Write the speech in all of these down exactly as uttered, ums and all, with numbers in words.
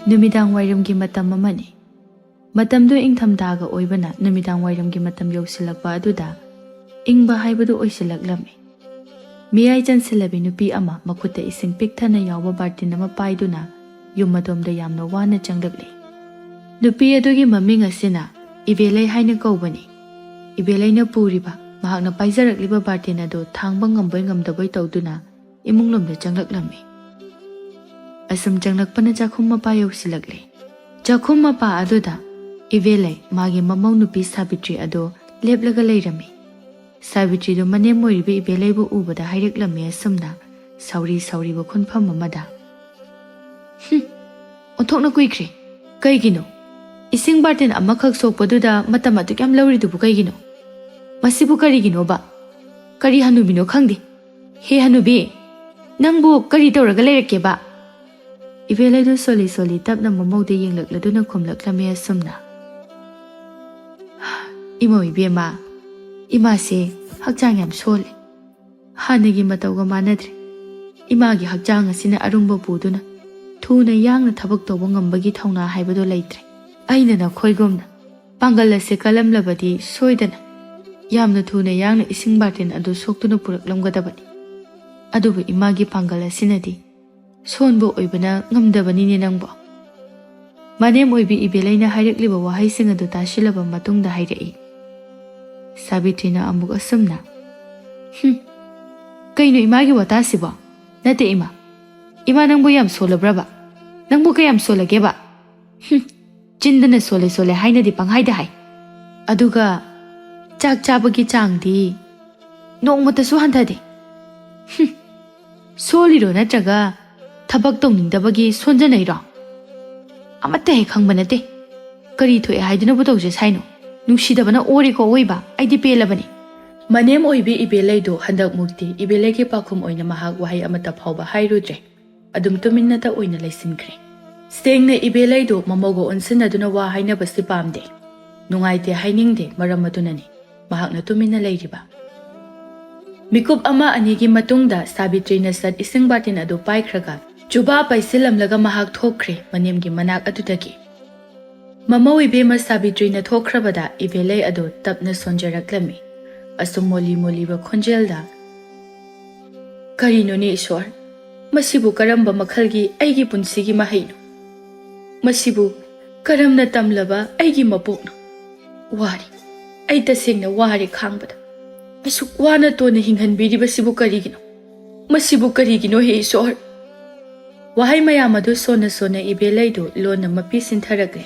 ꯅꯨꯃꯤꯗꯥꯡ ꯋꯥꯏꯔꯝꯒꯤ ꯃꯇꯝ ꯑꯃꯅꯤ꯫ ꯃꯇꯝꯗꯨ ꯏꯪꯊꯝꯊꯥꯒ ꯑꯣꯏꯕꯅ ꯅꯨꯃꯤꯗꯥꯡ ꯋꯥꯏꯔꯝꯒꯤ ꯃꯇꯝ ꯌꯧꯁꯤꯜꯂꯛꯄ ꯑꯗꯨꯗ ꯏꯪꯕ ꯍꯥꯏꯕꯗꯨ ꯑꯣꯏꯁꯤꯜꯂꯛꯂꯝꯃꯤ꯫ ꯃꯤꯌꯥꯏ ꯆꯟꯁꯤꯜꯂꯕꯤ ꯅꯨꯄꯤ ꯑꯃ ꯃꯈꯨꯠꯇ ꯏꯁꯤꯡ ꯄꯤꯛ ꯊꯟꯅ ꯌꯥꯎꯕ ꯕꯥꯔꯇꯤꯟ ꯑꯃ ꯄꯥꯏꯗꯨꯅ ꯌꯨꯝ ꯑꯗꯣꯝꯗ ꯌꯥꯝꯅ ꯋꯥꯅ ꯆꯪꯂꯛꯂꯤ꯫ ꯅꯨꯄꯤ ꯑꯗꯨꯒꯤ ꯃꯃꯤꯡ ꯑꯁꯤꯅ ꯏꯕꯦꯂꯩ ꯍꯥꯏꯅ ꯀꯧꯕꯅꯤ꯫ ꯏꯕꯦꯂꯩꯅ ꯄꯨꯔꯤꯕ, ꯃꯍꯥꯛꯅ ꯄꯥꯏꯖꯔꯛꯂꯤꯕ ꯕꯥꯔꯇꯤꯟ ꯑꯗꯨ ꯊꯥꯡꯕ ꯉꯝꯕꯣꯏ ꯉꯝꯗꯕꯣꯏ ꯇꯧꯗꯨꯅ ꯏꯃꯨꯡꯂꯣꯝꯗ ꯆꯪꯂꯛꯂꯝꯃꯤ꯫ ꯑꯁꯨꯝ ꯆꯪꯂꯛꯄꯅ ꯆꯥꯛꯈꯨꯝ ꯃꯄꯥ ꯌꯧꯁꯤꯜꯂꯛꯂꯦ꯫ ꯆꯥꯛꯈꯨꯝ ꯃꯄꯥ ꯑꯗꯨꯗ ꯏꯕꯦꯂꯩ, ꯃꯥꯒꯤ ꯃꯃꯧ ꯅꯨꯄꯤ ꯁꯥꯕꯤꯇ꯭ꯔꯤ ꯑꯗꯨ ꯂꯦꯞꯂꯒ ꯂꯩꯔꯝꯃꯤ꯫ ꯁꯥꯕꯤꯇ꯭ꯔꯤꯗꯨ ꯃꯅꯦꯝ ꯑꯣꯏꯔꯤꯕ ꯏꯕꯦꯂꯩꯕꯨ ꯎꯕꯗ ꯍꯥꯏꯔꯛꯂꯝꯃꯤ ꯑꯁꯨꯝꯅ, ꯁꯥꯎꯔꯤ ꯁꯥꯎꯔꯤꯕ ꯈꯣꯟꯐꯝ ꯑꯃꯗ, "ꯍꯨꯝ, ꯑꯣꯟꯊꯣꯛꯅ ꯀꯨꯏꯈ꯭ꯔꯦ꯫ ꯀꯩꯒꯤꯅꯣ? ꯏꯁꯤꯡ ꯕꯥꯔꯇꯤꯟ ꯑꯃꯈꯛ ꯁꯣꯛꯄꯗꯨꯗ ꯃꯇꯝ ꯑꯗꯨꯛ ꯌꯥꯝ ꯂꯧꯔꯤꯗꯨꯕꯨ ꯀꯩꯒꯤꯅꯣ? ꯃꯁꯤꯕꯨ ꯀꯔꯤꯒꯤꯅꯣꯕ? ꯀꯔꯤ ꯍꯅꯨꯕꯤꯅꯣ ꯈꯪꯗꯦ꯫ ꯍꯦ ꯍꯅꯨꯕꯤ, ꯅꯪꯕꯨ ꯀꯔꯤ ꯇꯧꯔꯒ ꯂꯩꯔꯛꯀꯦꯕ?" ꯏꯕꯦꯂꯩꯗꯨ ꯁꯣꯜꯂꯤ ꯁꯣꯜꯂꯤ ꯇꯞꯅ ꯃꯃꯧꯗ ꯌꯦꯡꯂꯛꯂꯗꯨꯅ ꯈꯨꯝꯂꯛꯂꯝꯃꯤ ꯑꯁꯨꯝꯅ, "ꯏꯃꯧ ꯏꯕꯦꯝꯃ, ꯏꯃꯥꯁꯦ ꯍꯛꯆꯥꯡ ꯌꯥꯝ ꯁꯣꯜꯂꯦ꯫ ꯍꯥꯟꯅꯒꯤ ꯃꯇꯧꯒ ꯃꯥꯟꯅꯗ꯭ꯔꯦ꯫ ꯏꯃꯥꯒꯤ ꯍꯛꯆꯥꯡ ꯑꯁꯤꯅ ꯑꯔꯨꯝꯕ ꯄꯨꯗꯨꯅ ꯊꯨꯅ ꯌꯥꯡꯅ ꯊꯕꯛ ꯇꯧꯕ ꯉꯝꯕꯒꯤ ꯊꯧꯅꯥ ꯍꯥꯏꯕꯗꯨ ꯂꯩꯇ꯭ꯔꯦ꯫ ꯑꯩꯅ ꯅꯈꯣꯏꯒꯨꯝꯅ ꯄꯥꯡꯒꯜ ꯑꯁꯤ ꯀꯜꯂꯝꯂꯕꯗꯤ ꯁꯣꯏꯗꯅ ꯌꯥꯝꯅ ꯊꯨꯅ ꯌꯥꯡꯅ ꯏꯁꯤꯡ ꯕꯥꯔꯇꯤꯟ ꯑꯗꯨ ꯁꯣꯛꯇꯨꯅ ꯄꯨꯔꯛꯂꯝꯒꯗꯕꯅꯤ꯫ ꯑꯗꯨꯕꯨ ꯏꯃꯥꯒꯤ ꯄꯥꯡꯒꯜ ꯑꯁꯤꯅꯗꯤ ꯁꯣꯟꯕ ꯑꯣꯏꯕꯅ ꯉꯝꯗꯕꯅꯤꯅꯦ ꯅꯪꯕꯣ꯫" ꯃꯅꯦꯝ ꯑꯣꯏꯕꯤ ꯏꯕꯦꯂꯩꯅ ꯍꯥꯏꯔꯛꯂꯤꯕ ꯋꯥꯍꯩꯁꯤꯡ ꯑꯗꯨ ꯇꯥꯁꯤꯜꯂꯕ ꯃꯇꯨꯡꯗ ꯍꯥꯏꯔꯛꯏ꯫ ꯁꯥꯕꯤꯇ꯭ꯔꯤꯅ ꯑꯃꯨꯛ ꯑꯁꯨꯝꯅ, "ꯍꯨꯝ, ꯀꯩꯅꯣ ꯏꯃꯥꯒꯤ ꯋꯥꯇꯥꯁꯤꯕꯣ? ꯅꯠꯇꯦ ꯏꯃꯥ, ꯏꯃꯥ ꯅꯪꯕꯨ ꯌꯥꯝ ꯁꯣꯜꯂꯕ꯭ꯔꯕ? ꯅꯪꯕꯨ ꯀꯌꯥꯝ ꯁꯣꯜꯂꯒꯦꯕ? ꯍꯨꯝ, ꯆꯤꯟꯗꯅ ꯁꯣꯜꯂꯦ ꯁꯣꯜꯂꯦ ꯍꯥꯏꯅꯗꯤ ꯄꯪꯍꯥꯏꯗ ꯍꯥꯏ, ꯑꯗꯨꯒ ꯆꯥꯛ ꯆꯥꯕꯒꯤ ꯆꯥꯡꯗꯤ ꯅꯣꯡꯃꯇꯁꯨ ꯍꯟꯊꯗꯦ꯫ ꯍꯨꯝ, ꯁꯣꯜꯂꯤꯔꯣ ꯅꯠꯇ꯭ꯔꯒ ꯊꯕꯛ ꯇꯧꯅꯤꯡꯗꯕꯒꯤ ꯁꯣꯟꯖꯅꯩꯔꯣ? ꯑꯃꯠꯇ ꯍꯦꯛ ꯈꯪꯕ ꯅꯠꯇꯦ꯫ ꯀꯔꯤ ꯊꯣꯛꯑꯦ ꯍꯥꯏꯗꯨꯅꯕꯨ ꯇꯧꯖꯦ ꯁꯥꯏꯅꯣ? ꯅꯨꯡꯁꯤꯗꯕꯅ ꯑꯣꯔꯦꯀꯣ ꯑꯋꯣꯏꯕ, ꯑꯩꯗꯤ ꯄꯦꯜꯂꯕꯅꯤ꯫" ꯃꯅꯦꯝ ꯑꯣꯏꯕꯤ ꯏꯕꯦꯂꯩꯗꯨ ꯍꯟꯗꯛꯃꯨꯛꯇꯤ ꯏꯕꯦꯂꯩꯒꯤ ꯄꯥꯎꯈꯨꯝ ꯑꯣꯏꯅ ꯃꯍꯥꯛ ꯋꯥꯍꯩ ꯑꯃꯠꯇ ꯐꯥꯎꯕ ꯍꯥꯏꯔꯨꯗ꯭ꯔꯦ꯫ ꯑꯗꯨꯝ ꯇꯨꯃꯤꯟꯅꯇ ꯑꯣꯏꯅ ꯂꯩꯁꯤꯟꯈ꯭ꯔꯦ꯫ ꯁꯦꯡꯅ ꯏꯕꯦꯂꯩꯗꯨ ꯃꯃꯧꯒ ꯑꯣꯟꯁꯤꯟꯅꯗꯨꯅ ꯋꯥ ꯍꯥꯏꯅꯕꯁꯤ ꯄꯥꯝꯗꯦ꯫ ꯅꯨꯡꯉꯥꯏꯇꯦ ꯍꯥꯏꯅꯤꯡꯗꯦ, ꯃꯔꯝ ꯑꯗꯨꯅꯅꯤ ꯃꯍꯥꯛꯅ ꯇꯨꯃꯤꯟꯅ ꯂꯩꯔꯤꯕ꯫ ꯃꯤꯀꯨꯞ ꯑꯃ ꯑꯅꯤꯒꯤ ꯃꯇꯨꯡꯗ ꯁꯥꯕꯤꯇ꯭ꯔꯤꯅ ꯁꯠ ꯏꯁꯤꯡ ꯕꯥꯔꯇꯤꯟ ꯑꯗꯨ ꯄꯥꯏꯈ꯭ꯔꯒ ꯖꯨꯕꯥ ꯄꯥꯏꯁꯤꯜꯂꯝꯂꯒ ꯃꯍꯥꯛ ꯊꯣꯛꯈ꯭ꯔꯦ ꯃꯅꯦꯝꯒꯤ ꯃꯅꯥꯛ ꯑꯗꯨꯗꯒꯤ꯫ ꯃꯃꯧ ꯏꯕꯦꯝꯃ ꯁꯥꯕꯤꯇ꯭ꯔꯤꯅ ꯊꯣꯛꯈ꯭ꯔꯕꯗ ꯏꯕꯦꯂꯩ ꯑꯗꯨ ꯇꯞꯅ ꯁꯣꯟꯖꯔꯛꯂꯝꯃꯤ꯫ ꯑꯁꯨꯝ ꯃꯣꯜꯂꯤ ꯃꯣꯜꯂꯤꯕ ꯈꯣꯟꯖꯦꯜꯗ, "ꯀꯔꯤꯅꯣꯅꯦ ꯏꯁꯣꯔ? ꯃꯁꯤꯕꯨ ꯀꯔꯝꯕ ꯃꯈꯜꯒꯤ ꯑꯩꯒꯤ ꯄꯨꯟꯁꯤꯒꯤ ꯃꯍꯩꯅꯣ? ꯃꯁꯤꯕꯨ ꯀꯔꯝꯅ ꯇꯝꯂꯕ ꯑꯩꯒꯤ ꯃꯄꯣꯛꯅꯣ? ꯋꯥꯔꯦ, ꯑꯩ ꯇꯁꯦꯡꯅ ꯋꯥꯔꯦ ꯈꯥꯡꯕꯗ꯫ ꯑꯁꯨꯛ ꯋꯥꯅ ꯇꯣꯟꯅ ꯍꯤꯡꯍꯟꯕꯤꯔꯤꯕꯁꯤꯕꯨ ꯀꯔꯤꯒꯤꯅꯣ? ꯃꯁꯤꯕꯨ ꯀꯔꯤꯒꯤꯅꯣ ꯍꯦ ꯏꯁꯣꯔ?" ꯋꯥꯍꯩ ꯃꯌꯥꯝ ꯑꯗꯨ ꯁꯣꯟꯅ ꯁꯣꯟꯅ ꯏꯕꯦꯂꯩꯗꯨ ꯂꯣꯟꯅ ꯃꯄꯤ ꯁꯤꯟꯊꯔꯛꯂꯦ꯫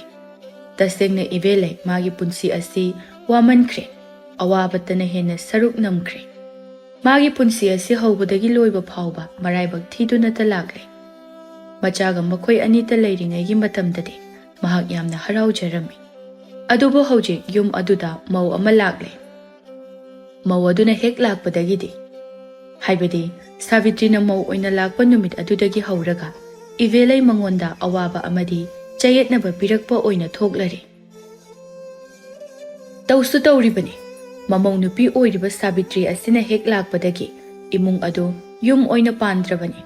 ꯇꯁꯦꯡꯅ ꯏꯕꯦꯂꯩ ꯃꯥꯒꯤ ꯄꯨꯟꯁꯤ ꯑꯁꯤ ꯋꯥꯃꯟꯈ꯭ꯔꯦ, ꯑꯋꯥꯕꯇꯅ ꯍꯦꯟꯅ ꯁꯔꯨꯛ ꯅꯝꯈ꯭ꯔꯦ꯫ ꯃꯥꯒꯤ ꯄꯨꯟꯁꯤ ꯑꯁꯤ ꯍꯧꯕꯗꯒꯤ ꯂꯣꯏꯕ ꯐꯥꯎꯕ ꯃꯔꯥꯏꯕꯛ ꯊꯤꯗꯨꯅꯇ ꯂꯥꯛꯂꯦ꯫ ꯃꯆꯥꯒ ꯃꯈꯣꯏ ꯑꯅꯤꯇ ꯂꯩꯔꯤꯉꯩꯒꯤ ꯃꯇꯝꯗꯗꯤ ꯃꯍꯥꯛ ꯌꯥꯝꯅ ꯍꯔꯥꯎꯖꯔꯝꯃꯤ꯫ ꯑꯗꯨꯕꯨ ꯍꯧꯖꯤꯛ ꯌꯨꯝ ꯑꯗꯨꯗ ꯃꯧ ꯑꯃ ꯂꯥꯛꯂꯦ꯫ ꯃꯧ ꯑꯗꯨꯅ ꯍꯦꯛ ꯂꯥꯛꯄꯗꯒꯤꯗꯤ, ꯍꯥꯏꯕꯗꯤ ꯁꯥꯕꯤꯇ꯭ꯔꯤꯅ ꯃꯧ ꯑꯣꯏꯅ ꯂꯥꯛꯄ ꯅꯨꯃꯤꯠ ꯑꯗꯨꯗꯒꯤ ꯍꯧꯔꯒ ꯏꯕꯦꯂꯩ ꯃꯉꯣꯟꯗ ꯑꯋꯥꯕ ꯑꯃꯗꯤ ꯆꯌꯦꯠꯅꯕ ꯄꯤꯔꯛꯄ ꯑꯣꯏꯅ ꯊꯣꯛꯂꯔꯦ꯫ ꯇꯧꯁꯨ ꯇꯧꯔꯤꯕꯅꯤ꯫ ꯃꯃꯧ ꯅꯨꯄꯤ ꯑꯣꯏꯔꯤꯕ ꯁꯥꯕꯤꯇ꯭ꯔꯤ ꯑꯁꯤꯅ ꯍꯦꯛ ꯂꯥꯛꯄꯗꯒꯤ ꯏꯃꯨꯡ ꯑꯗꯨ ꯌꯨꯝ ꯑꯣꯏꯅ ꯄꯥꯟꯗ꯭ꯔꯕꯅꯤ꯫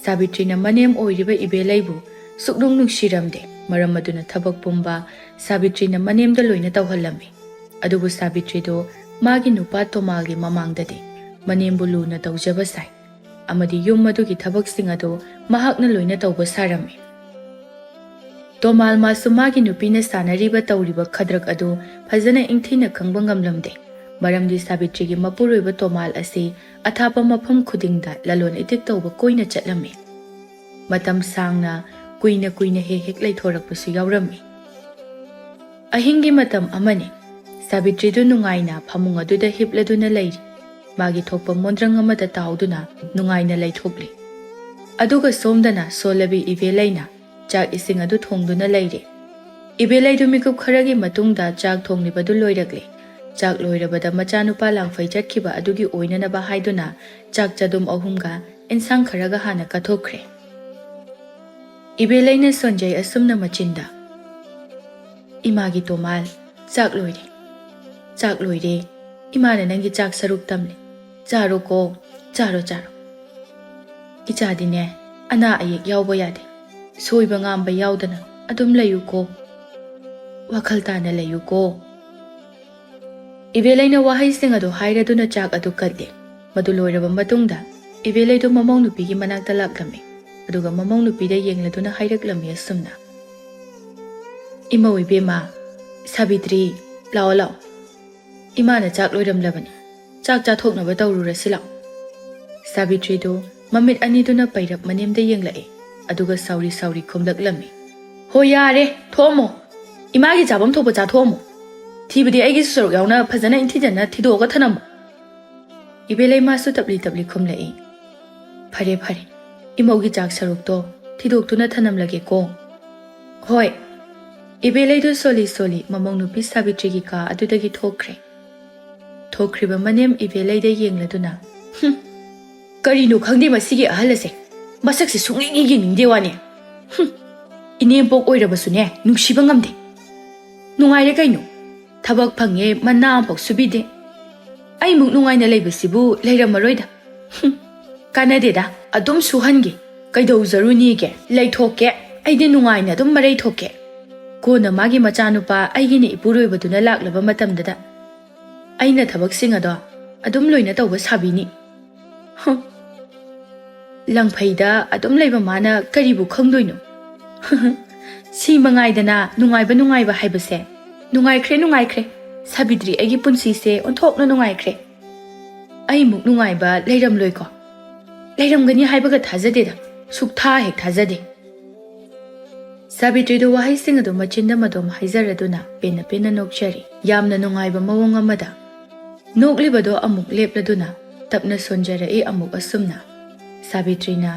ꯁꯥꯕꯤꯇ꯭ꯔꯤꯅ ꯃꯅꯦꯝ ꯑꯣꯏꯔꯤꯕ ꯏꯕꯦꯂꯩꯕꯨ ꯁꯨꯛꯅꯨꯡ ꯅꯨꯡꯁꯤꯔꯝꯗꯦ꯫ ꯃꯔꯝ ꯑꯗꯨꯅ ꯊꯕꯛ ꯄꯨꯝꯕ ꯁꯥꯕꯤꯇ꯭ꯔꯤꯅ ꯃꯅꯦꯝꯗ ꯂꯣꯏꯅ ꯇꯧꯍꯜꯂꯝꯃꯤ꯫ ꯑꯗꯨꯕꯨ ꯁꯥꯕꯤꯇ꯭ꯔꯤꯗꯨ ꯃꯥꯒꯤ ꯅꯨꯄꯥ ꯇꯣꯃꯥꯜꯒꯤ ꯃꯃꯥꯡꯗꯗꯤ ꯃꯅꯦꯝꯕꯨ ꯂꯨꯅ ꯇꯧꯖꯕ ꯁꯥꯏ꯫ ꯑꯃꯗꯤ ꯌꯨꯝ ꯑꯗꯨꯒꯤ ꯊꯕꯛꯁꯤꯡ ꯑꯗꯨ ꯃꯍꯥꯛꯅ ꯂꯣꯏꯅ ꯇꯧꯕ ꯁꯥꯔꯝꯃꯤ꯫ ꯇꯣꯃꯥꯜ ꯃꯥꯁꯨ ꯃꯥꯒꯤ ꯅꯨꯄꯤꯅ ꯁꯥꯟꯅꯔꯤꯕ ꯇꯧꯔꯤꯕ ꯈꯗ꯭ꯔꯛ ꯑꯗꯨ ꯐꯖꯅ ꯏꯪꯊꯤꯅ ꯈꯪꯕ ꯉꯝꯂꯝꯗꯦ꯫ ꯃꯔꯝꯗꯤ ꯁꯥꯕꯤꯇ꯭ꯔꯤꯒꯤ ꯃꯄꯨꯔꯣꯏꯕ ꯇꯣꯃꯥꯜ ꯑꯁꯤ ꯑꯊꯥꯞꯄ ꯃꯐꯝ ꯈꯨꯗꯤꯡꯗ ꯂꯂꯣꯟ ꯏꯇꯤꯛ ꯇꯧꯕ ꯀꯣꯏꯅ ꯆꯠꯂꯝꯃꯤ꯫ ꯃꯇꯝ ꯁꯥꯡꯅ, ꯀꯨꯏꯅ ꯀꯨꯏꯅ ꯍꯦꯛ ꯍꯦꯛ ꯂꯩꯊꯣꯔꯛꯄꯁꯨ ꯌꯥꯎꯔꯝꯃꯤ꯫ ꯑꯍꯤꯡꯒꯤ ꯃꯇꯝ ꯑꯃꯅꯤ꯫ ꯁꯥꯕꯤꯇ꯭ꯔꯤꯗꯨ ꯅꯨꯡꯉꯥꯏꯅ ꯐꯃꯨꯡ ꯑꯗꯨꯗ ꯍꯤꯞꯂꯗꯨꯅ ꯂꯩꯔꯤ꯫ ꯃꯥꯒꯤ ꯊꯣꯛꯄ ꯃꯣꯟꯗ꯭ꯔꯪ ꯑꯃꯗ ꯇꯥꯎꯗꯨꯅ ꯅꯨꯡꯉꯥꯏꯅ ꯂꯩꯊꯣꯛꯂꯤ꯫ ꯑꯗꯨꯒ ꯁꯣꯝꯗꯅ ꯁꯣꯜꯂꯕꯤ ꯏꯕꯦꯂꯩꯅ ꯆꯥꯛ ꯏꯁꯤꯡ ꯑꯗꯨ ꯊꯣꯡꯗꯨꯅ ꯂꯩꯔꯤ꯫ ꯏꯕꯦꯂꯩꯗꯨ ꯃꯤꯀꯨꯞ ꯈꯔꯒꯤ ꯃꯇꯨꯡꯗ ꯆꯥꯛ ꯊꯣꯡꯂꯤꯕꯗꯨ ꯂꯣꯏꯔꯛꯂꯦ꯫ ꯆꯥꯛ ꯂꯣꯏꯔꯕꯗ ꯃꯆꯥꯅꯨꯄꯥ ꯂꯥꯡꯐꯩ ꯆꯠꯈꯤꯕ ꯑꯗꯨꯒꯤ ꯑꯣꯏꯅꯅꯕ ꯍꯥꯏꯗꯨꯅ ꯆꯥꯛ ꯆꯗꯨꯝ ꯑꯍꯨꯝꯒ ꯏꯟꯁꯥꯡ ꯈꯔꯒ ꯍꯥꯟꯅ ꯀꯠꯊꯣꯛꯈ꯭ꯔꯦ꯫ ꯏꯕꯦꯂꯩꯅ ꯁꯣꯟꯖꯩ ꯑꯁꯨꯝꯅ ꯃꯆꯤꯟꯗ, "ꯏꯃꯥꯒꯤ ꯇꯣꯃꯥꯜ, ꯆꯥꯛ ꯂꯣꯏꯔꯦ, ꯆꯥꯛ ꯂꯣꯏꯔꯦ꯫ ꯏꯃꯥꯅ ꯅꯪꯒꯤ ꯆꯥꯛ ꯁꯔꯨꯛ ꯇꯝꯂꯦ꯫ ꯆꯥꯔꯣꯀꯣ, ꯆꯥꯔꯣ, ꯆꯥꯔꯣ꯫ ꯏꯆꯥꯗꯤꯅꯦ, ꯑꯅꯥ ꯑꯌꯦꯛ ꯌꯥꯎꯕ ꯌꯥꯗꯦ꯫ ꯁꯣꯏꯕ ꯉꯥꯝꯕ ꯌꯥꯎꯗꯅ ꯑꯗꯨꯝ ꯂꯩꯌꯨꯀꯣ꯫ ꯋꯥꯈꯜ ꯇꯥꯅ ꯂꯩꯌꯨꯀꯣ꯫ ꯏꯕꯦꯂꯩꯅ ꯋꯥꯍꯩꯁꯤꯡ ꯑꯗꯨ ꯍꯥꯏꯔꯗꯨꯅ ꯆꯥꯛ ꯑꯗꯨ ꯀꯠꯂꯦ꯫ ꯃꯗꯨ ꯂꯣꯏꯔꯕ ꯃꯇꯨꯡꯗ ꯏꯕꯦꯂꯩꯗꯨ ꯃꯃꯧ ꯅꯨꯄꯤꯒꯤ ꯃꯅꯥꯛꯇ ꯂꯥꯛꯂꯝꯃꯤ꯫ ꯑꯗꯨꯒ ꯃꯃꯧ ꯅꯨꯄꯤꯗ ꯌꯦꯡꯂꯗꯨꯅ ꯍꯥꯏꯔꯛꯂꯝꯃꯤ ꯑꯁꯨꯝꯅ, "ꯏꯃꯧ ꯏꯕꯦꯝꯃ, ꯁꯥꯕꯤꯇ꯭ꯔꯤ, ꯂꯥꯛꯑꯣ ꯂꯥꯛꯑꯣ꯫ ꯏꯃꯥꯅ ꯆꯥꯛ ꯂꯣꯏꯔꯝꯂꯕꯅꯤ꯫ ꯆꯥꯛ ꯆꯥꯊꯣꯛꯅꯕ ꯇꯧꯔꯨꯔꯁꯤ ꯂꯥꯛꯑꯣ꯫" ꯁꯥꯕꯤꯇ꯭ꯔꯤꯗꯨ ꯃꯃꯤꯠ ꯑꯅꯤꯗꯨꯅ ꯄꯩꯔꯞ ꯃꯅꯦꯝꯗ ꯌꯦꯡꯂꯛꯏ꯫ ꯑꯗꯨꯒ ꯁꯥꯎꯔꯤ ꯁꯥꯎꯔꯤ ꯈꯨꯝꯂꯛꯂꯝꯃꯤ, "ꯍꯣ ꯌꯥꯔꯦ, ꯊꯣꯛꯑꯝꯃꯣ꯫ ꯏꯃꯥꯒꯤ ꯆꯥꯐꯝ ꯊꯣꯛꯄ ꯆꯥꯊꯣꯛꯑꯝꯃꯣ꯫ ꯊꯤꯕꯗꯤ ꯑꯩꯒꯤꯁꯨ ꯁꯔꯨꯛ ꯌꯥꯎꯅ ꯐꯖꯅ ꯏꯪꯊꯤꯖꯅ ꯊꯤꯗꯣꯛꯑꯒ ꯊꯅꯝꯃꯣ꯫" ꯏꯕꯦꯂꯩ ꯃꯥꯁꯨ ꯇꯞꯂꯤ ꯇꯞꯂꯤ ꯈꯨꯝꯂꯛꯏ, "ꯐꯔꯦ ꯐꯔꯦ, ꯏꯃꯧꯒꯤ ꯆꯥꯛ ꯁꯔꯨꯛꯇꯣ ꯊꯤꯗꯣꯛꯇꯨꯅ ꯊꯅꯝꯂꯒꯦꯀꯣ꯫" "ꯍꯣꯏ꯫" ꯏꯕꯦꯂꯩꯗꯨ ꯁꯣꯜꯂꯤ ꯁꯣꯜꯂꯤ ꯃꯃꯧ ꯅꯨꯄꯤ ꯁꯥꯕꯤꯇ꯭ꯔꯤꯒꯤ ꯀꯥ ꯑꯗꯨꯗꯒꯤ ꯊꯣꯛꯈ꯭ꯔꯦ꯫ ꯊꯣꯛꯈ꯭ꯔꯤꯕ ꯃꯅꯦꯝ ꯏꯕꯦꯂꯩꯗ ꯌꯦꯡꯂꯗꯨꯅ, "ꯍꯨꯝ, ꯀꯔꯤꯅꯣ ꯈꯪꯗꯦ ꯃꯁꯤꯒꯤ ꯑꯍꯜ ꯑꯁꯦ꯫ ꯃꯁꯛꯁꯦ ꯁꯨꯡꯌꯦꯡ ꯌꯦꯡꯅꯤꯡꯗꯦ ꯋꯥꯅꯦ꯫ ꯍꯨꯝ, ꯏꯅꯦꯝꯄꯣꯛ ꯑꯣꯏꯔꯕꯁꯨꯅꯦ ꯅꯨꯡꯁꯤꯕ ꯉꯝꯗꯦ꯫ ꯅꯨꯡꯉꯥꯏꯔꯦ ꯀꯩꯅꯣ, ꯊꯕꯛ ꯐꯪꯉꯦ ꯃꯅꯥ ꯑꯃꯐꯥꯎ ꯁꯨꯕꯤꯗꯦ꯫ ꯑꯩꯃꯨꯛ ꯅꯨꯡꯉꯥꯏꯅ ꯂꯩꯕꯁꯤꯕꯨ ꯂꯩꯔꯝꯃꯔꯣꯏꯗ꯫ ꯍꯨꯝ, ꯀꯥꯟꯅꯗꯦꯗ, ꯑꯗꯨꯝ ꯁꯨꯍꯟꯒꯦ꯫ ꯀꯩꯗꯧꯖꯔꯨꯅꯤꯒꯦ? ꯂꯩꯊꯣꯛꯀꯦ꯫ ꯑꯩꯗꯤ ꯅꯨꯡꯉꯥꯏꯅ ꯑꯗꯨꯝ ꯃꯔꯩ ꯊꯣꯛꯀꯦ꯫ ꯀꯣꯟꯅ ꯃꯥꯒꯤ ꯃꯆꯥꯅꯨꯄꯥ ꯑꯩꯒꯤꯅ ꯏꯄꯨꯔꯣꯏꯕꯗꯨꯅ ꯂꯥꯛꯂꯕ ꯃꯇꯝꯗꯨꯗ ꯑꯩꯅ ꯊꯕꯛꯁꯤꯡ ꯑꯗꯣ ꯑꯗꯨꯝ ꯂꯣꯏꯅ ꯇꯧꯕ ꯁꯥꯕꯤꯅꯤ꯫" ꯍꯨꯝ꯫ ꯂꯪꯐꯩꯗ ꯑꯗꯨꯝ ꯂꯩꯕ ꯃꯥꯅ ꯀꯔꯤꯕꯨ ꯈꯪꯗꯣꯏꯅꯣ? ꯁꯤ ꯃꯉꯥꯏꯗꯅ ꯅꯨꯡꯉꯥꯏꯕ ꯅꯨꯡꯉꯥꯏꯕ ꯍꯥꯏꯕꯁꯦ꯫ ꯅꯨꯡꯉꯥꯏꯈ꯭ꯔꯦ, ꯅꯨꯡꯉꯥꯏꯈ꯭ꯔꯦ꯫ ꯁꯥꯕꯤꯇ꯭ꯔꯤ, ꯑꯩꯒꯤ ꯄꯨꯟꯁꯤꯁꯦ ꯑꯣꯟꯊꯣꯛꯅ ꯅꯨꯡꯉꯥꯏꯈ꯭ꯔꯦ꯫ ꯑꯩꯃꯨꯛ ꯅꯨꯡꯉꯥꯏꯕ ꯂꯩꯔꯝꯂꯣꯏꯀꯣ? ꯂꯩꯔꯝꯒꯅꯤ ꯍꯥꯏꯕꯒ ꯊꯥꯖꯗꯦꯗ꯫ ꯁꯨꯛꯊꯥ ꯍꯦꯛ ꯊꯥꯖꯗꯦ꯫ ꯁꯥꯕꯤꯇ꯭ꯔꯤꯗꯨ ꯋꯥꯍꯩꯁꯤꯡ ꯑꯗꯨ ꯃꯆꯤꯟꯗ ꯃꯗꯣꯝ ꯍꯥꯏꯖꯔꯗꯨꯅ ꯄꯦꯟꯅ ꯄꯦꯟꯅ ꯅꯣꯛꯆꯔꯤ꯫ ꯌꯥꯝꯅ ꯅꯨꯡꯉꯥꯏꯕ ꯃꯑꯣꯡ ꯑꯃꯗ ꯅꯣꯛꯂꯤꯕꯗꯣ ꯑꯃꯨꯛ ꯂꯦꯞꯂꯗꯨꯅ ꯇꯞꯅ ꯁꯣꯟꯖꯔꯛꯏ ꯑꯃꯨꯛ ꯑꯁꯨꯝꯅ꯫ ꯁꯥꯕꯤꯇ꯭ꯔꯤꯅ,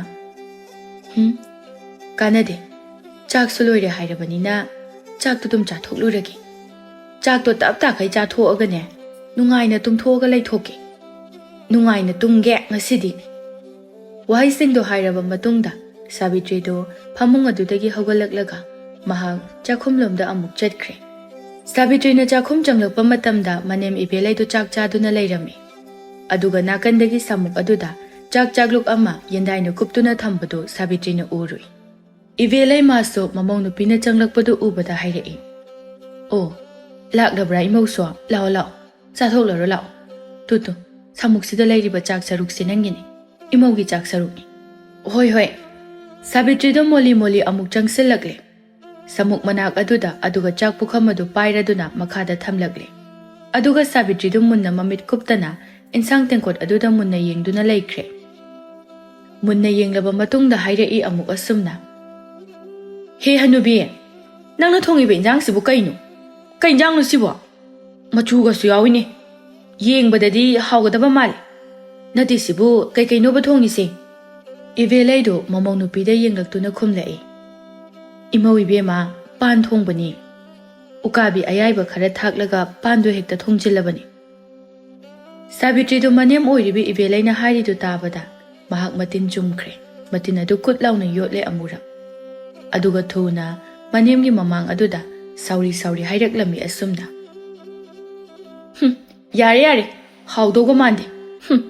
"ꯍꯨꯝ, ꯀꯥꯟꯅꯗꯦ꯫ ꯆꯥꯛꯁꯨ ꯂꯣꯏꯔꯦ ꯍꯥꯏꯔꯕꯅꯤꯅ ꯆꯥꯛꯇꯨ ꯑꯗꯨꯝ ꯆꯥꯊꯣꯛꯂꯨꯔꯒꯦ꯫ ꯆꯥꯛꯇꯣ ꯇꯞ ꯇꯥꯈꯩ ꯆꯥꯊꯣꯛꯑꯒꯅꯦ, ꯅꯨꯡꯉꯥꯏꯅ ꯇꯨꯝꯊꯣꯛꯑꯒ ꯂꯩꯊꯣꯛꯀꯦ꯫ ꯅꯨꯡꯉꯥꯏꯅ ꯇꯨꯝꯒꯦ ꯉꯁꯤꯗꯤ꯫" ꯋꯥꯍꯩꯁꯤꯡꯗꯣ ꯍꯥꯏꯔꯕ ꯃꯇꯨꯡꯗ ꯁꯥꯕꯤꯇ꯭ꯔꯤꯗꯨ ꯐꯃꯨꯡ ꯑꯗꯨꯗꯒꯤ ꯍꯧꯒꯠꯂꯛꯂꯒ ꯃꯍꯥꯛ ꯆꯥꯛꯈꯨꯝꯂꯣꯝꯗ ꯑꯃꯨꯛ ꯆꯠꯈ꯭ꯔꯦ꯫ ꯁꯥꯕꯤꯇ꯭ꯔꯤꯅ ꯆꯥꯛꯈꯨꯝ ꯆꯪꯂꯛꯄ ꯃꯇꯝꯗ ꯃꯅꯦꯝ ꯏꯕꯦꯂꯩꯗꯨ ꯆꯥꯛ ꯆꯥꯗꯨꯅ ꯂꯩꯔꯝꯃꯤ꯫ ꯑꯗꯨꯒ ꯅꯥꯀꯟꯗꯒꯤ ꯁꯥꯃꯨꯛ ꯑꯗꯨꯗ ꯆꯥꯛ ꯆꯥꯛꯂꯨꯛ ꯑꯃ ꯌꯦꯟꯗꯥꯏꯅ ꯀꯨꯞꯇꯨꯅ ꯊꯝꯕꯗꯨ ꯁꯥꯕꯤꯇ꯭ꯔꯤꯅ ꯎꯔꯨꯏ꯫ ꯏꯕꯦꯂꯩꯃꯥꯁꯨ ꯃꯃꯧ ꯅꯨꯄꯤꯅ ꯆꯪꯂꯛꯄꯗꯨ ꯎꯕꯗ ꯍꯥꯏꯔꯛꯏ, "ꯑꯣ, ꯂꯥꯛꯂꯕ꯭ꯔꯥ ꯏꯃꯧꯁꯨ? ꯂꯥꯛꯑꯣ, ꯂꯥꯛꯑꯣ, ꯆꯥꯊꯣꯛꯂꯔꯣ, ꯂꯥꯛꯑꯣ꯫ ꯇꯨ, ꯇꯨ, ꯁꯥꯃꯨꯛꯁꯤꯗ ꯂꯩꯔꯤꯕ ꯆꯥꯛ ꯆꯔꯨꯛꯁꯤ ꯅꯪꯒꯤꯅꯤ, ꯏꯃꯧꯒꯤ ꯆꯥꯛ ꯆꯔꯨꯛꯅꯤ꯫" "ꯍꯣꯏ, ꯍꯣꯏ꯫" ꯁꯥꯕꯤꯇ꯭ꯔꯤꯗꯣ ꯃꯣꯂꯤ ꯃꯣꯂꯤ ꯑꯃꯨꯛ ꯆꯪꯁꯤꯜꯂꯛꯂꯦ꯫ ꯁꯥꯃꯨꯛ ꯃꯅꯥꯛ ꯑꯗꯨꯗ, ꯑꯗꯨꯒ ꯆꯥꯛ ꯄꯨꯈꯝ ꯑꯗꯨ ꯄꯥꯏꯔꯗꯨꯅ ꯃꯈꯥꯗ ꯊꯝꯂꯛꯂꯦ꯫ ꯑꯗꯨꯒ ꯁꯥꯕꯤꯇ꯭ꯔꯤꯗꯨ ꯃꯨꯟꯅ ꯃꯃꯤꯠ ꯀꯨꯞꯇꯅ ꯏꯟꯁꯥꯡ ꯇꯦꯡꯀꯣꯠ ꯑꯗꯨꯗ ꯃꯨꯟꯅ ꯌꯦꯡꯗꯨꯅ ꯂꯩꯈ꯭ꯔꯦ꯫ ꯃꯨꯟꯅ ꯌꯦꯡꯂꯕ ꯃꯇꯨꯡꯗ ꯍꯥꯏꯔꯛꯏ ꯑꯃꯨꯛ ꯑꯁꯨꯝꯅ, "ꯍꯦ ꯍꯅꯨꯕꯤ, ꯅꯪꯅ ꯊꯣꯡꯉꯤꯕ ꯏꯟꯖꯥꯡꯁꯤꯕꯨ ꯀꯩꯅꯣ? ꯀꯩ ꯏꯟꯖꯥꯡꯅꯣ ꯁꯤꯕꯣ? ꯃꯆꯨꯒꯁꯨ ꯌꯥꯎꯏꯅꯦ꯫ ꯌꯦꯡꯕꯗꯗꯤ ꯍꯥꯎꯒꯗꯕ ꯃꯥꯜꯂꯦ꯫ ꯅꯠꯇꯦ ꯁꯤꯕꯨ ꯀꯩꯀꯩꯅꯣꯕ ꯊꯣꯡꯉꯤꯁꯦ?" ꯏꯕꯦꯂꯩꯗꯨ ꯃꯃꯧ ꯅꯨꯄꯤꯗ ꯌꯦꯡꯂꯛꯇꯨꯅ ꯈꯨꯝꯂꯛꯏ, "ꯏꯃꯧ ꯏꯕꯦꯝꯃ, ꯄꯥꯟ ꯊꯣꯡꯕꯅꯤ꯫ ꯎꯀꯥꯕꯤ ꯑꯌꯥꯏꯕ ꯈꯔ ꯊꯥꯛꯂꯒ ꯄꯥꯟꯗꯣ ꯍꯦꯛꯇ ꯊꯣꯡꯖꯤꯜꯂꯕꯅꯤ꯫" ꯁꯥꯕꯤꯇ꯭ꯔꯤꯗꯨ ꯃꯅꯦꯝ ꯑꯣꯏꯔꯤꯕꯤ ꯏꯕꯦꯂꯩꯅ ꯍꯥꯏꯔꯤꯗꯨ ꯇꯥꯕꯗ ꯃꯍꯥꯛ ꯃꯇꯤꯟ ꯆꯨꯝꯈ꯭ꯔꯦ꯫ ꯃꯇꯤꯟ ꯑꯗꯨ ꯀꯨꯠ ꯂꯥꯎꯅ ꯌꯣꯠꯂꯦ ꯑꯃꯨꯔꯛ꯫ ꯑꯗꯨꯒ ꯊꯨꯅ ꯃꯅꯦꯝꯒꯤ ꯃꯃꯥꯡ ꯑꯗꯨꯗ ꯁꯥꯎꯔꯤ ꯁꯥꯎꯔꯤ ꯍꯥꯏꯔꯛꯂꯝꯃꯤ ꯑꯁꯨꯝꯅ, "ꯍꯨꯝ, ꯌꯥꯔꯦ, ꯌꯥꯔꯦ, ꯍꯥꯎꯗꯧꯒ ꯃꯥꯟꯗꯦ꯫ ꯍꯨꯝ꯫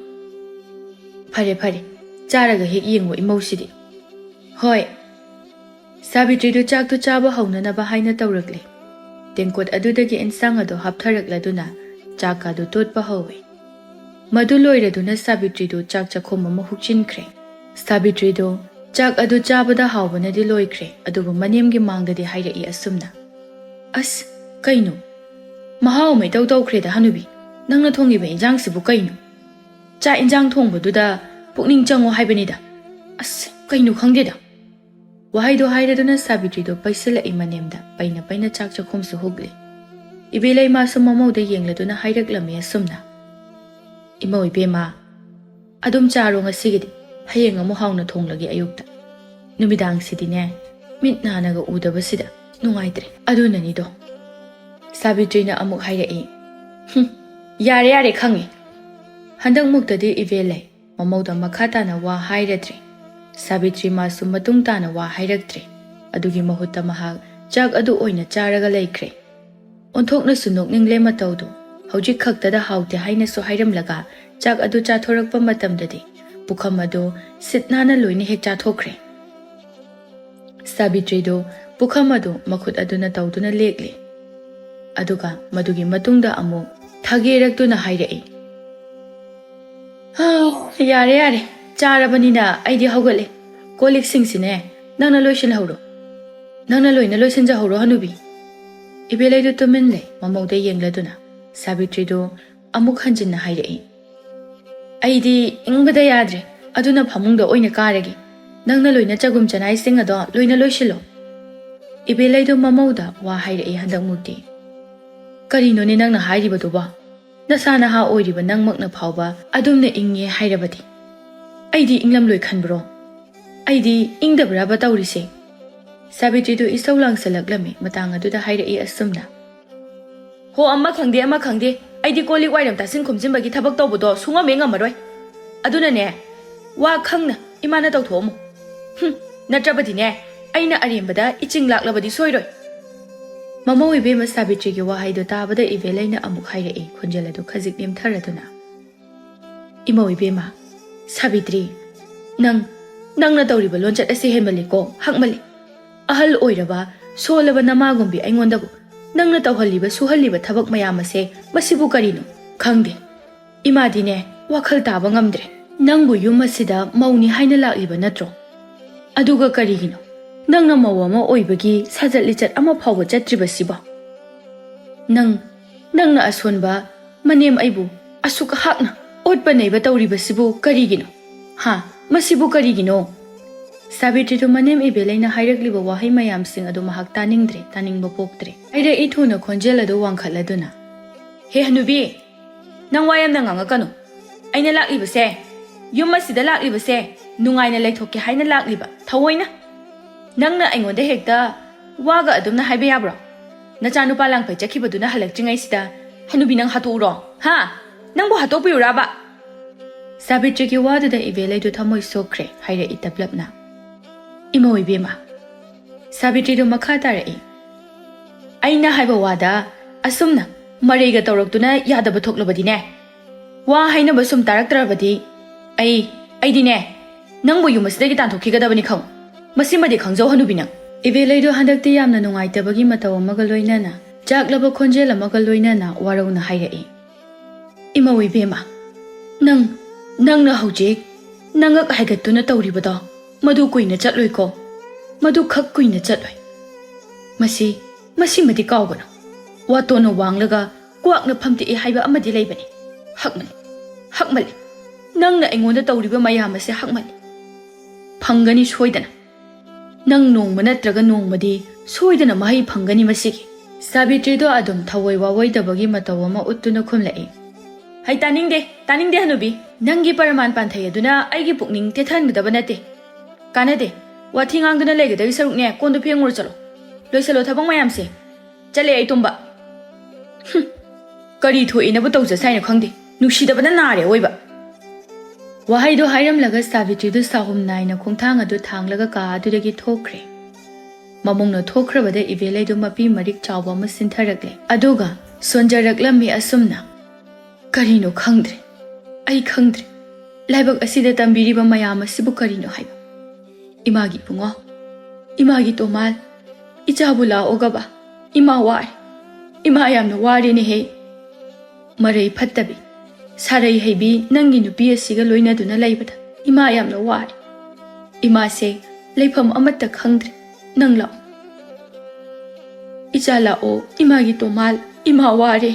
ꯐꯔꯦ, ꯐꯔꯦ, ꯆꯥꯔꯒ ꯍꯦꯛ ꯌꯦꯡꯉꯣ ꯏꯃꯧꯁꯤꯗꯤ꯫" "ꯍꯣꯏ꯫" ꯁꯥꯕꯤꯇ꯭ꯔꯤꯗꯨ ꯆꯥꯛꯇꯨ ꯆꯥꯕ ꯍꯧꯅꯅꯕ ꯍꯥꯏꯅ ꯇꯧꯔꯛꯂꯦ꯫ ꯇꯦꯡꯀꯣꯠ ꯑꯗꯨꯗꯒꯤ ꯏꯟꯁꯥꯡ ꯑꯗꯨ ꯍꯥꯞꯊꯔꯛꯂꯗꯨꯅ ꯆꯥꯛ ꯑꯗꯨ ꯇꯣꯠꯄ ꯍꯧꯏ꯫ ꯃꯗꯨ ꯂꯣꯏꯔꯗꯨꯅ ꯁꯥꯕꯤꯇ꯭ꯔꯤꯗꯨ ꯆꯥꯛ ꯆꯥꯛꯈꯣꯝ ꯑꯃ ꯍꯨꯛꯆꯤꯟꯈ꯭ꯔꯦ꯫ ꯁꯥꯕꯤꯇ꯭ꯔꯤꯗꯨ ꯆꯥꯛ ꯑꯗꯨ ꯆꯥꯕꯗ ꯍꯥꯎꯕꯅꯗꯤ ꯂꯣꯏꯈ꯭ꯔꯦ, ꯑꯗꯨꯕꯨ ꯃꯅꯦꯝꯒꯤ ꯃꯥꯡꯗꯗꯤ ꯍꯥꯏꯔꯛꯏ ꯑꯁꯨꯝꯅ, "ꯑꯁ, ꯀꯩꯅꯣ? ꯃꯍꯥꯎ ꯑꯃ ꯏꯇꯧ ꯇꯧꯈ꯭ꯔꯦꯗ ꯍꯅꯨꯕꯤ꯫ ꯅꯪꯅ ꯊꯣꯡꯉꯤꯕ ꯏꯟꯖꯥꯡꯁꯤꯕꯨ ꯀꯩꯅꯣ? ꯆꯥꯛ ꯏꯟꯖꯥꯡ ꯊꯣꯡꯕꯗꯨꯗ ꯄꯨꯛꯅꯤꯡ ꯆꯪꯉꯣ ꯍꯥꯏꯕꯅꯤꯗ꯫ ꯑꯁ, ꯀꯩꯅꯣ ꯈꯪꯗꯦꯗ꯫" ꯋꯥꯍꯩꯗꯣ ꯍꯥꯏꯔꯗꯨꯅ ꯁꯥꯕꯤꯇ꯭ꯔꯤꯗꯣ ꯄꯩꯁꯤꯜꯂꯛꯏ ꯃꯅꯦꯝꯗ, ꯄꯩꯅ ꯄꯩꯅ ꯆꯥꯛ ꯆꯥꯛꯈꯣꯝꯁꯨ ꯍꯨꯛꯂꯤ꯫ ꯏꯕꯦꯂꯩꯃꯥꯁꯨ ꯃꯃꯧꯗ ꯌꯦꯡꯂꯗꯨꯅ ꯍꯥꯏꯔꯛꯂꯝꯃꯤ ꯑꯁꯨꯝꯅ, "ꯏꯃꯧ ꯏꯕꯦꯝꯃ, ꯑꯗꯨꯝ ꯆꯥꯔꯣ ꯉꯁꯤꯒꯤꯗꯤ, ꯍꯌꯦꯡ ꯑꯃꯨꯛ ꯍꯥꯎꯅ ꯊꯣꯡꯂꯒꯦ ꯑꯌꯨꯛꯇ꯫ ꯅꯨꯃꯤꯗꯥꯡꯁꯤꯗꯤꯅꯦ, ꯃꯤꯠ ꯅꯥꯅꯒ ꯎꯗꯕꯁꯤꯗ ꯅꯨꯡꯉꯥꯏꯇ꯭ꯔꯦ꯫ ꯑꯗꯨꯅꯅꯤꯗꯣ꯫" ꯁꯥꯕꯤꯇ꯭ꯔꯤꯅ ꯑꯃꯨꯛ ꯍꯥꯏꯔꯛꯏ, "ꯍꯨꯝ, ꯌꯥꯔꯦ, ꯌꯥꯔꯦ, ꯈꯪꯉꯦ꯫" ꯍꯟꯗꯛꯃꯨꯛꯇꯗꯤ ꯏꯕꯦꯂꯩ ꯃꯃꯧꯗ ꯃꯈꯥ ꯇꯥꯅ ꯋꯥ ꯍꯥꯏꯔꯗ꯭ꯔꯦ꯫ ꯁꯥꯕꯤꯇ꯭ꯔꯤ ꯃꯥꯁꯨ ꯃꯇꯨꯡ ꯇꯥꯅ ꯋꯥ ꯍꯥꯏꯔꯛꯇ꯭ꯔꯦ꯫ ꯑꯗꯨꯒꯤ ꯃꯍꯨꯠꯇ ꯃꯍꯥꯛ ꯆꯥꯛ ꯑꯗꯨ ꯑꯣꯏꯅ ꯆꯥꯔꯒ ꯂꯩꯈ꯭ꯔꯦ꯫ ꯑꯣꯟꯊꯣꯛꯅꯁꯨ ꯅꯣꯛꯅꯤꯡꯂꯦ ꯃꯇꯧꯗꯨ꯫ ꯍꯧꯖꯤꯛ ꯈꯛꯇꯗ ꯍꯥꯎꯇꯦ ꯍꯥꯏꯅꯁꯨ ꯍꯥꯏꯔꯝꯂꯒ ꯆꯥꯛ ꯑꯗꯨ ꯆꯥꯊꯣꯔꯛꯄ ꯃꯇꯝꯗꯗꯤ ꯄꯨꯈꯝ ꯑꯗꯨ ꯁꯤꯠ ꯅꯥꯟꯅ ꯂꯣꯏꯅ ꯍꯦꯛ ꯆꯥꯊꯣꯛꯈ꯭ꯔꯦ꯫ ꯁꯥꯕꯤꯇ꯭ꯔꯤꯗꯨ ꯄꯨꯈꯝ ꯑꯗꯨ ꯃꯈꯨꯠ ꯑꯗꯨꯅ ꯇꯧꯗꯨꯅ ꯂꯦꯛꯂꯦ꯫ ꯑꯗꯨꯒ ꯃꯗꯨꯒꯤ ꯃꯇꯨꯡꯗ ꯑꯃꯨꯛ ꯊꯒꯦꯔꯛꯇꯨꯅ ꯍꯥꯏꯔꯛꯏ, "ꯍꯥ, ꯌꯥꯔꯦ, ꯌꯥꯔꯦ, ꯆꯥꯔꯕꯅꯤꯅ ꯑꯩꯗꯤ ꯍꯧꯒꯠꯂꯦ꯫ ꯀꯣꯜ ꯂꯤꯛꯁꯤꯡꯁꯤꯅꯦ, ꯅꯪꯅ ꯂꯣꯏꯁꯤꯜꯍꯧꯔꯣ꯫ ꯅꯪꯅ ꯂꯣꯏꯅ ꯂꯣꯏꯁꯤꯟꯖꯍꯧꯔꯣ, ꯍꯅꯨꯕꯤ꯫" ꯏꯕꯦꯂꯩꯗꯨ ꯇꯨꯃꯤꯟ ꯂꯩ, ꯃꯃꯧꯗ ꯌꯦꯡꯂꯗꯨꯅ꯫ ꯁꯥꯕꯤꯇ꯭ꯔꯤꯗꯨ ꯑꯃꯨꯛ ꯍꯟꯖꯤꯟꯅ ꯍꯥꯏꯔꯛꯏ, "ꯑꯩꯗꯤ ꯏꯪꯕꯗ ꯌꯥꯗ꯭ꯔꯦ, ꯑꯗꯨꯅ ꯐꯃꯨꯡꯗ ꯑꯣꯏꯅ ꯀꯥꯔꯒꯦ꯫ ꯅꯪꯅ ꯂꯣꯏꯅ ꯆꯒꯨꯝ ꯆꯅꯥꯏꯁꯤꯡ ꯑꯗꯣ ꯂꯣꯏꯅ ꯂꯣꯏꯁꯤꯜꯂꯣ꯫" ꯏꯕꯦꯂꯩꯗꯣ ꯃꯃꯧꯗ ꯋꯥ ꯍꯥꯏꯔꯛꯏ ꯍꯟꯗꯛꯃꯨꯛꯇꯤ꯫ "ꯀꯔꯤꯅꯣꯅꯦ ꯅꯪꯅ ꯍꯥꯏꯔꯤꯕꯗꯨꯕꯣ? ꯅꯁꯥ ꯅꯍꯥ ꯑꯣꯏꯔꯤꯕ ꯅꯪꯃꯛꯅ ꯐꯥꯎꯕ ꯑꯗꯨꯝꯅ ꯏꯪꯉꯦ ꯍꯥꯏꯔꯕꯗꯤ ꯑꯩꯗꯤ ꯏꯪꯂꯝꯂꯣꯏ ꯈꯟꯕ꯭ꯔꯣ? ꯑꯩꯗꯤ ꯏꯪꯗꯕ꯭ꯔꯕ ꯇꯧꯔꯤꯁꯦ?" ꯁꯥꯕꯤꯇ꯭ꯔꯤꯗꯨ ꯏꯁꯧ ꯂꯥꯡꯁꯜꯂꯛꯂꯝꯃꯤ꯫ ꯃꯇꯥꯡ ꯑꯗꯨꯗ ꯍꯥꯏꯔꯛꯏ ꯑꯁꯨꯝꯅ, "ꯍꯣ, ꯑꯃ ꯈꯪꯗꯦ, ꯑꯃ ꯈꯪꯗꯦ, ꯑꯩꯗꯤ ꯀꯣꯜ ꯂꯤꯛ ꯋꯥꯏꯔꯝ ꯇꯥꯁꯤꯟ ꯈꯣꯝꯖꯤꯟꯕꯒꯤ ꯊꯕꯛ ꯇꯧꯕꯗꯣ ꯁꯨꯡꯉꯝ ꯍꯦꯛ ꯉꯝꯃꯔꯣꯏ꯫ ꯑꯗꯨꯅꯅꯦ, ꯋꯥ ꯈꯪꯅ ꯏꯃꯥꯅ ꯇꯧꯊꯣꯛꯑꯝꯃꯨ꯫ ꯍꯨꯝ, ꯅꯠꯇ꯭ꯔꯕꯗꯤꯅꯦ, ꯑꯩꯅ ꯑꯔꯦꯝꯕꯗ ꯏꯆꯤꯡ ꯂꯥꯛꯂꯕꯗꯤ ꯁꯣꯏꯔꯣꯏ꯫" ꯃꯃꯧ ꯏꯕꯦꯝꯃ ꯁꯥꯕꯤꯇ꯭ꯔꯤꯒꯤ ꯋꯥꯍꯩꯗꯣ ꯇꯥꯕꯗ ꯏꯕꯦꯂꯩꯅ ꯑꯃꯨꯛ ꯍꯥꯏꯔꯛꯏ, ꯈꯣꯟꯖꯦꯜ ꯑꯗꯨ ꯈꯖꯤꯛ ꯅꯦꯝꯊꯔꯗꯨꯅ, "ꯏꯃꯧ ꯏꯕꯦꯝꯃ, ꯁꯥꯕꯤꯇ꯭ꯔꯤ, ꯅꯪ, ꯅꯪꯅ ꯇꯧꯔꯤꯕ ꯂꯣꯟꯆꯠ ꯑꯁꯤ ꯍꯦꯟꯃꯜꯂꯤꯀꯣ, ꯍꯛꯃꯜꯂꯤ꯫ ꯑꯍꯜ ꯑꯣꯏꯔꯕ, ꯁꯣꯜꯂꯕ ꯅꯃꯥꯒꯨꯝꯕꯤ ꯑꯩꯉꯣꯟꯗꯕꯨ ꯅꯪꯅ ꯇꯧꯍꯜꯂꯤꯕ, ꯁꯨꯍꯜꯂꯤꯕ ꯊꯕꯛ ꯃꯌꯥꯝ ꯑꯁꯦ ꯃꯁꯤꯕꯨ ꯀꯔꯤꯅꯣ? ꯈꯪꯗꯦ꯫ ꯏꯃꯥꯗꯤꯅꯦ, ꯋꯥꯈꯜ ꯇꯥꯕ ꯉꯝꯗ꯭ꯔꯦ꯫ ꯅꯪꯕꯨ ꯌꯨꯝ ꯑꯁꯤꯗ ꯃꯧꯅꯤ ꯍꯥꯏꯅ ꯂꯥꯛꯂꯤꯕ ꯅꯠꯇ꯭ꯔꯣ? ꯑꯗꯨꯒ ꯀꯔꯤꯒꯤꯅꯣ ꯅꯪꯅ ꯃꯧ ꯑꯃ ꯑꯣꯏꯕꯒꯤ ꯁꯥꯖꯠ ꯂꯤꯆꯠ ꯑꯃ ꯐꯥꯎꯕ ꯆꯠꯇ꯭ꯔꯤꯕꯁꯤꯕꯣ? ꯅꯪ, ꯅꯪꯅ ꯑꯁꯣꯟꯕ ꯃꯅꯦꯝ ꯑꯩꯕꯨ ꯑꯁꯨꯛ ꯍꯥꯛꯅ ꯑꯣꯠꯄ ꯅꯩꯕ ꯇꯧꯔꯤꯕꯁꯤꯕꯨ ꯀꯔꯤꯒꯤꯅꯣ? ꯍꯥ? ꯃꯁꯤꯕꯨ ꯀꯔꯤꯒꯤꯅꯣ?" ꯁꯥꯕꯤꯇ꯭ꯔꯤꯗꯨ ꯃꯅꯦꯝ ꯏꯕꯦꯂꯩꯅ ꯍꯥꯏꯔꯛꯂꯤꯕ ꯋꯥꯍꯩ ꯃꯌꯥꯝꯁꯤꯡ ꯑꯗꯨ ꯃꯍꯥꯛ ꯇꯥꯅꯤꯡꯗ꯭ꯔꯦ, ꯇꯥꯅꯤꯡꯕ ꯄꯣꯛꯇ꯭ꯔꯦ꯫ ꯍꯥꯏꯔꯛꯏ ꯊꯨꯅ ꯈꯣꯟꯖꯦꯜ ꯑꯗꯨ ꯋꯥꯡꯈꯠꯂꯗꯨꯅ, "ꯍꯦ ꯍꯅꯨꯕꯤ, ꯅꯪ ꯋꯥ ꯌꯥꯝꯅ ꯉꯥꯡꯉꯛꯀꯅꯨ꯫ ꯑꯩꯅ ꯂꯥꯛꯂꯤꯕꯁꯦ, ꯌꯨꯝ ꯑꯁꯤꯗ ꯂꯥꯛꯂꯤꯕꯁꯦ, ꯅꯨꯡꯉꯥꯏꯅ ꯂꯩꯊꯣꯛꯀꯦ ꯍꯥꯏꯅ ꯂꯥꯛꯂꯤꯕ, ꯊꯑꯣꯏꯅ꯫ ꯅꯪꯅ ꯑꯩꯉꯣꯟꯗ ꯍꯦꯛꯇ ꯋꯥꯒ ꯑꯗꯨꯝꯅ ꯍꯥꯏꯕ ꯌꯥꯕ꯭ꯔꯣ? ꯅꯆꯥꯅꯨꯄꯥ ꯂꯥꯡꯐꯩ ꯆꯠꯈꯤꯕꯗꯨꯅ ꯍꯜꯂꯛꯇ꯭ꯔꯤꯉꯩꯁꯤꯗ ꯍꯅꯨꯕꯤ ꯅꯪ ꯍꯥꯠꯇꯣꯛꯎꯔꯣ? ꯍꯥ? ꯅꯪꯕꯨ ꯍꯥꯠꯇꯣꯛꯄꯤꯔꯨꯔꯕ?" ꯁꯥꯕꯤꯇ꯭ꯔꯤꯒꯤ ꯋꯥꯗꯨꯗ ꯏꯕꯦꯂꯩꯗꯨ ꯊꯃꯣꯏ ꯁꯣꯛꯈ꯭ꯔꯦ, ꯍꯥꯏꯔꯛꯏ ꯇꯞꯂꯞꯅ, "ꯏꯃꯧ ꯏꯕꯦꯝꯃ, ꯁꯥꯕꯤꯇ꯭ꯔꯤꯗꯨ ꯃꯈꯥ ꯇꯥꯔꯛꯏ, ꯑꯩꯅ ꯍꯥꯏꯕ ꯋꯥꯗ ꯑꯁꯨꯝꯅ ꯃꯔꯩꯒ ꯇꯧꯔꯛꯇꯨꯅ ꯌꯥꯗꯕ ꯊꯣꯛꯂꯕꯗꯤꯅꯦ, ꯋꯥ ꯍꯥꯏꯅꯕ ꯁꯨꯝ ꯇꯥꯔꯛꯇ꯭ꯔꯕꯗꯤ ꯑꯩ ꯑꯩꯗꯤꯅꯦ, ꯅꯪꯕꯨ ꯌꯨꯝ ꯑꯁꯤꯗꯒꯤ ꯇꯥꯟꯊꯣꯛꯈꯤꯒꯗꯕꯅꯤ ꯈꯪꯉꯨ꯫ ꯃꯁꯤꯃꯗꯤ ꯈꯪꯖꯧ ꯍꯅꯨꯕꯤ ꯅꯪ꯫ ꯏꯕꯦꯂꯩꯗꯣ ꯍꯟꯗꯛꯇꯤ ꯌꯥꯝꯅ ꯅꯨꯡꯉꯥꯏꯇꯕꯒꯤ ꯃꯇꯧ ꯑꯃꯒ ꯂꯣꯏꯅꯅ, ꯆꯥꯛꯂꯕ ꯈꯣꯟꯖꯦꯜ ꯑꯃꯒ ꯂꯣꯏꯅꯅ ꯋꯥꯔꯧꯅ ꯍꯥꯏꯔꯛꯏ꯫ "ꯏꯃꯧ ꯏꯕꯦꯝꯃ, ꯅꯪ, ꯅꯪꯅ ꯍꯧꯖꯤꯛ ꯅꯉꯛ ꯍꯥꯏꯒꯠꯇꯨꯅ ꯇꯧꯔꯤꯕꯗꯣ, ꯃꯗꯨ ꯀꯨꯏꯅ ꯆꯠꯂꯣꯏꯀꯣ꯫ ꯃꯗꯨ ꯈꯛ ꯀꯨꯏꯅ ꯆꯠꯂꯣꯏ꯫ ꯃꯁꯤ, ꯃꯁꯤꯃꯗꯤ ꯀꯥꯎꯒꯅꯨ꯫ ꯋꯥꯇꯣꯟꯅ ꯋꯥꯡꯂꯒ ꯀ꯭ꯋꯥꯛꯅ ꯐꯝꯇꯦꯛꯏ ꯍꯥꯏꯕ ꯑꯃꯗꯤ ꯂꯩꯕꯅꯤ꯫ ꯍꯛꯃꯜꯂꯤ, ꯍꯛꯃꯜꯂꯤ꯫ ꯅꯪꯅ ꯑꯩꯉꯣꯟꯗ ꯇꯧꯔꯤꯕ ꯃꯌꯥꯝ ꯑꯁꯦ ꯍꯛꯃꯜꯂꯤ꯫ ꯐꯪꯒꯅꯤ ꯁꯣꯏꯗꯅ꯫ ꯅꯪ ꯅꯣꯡꯃ ꯅꯠꯇ꯭ꯔꯒ ꯅꯣꯡꯃꯗꯤ ꯁꯣꯏꯗꯅ ꯃꯍꯩ ꯐꯪꯒꯅꯤ ꯃꯁꯤꯒꯤ꯫" ꯁꯥꯕꯤꯇ꯭ꯔꯤꯗꯣ ꯑꯗꯨꯝ ꯊꯋꯥꯏ ꯋꯥꯋꯣꯏꯗꯕꯒꯤ ꯃꯇꯧ ꯑꯃ ꯎꯠꯇꯨꯅ ꯈꯨꯝꯂꯛꯏ꯫ "ꯍꯩ, ꯇꯥꯅꯤꯡꯗꯦ, ꯇꯥꯅꯤꯡꯗꯦ ꯍꯅꯨꯕꯤ꯫ ꯅꯪꯒꯤ ꯄꯔꯃꯥꯟ ꯄꯥꯟꯊꯩ ꯑꯗꯨꯅ ꯑꯩꯒꯤ ꯄꯨꯛꯅꯤꯡ ꯇꯦꯊꯍꯟꯒꯗꯕ ꯅꯠꯇꯦ꯫ ꯀꯥꯟꯅꯗꯦ꯫ ꯋꯥꯊꯤ ꯉꯥꯡꯗꯨꯅ ꯂꯩꯒꯗꯧꯒꯤ ꯁꯔꯨꯛꯅꯦ, ꯀꯣꯟꯗꯨ ꯐꯦꯡꯉꯨꯔꯣ ꯆꯠꯂꯣ꯫ ꯂꯣꯏꯁꯜꯂꯣ ꯊꯕꯛ ꯃꯌꯥꯝꯁꯦ꯫ ꯆꯠꯂꯦ ꯑꯩ ꯇꯨꯝꯕ꯫" "ꯍꯨꯝ, ꯀꯔꯤ ꯊꯣꯛꯏꯅꯕꯨ ꯇꯧꯖꯁꯥꯏꯅꯣ ꯈꯪꯗꯦ꯫ ꯅꯨꯡꯁꯤꯗꯕꯅ ꯅꯥꯔꯦ ꯑꯑꯣꯏꯕ꯫" ꯋꯥꯍꯩꯗꯨ ꯍꯥꯏꯔꯝꯂꯒ ꯁꯥꯕꯤꯇ꯭ꯔꯤꯗꯨ ꯁꯥꯍꯨꯝ ꯅꯥꯏꯅ ꯈꯣꯡꯊꯥꯡ ꯑꯗꯨ ꯊꯥꯡꯂꯒ ꯀꯥ ꯑꯗꯨꯗꯒꯤ ꯊꯣꯛꯈ꯭ꯔꯦ꯫ ꯃꯃꯨꯡꯅ ꯊꯣꯛꯈ꯭ꯔꯕꯗ ꯏꯕꯦꯂꯩꯗꯨ ꯃꯄꯤ ꯃꯔꯤꯛ ꯆꯥꯎꯕ ꯑꯃ ꯁꯤꯟꯊꯔꯛꯂꯦ꯫ ꯑꯗꯨꯒ ꯁꯣꯟꯖꯔꯛꯂꯝꯃꯤ ꯑꯁꯨꯝꯅ꯫ "ꯀꯔꯤꯅꯣ ꯈꯪꯗ꯭ꯔꯦ꯫ ꯑꯩ ꯈꯪꯗ꯭ꯔꯦ꯫ ꯂꯥꯏꯕꯛ ꯑꯁꯤꯗ ꯇꯝꯕꯤꯔꯤꯕ ꯃꯌꯥꯝ ꯑꯁꯤꯕꯨ ꯀꯔꯤꯅꯣ ꯍꯥꯏꯕ꯫ ꯏꯃꯥꯒꯤ ꯏꯕꯨꯡꯉꯣ, ꯏꯃꯥꯒꯤ ꯇꯣꯃꯥꯜ, ꯏꯆꯥꯕꯨ ꯂꯥꯛꯑꯣꯒꯕ꯫ ꯏꯃꯥ ꯋꯥꯔꯦ꯫ ꯏꯃꯥ ꯌꯥꯝꯅ ꯋꯥꯔꯦꯅꯦꯍꯦ꯫ ꯃꯔꯩ ꯐꯠꯇꯕꯤ, ꯁꯥꯔꯩ ꯍꯩꯕꯤ ꯅꯪꯒꯤ ꯅꯨꯄꯤ ꯑꯁꯤꯒ ꯂꯣꯏꯅꯗꯨꯅ ꯂꯩꯕꯗ ꯏꯃꯥ ꯌꯥꯝꯅ ꯋꯥꯔꯦ꯫ ꯏꯃꯥꯁꯦ ꯂꯩꯐꯝ ꯑꯃꯠꯇ ꯈꯪꯗ꯭ꯔꯦ꯫ ꯅꯪ ꯂꯥꯛꯑꯣ꯫ ꯏꯆꯥ ꯂꯥꯛꯑꯣ, ꯏꯃꯥꯒꯤ ꯇꯣꯃꯥꯜ, ꯏꯃꯥ ꯋꯥꯔꯦ꯫"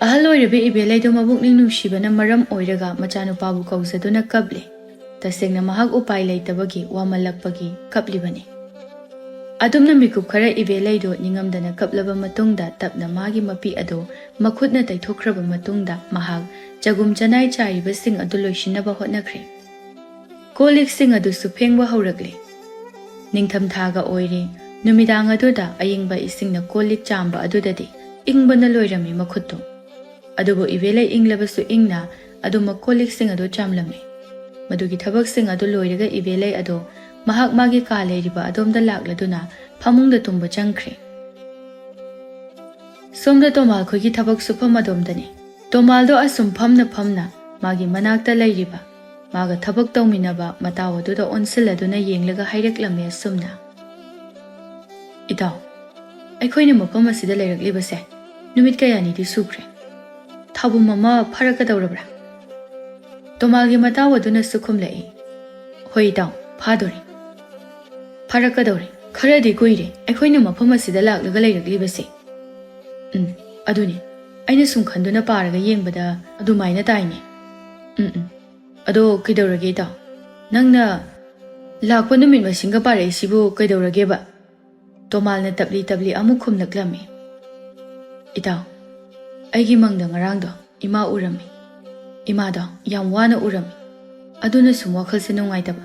ꯑꯍꯜ ꯑꯣꯏꯔꯕꯤ ꯏꯕꯦꯂꯩꯗꯣ ꯃꯕꯨꯛꯅꯤꯡ ꯅꯨꯡꯁꯤꯕꯅ ꯃꯔꯝ ꯑꯣꯏꯔꯒ ꯃꯆꯥꯅꯨꯄꯥꯕꯨ ꯀꯧꯖꯗꯨꯅ ꯀꯞꯂꯦ꯫ ꯇꯁꯦꯡꯅ ꯃꯍꯥꯛ ꯎꯄꯥꯏ ꯂꯩꯇꯕꯒꯤ, ꯋꯥꯃꯜꯂꯛꯄꯒꯤ ꯀꯞꯂꯤꯕꯅꯤ꯫ ꯑꯗꯨꯝꯅ ꯃꯤꯀꯨꯞ ꯈꯔ ꯏꯕꯦꯂꯩꯗꯣ ꯅꯤꯡꯉꯝꯗꯅ ꯀꯞꯂꯕ ꯃꯇꯨꯡꯗ ꯇꯞꯅ ꯃꯥꯒꯤ ꯃꯄꯤ ꯑꯗꯨ ꯃꯈꯨꯠꯅ ꯇꯩꯊꯣꯛꯈ꯭ꯔꯕ ꯃꯇꯨꯡꯗ ꯃꯍꯥꯛ ꯆꯒꯨꯝ ꯆꯅꯥꯏ ꯆꯥꯏꯔꯤꯕꯁꯤꯡ ꯑꯗꯨ ꯂꯣꯏꯁꯤꯟꯅꯕ ꯍꯣꯠꯅꯈ꯭ꯔꯦ꯫ ꯀꯣꯜ ꯂꯤꯛꯁꯤꯡ ꯑꯗꯨꯁꯨ ꯐꯦꯡꯕ ꯍꯧꯔꯛꯂꯦ꯫ ꯅꯤꯡꯊꯝꯊꯥꯒ ꯑꯣꯏꯔꯦ꯫ ꯅꯨꯃꯤꯗꯥꯡ ꯑꯗꯨꯗ ꯑꯌꯤꯡꯕ ꯏꯁꯤꯡꯅ ꯀꯣꯜ ꯂꯤꯛ ꯆꯥꯝꯕ ꯑꯗꯨꯗꯗꯤ ꯏꯪꯕꯅ ꯂꯣꯏꯔꯝꯃꯤ ꯃꯈꯨꯠꯇꯨ꯫ ꯑꯗꯨꯕꯨ ꯏꯕꯦꯂꯩ ꯏꯪꯂꯕꯁꯨ ꯏꯪꯅ ꯑꯗꯨꯃꯛ ꯀꯣꯜ ꯂꯤꯛꯁꯤꯡ ꯑꯗꯨ ꯆꯥꯝꯂꯝꯃꯤ꯫ ꯃꯗꯨꯒꯤ ꯊꯕꯛꯁꯤꯡ ꯑꯗꯨ ꯂꯣꯏꯔꯒ ꯏꯕꯦꯂꯩ ꯑꯗꯣ ꯃꯍꯥꯛ ꯃꯥꯒꯤ ꯀꯥ ꯂꯩꯔꯤꯕ ꯑꯗꯣꯝꯗ ꯂꯥꯛꯂꯗꯨꯅ ꯐꯃꯨꯡꯗ ꯇꯨꯝꯕ ꯆꯪꯈ꯭ꯔꯦ꯫ ꯁꯣꯝꯗ ꯇꯣꯃꯥꯜ ꯈꯣꯏꯒꯤ ꯊꯕꯛ ꯁꯨꯐꯝ ꯑꯗꯣꯝꯗꯅꯤ꯫ ꯇꯣꯃꯥꯜꯗꯣ ꯑꯁꯨꯝ ꯐꯝꯅ ꯐꯝꯅ ꯃꯥꯒꯤ ꯃꯅꯥꯛꯇ ꯂꯩꯔꯤꯕ ꯃꯥꯒ ꯊꯕꯛ ꯇꯧꯃꯤꯟꯅꯕ ꯃꯇꯥꯎ ꯑꯗꯨꯗ ꯑꯣꯟꯁꯤꯜꯂꯗꯨꯅ ꯌꯦꯡꯂꯒ ꯍꯥꯏꯔꯛꯂꯝꯃꯤ ꯑꯁꯨꯝꯅ, "ꯏꯇꯥꯎ, ꯑꯩꯈꯣꯏꯅ ꯃꯐꯝ ꯑꯁꯤꯗ ꯂꯩꯔꯛꯂꯤꯕꯁꯦ ꯅꯨꯃꯤꯠ ꯀꯌꯥꯅꯤꯗꯤ ꯁꯨꯈ꯭ꯔꯦ꯫ ꯊꯥꯕꯨꯝ ꯑꯃ ꯐꯥꯔꯛꯀꯗꯧꯔꯕ꯭ꯔꯥ?" ꯇꯣꯃꯥꯜꯒꯤ ꯃꯇꯥꯎ ꯑꯗꯨꯅꯁꯨ ꯈꯨꯝꯂꯛꯏ, "ꯍꯣꯏ ꯏꯇꯥꯎ, ꯐꯥꯗꯣꯔꯦ꯫ ꯐꯥꯔꯛꯀꯗꯧꯔꯦ꯫ ꯈꯔꯗꯤ ꯀꯨꯏꯔꯦ ꯑꯩꯈꯣꯏꯅ ꯃꯐꯝ ꯑꯁꯤꯗ ꯂꯥꯛꯂꯒ ꯂꯩꯔꯛꯂꯤꯕꯁꯦ꯫ ꯎꯝ, ꯑꯗꯨꯅꯤ꯫ ꯑꯩꯅ ꯁꯨꯝ ꯈꯟꯗꯨꯅ ꯄꯥꯔꯒ ꯌꯦꯡꯕꯗ ꯑꯗꯨꯃꯥꯏꯅ ꯇꯥꯏꯅꯦ꯫ ꯎꯝ, ꯎꯝ꯫ ꯑꯗꯣ ꯀꯩꯗꯧꯔꯒꯦ ꯏꯇꯥꯎ? ꯅꯪꯅ ꯂꯥꯛꯄ ꯅꯨꯃꯤꯠ ꯃꯁꯤꯡꯒ ꯄꯥꯔꯛꯏꯁꯤꯕꯨ ꯀꯩꯗꯧꯔꯒꯦꯕ?" ꯇꯣꯃꯥꯜꯅ ꯇꯞꯂꯤ ꯇꯞꯂꯤ ꯑꯃꯨꯛ ꯈꯨꯝꯂꯛꯂꯝꯃꯤ, "ꯏꯇꯥꯎ, ꯑꯩꯒꯤ ꯃꯪꯗ ꯉꯔꯥꯡꯗꯣ ꯏꯃꯥ ꯎꯔꯝꯃꯤ꯫ ꯏꯃꯥꯗꯣ ꯌꯥꯝ ꯋꯥꯅ ꯎꯔꯝꯃꯤ꯫ ꯑꯗꯨꯅ ꯁꯨꯝ ꯋꯥꯈꯜꯁꯦ ꯅꯨꯡꯉꯥꯏꯇꯕ꯫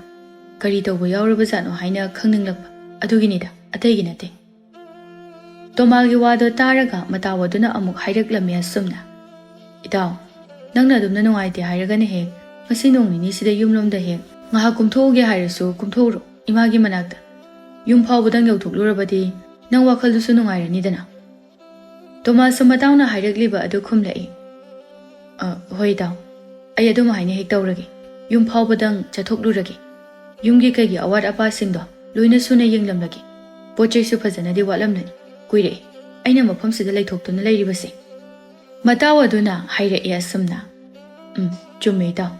ꯀꯔꯤ ꯇꯧꯕ ꯌꯥꯎꯔꯕꯖꯥꯠꯅꯣ ꯍꯥꯏꯅ ꯈꯪꯅꯤꯡꯂꯛꯄ꯫ ꯑꯗꯨꯒꯤꯅꯤꯗ, ꯑꯇꯩꯒꯤ ꯅꯠꯇꯦ꯫" ꯇꯣꯃꯥꯜꯒꯤ ꯋꯥꯗꯣ ꯇꯥꯔꯒ ꯃꯇꯥꯎ ꯑꯗꯨꯅ ꯑꯃꯨꯛ ꯍꯥꯏꯔꯛꯂꯝꯃꯤ ꯑꯁꯨꯝꯅ, "ꯏꯇꯥꯎ, ꯅꯪꯅ ꯑꯗꯨꯝꯅ ꯅꯨꯡꯉꯥꯏꯇꯦ ꯍꯥꯏꯔꯒꯅ ꯍꯦꯛ ꯉꯁꯤ ꯅꯣꯡ ꯅꯤꯅꯤꯁꯤꯗ ꯌꯨꯝꯂꯣꯝꯗ ꯍꯦꯛ ꯉꯥꯏꯍꯥꯛ ꯀꯨꯝꯊꯣꯛꯎꯒꯦ ꯍꯥꯏꯔꯁꯨ ꯀꯨꯝꯊꯣꯛꯎꯔꯣ ꯏꯃꯥꯒꯤ ꯃꯅꯥꯛꯇ꯫ ꯌꯨꯝ ꯐꯥꯎꯕꯗꯪ ꯌꯧꯊꯣꯛꯂꯨꯔꯕꯗꯤ ꯅꯪ ꯋꯥꯈꯜꯗꯨꯁꯨ ꯅꯨꯡꯉꯥꯏꯔꯅꯤꯗꯅ꯫" ꯇꯣꯃꯥꯁꯁꯨ ꯃꯇꯥꯎꯅ ꯍꯥꯏꯔꯛꯂꯤꯕ ꯑꯗꯨ ꯈꯨꯝꯂꯛꯏ, "ꯑ, ꯍꯣꯏ ꯏꯇꯥꯎ, ꯑꯩ ꯑꯗꯨꯝ ꯍꯥꯏꯅ ꯍꯦꯛ ꯇꯧꯔꯒꯦ꯫ ꯌꯨꯝ ꯐꯥꯎꯕꯗꯪ ꯆꯠꯊꯣꯛꯂꯨꯔꯒꯦ꯫ ꯌꯨꯝꯒꯤ ꯀꯩꯒꯤ ꯑꯋꯥꯠ ꯑꯄꯥꯁꯤꯡꯗꯣ ꯂꯣꯏꯅ ꯁꯨꯅ ꯌꯦꯡꯂꯝꯂꯒꯦ꯫ ꯄꯣꯠ ꯆꯩꯁꯨ ꯐꯖꯅꯗꯤ ꯋꯥꯠꯂꯝꯂꯅꯤ꯫ ꯀꯨꯏꯔꯛꯑꯦ ꯑꯩꯅ ꯃꯐꯝꯁꯤꯗ ꯂꯩꯊꯣꯛꯇꯨꯅ ꯂꯩꯔꯤꯕꯁꯦ꯫" ꯃꯇꯥꯎ ꯑꯗꯨꯅ ꯍꯥꯏꯔꯛꯏ ꯑꯁꯨꯝꯅ, "ꯎꯝ, ꯆꯨꯝꯃꯦ ꯏꯇꯥꯎ꯫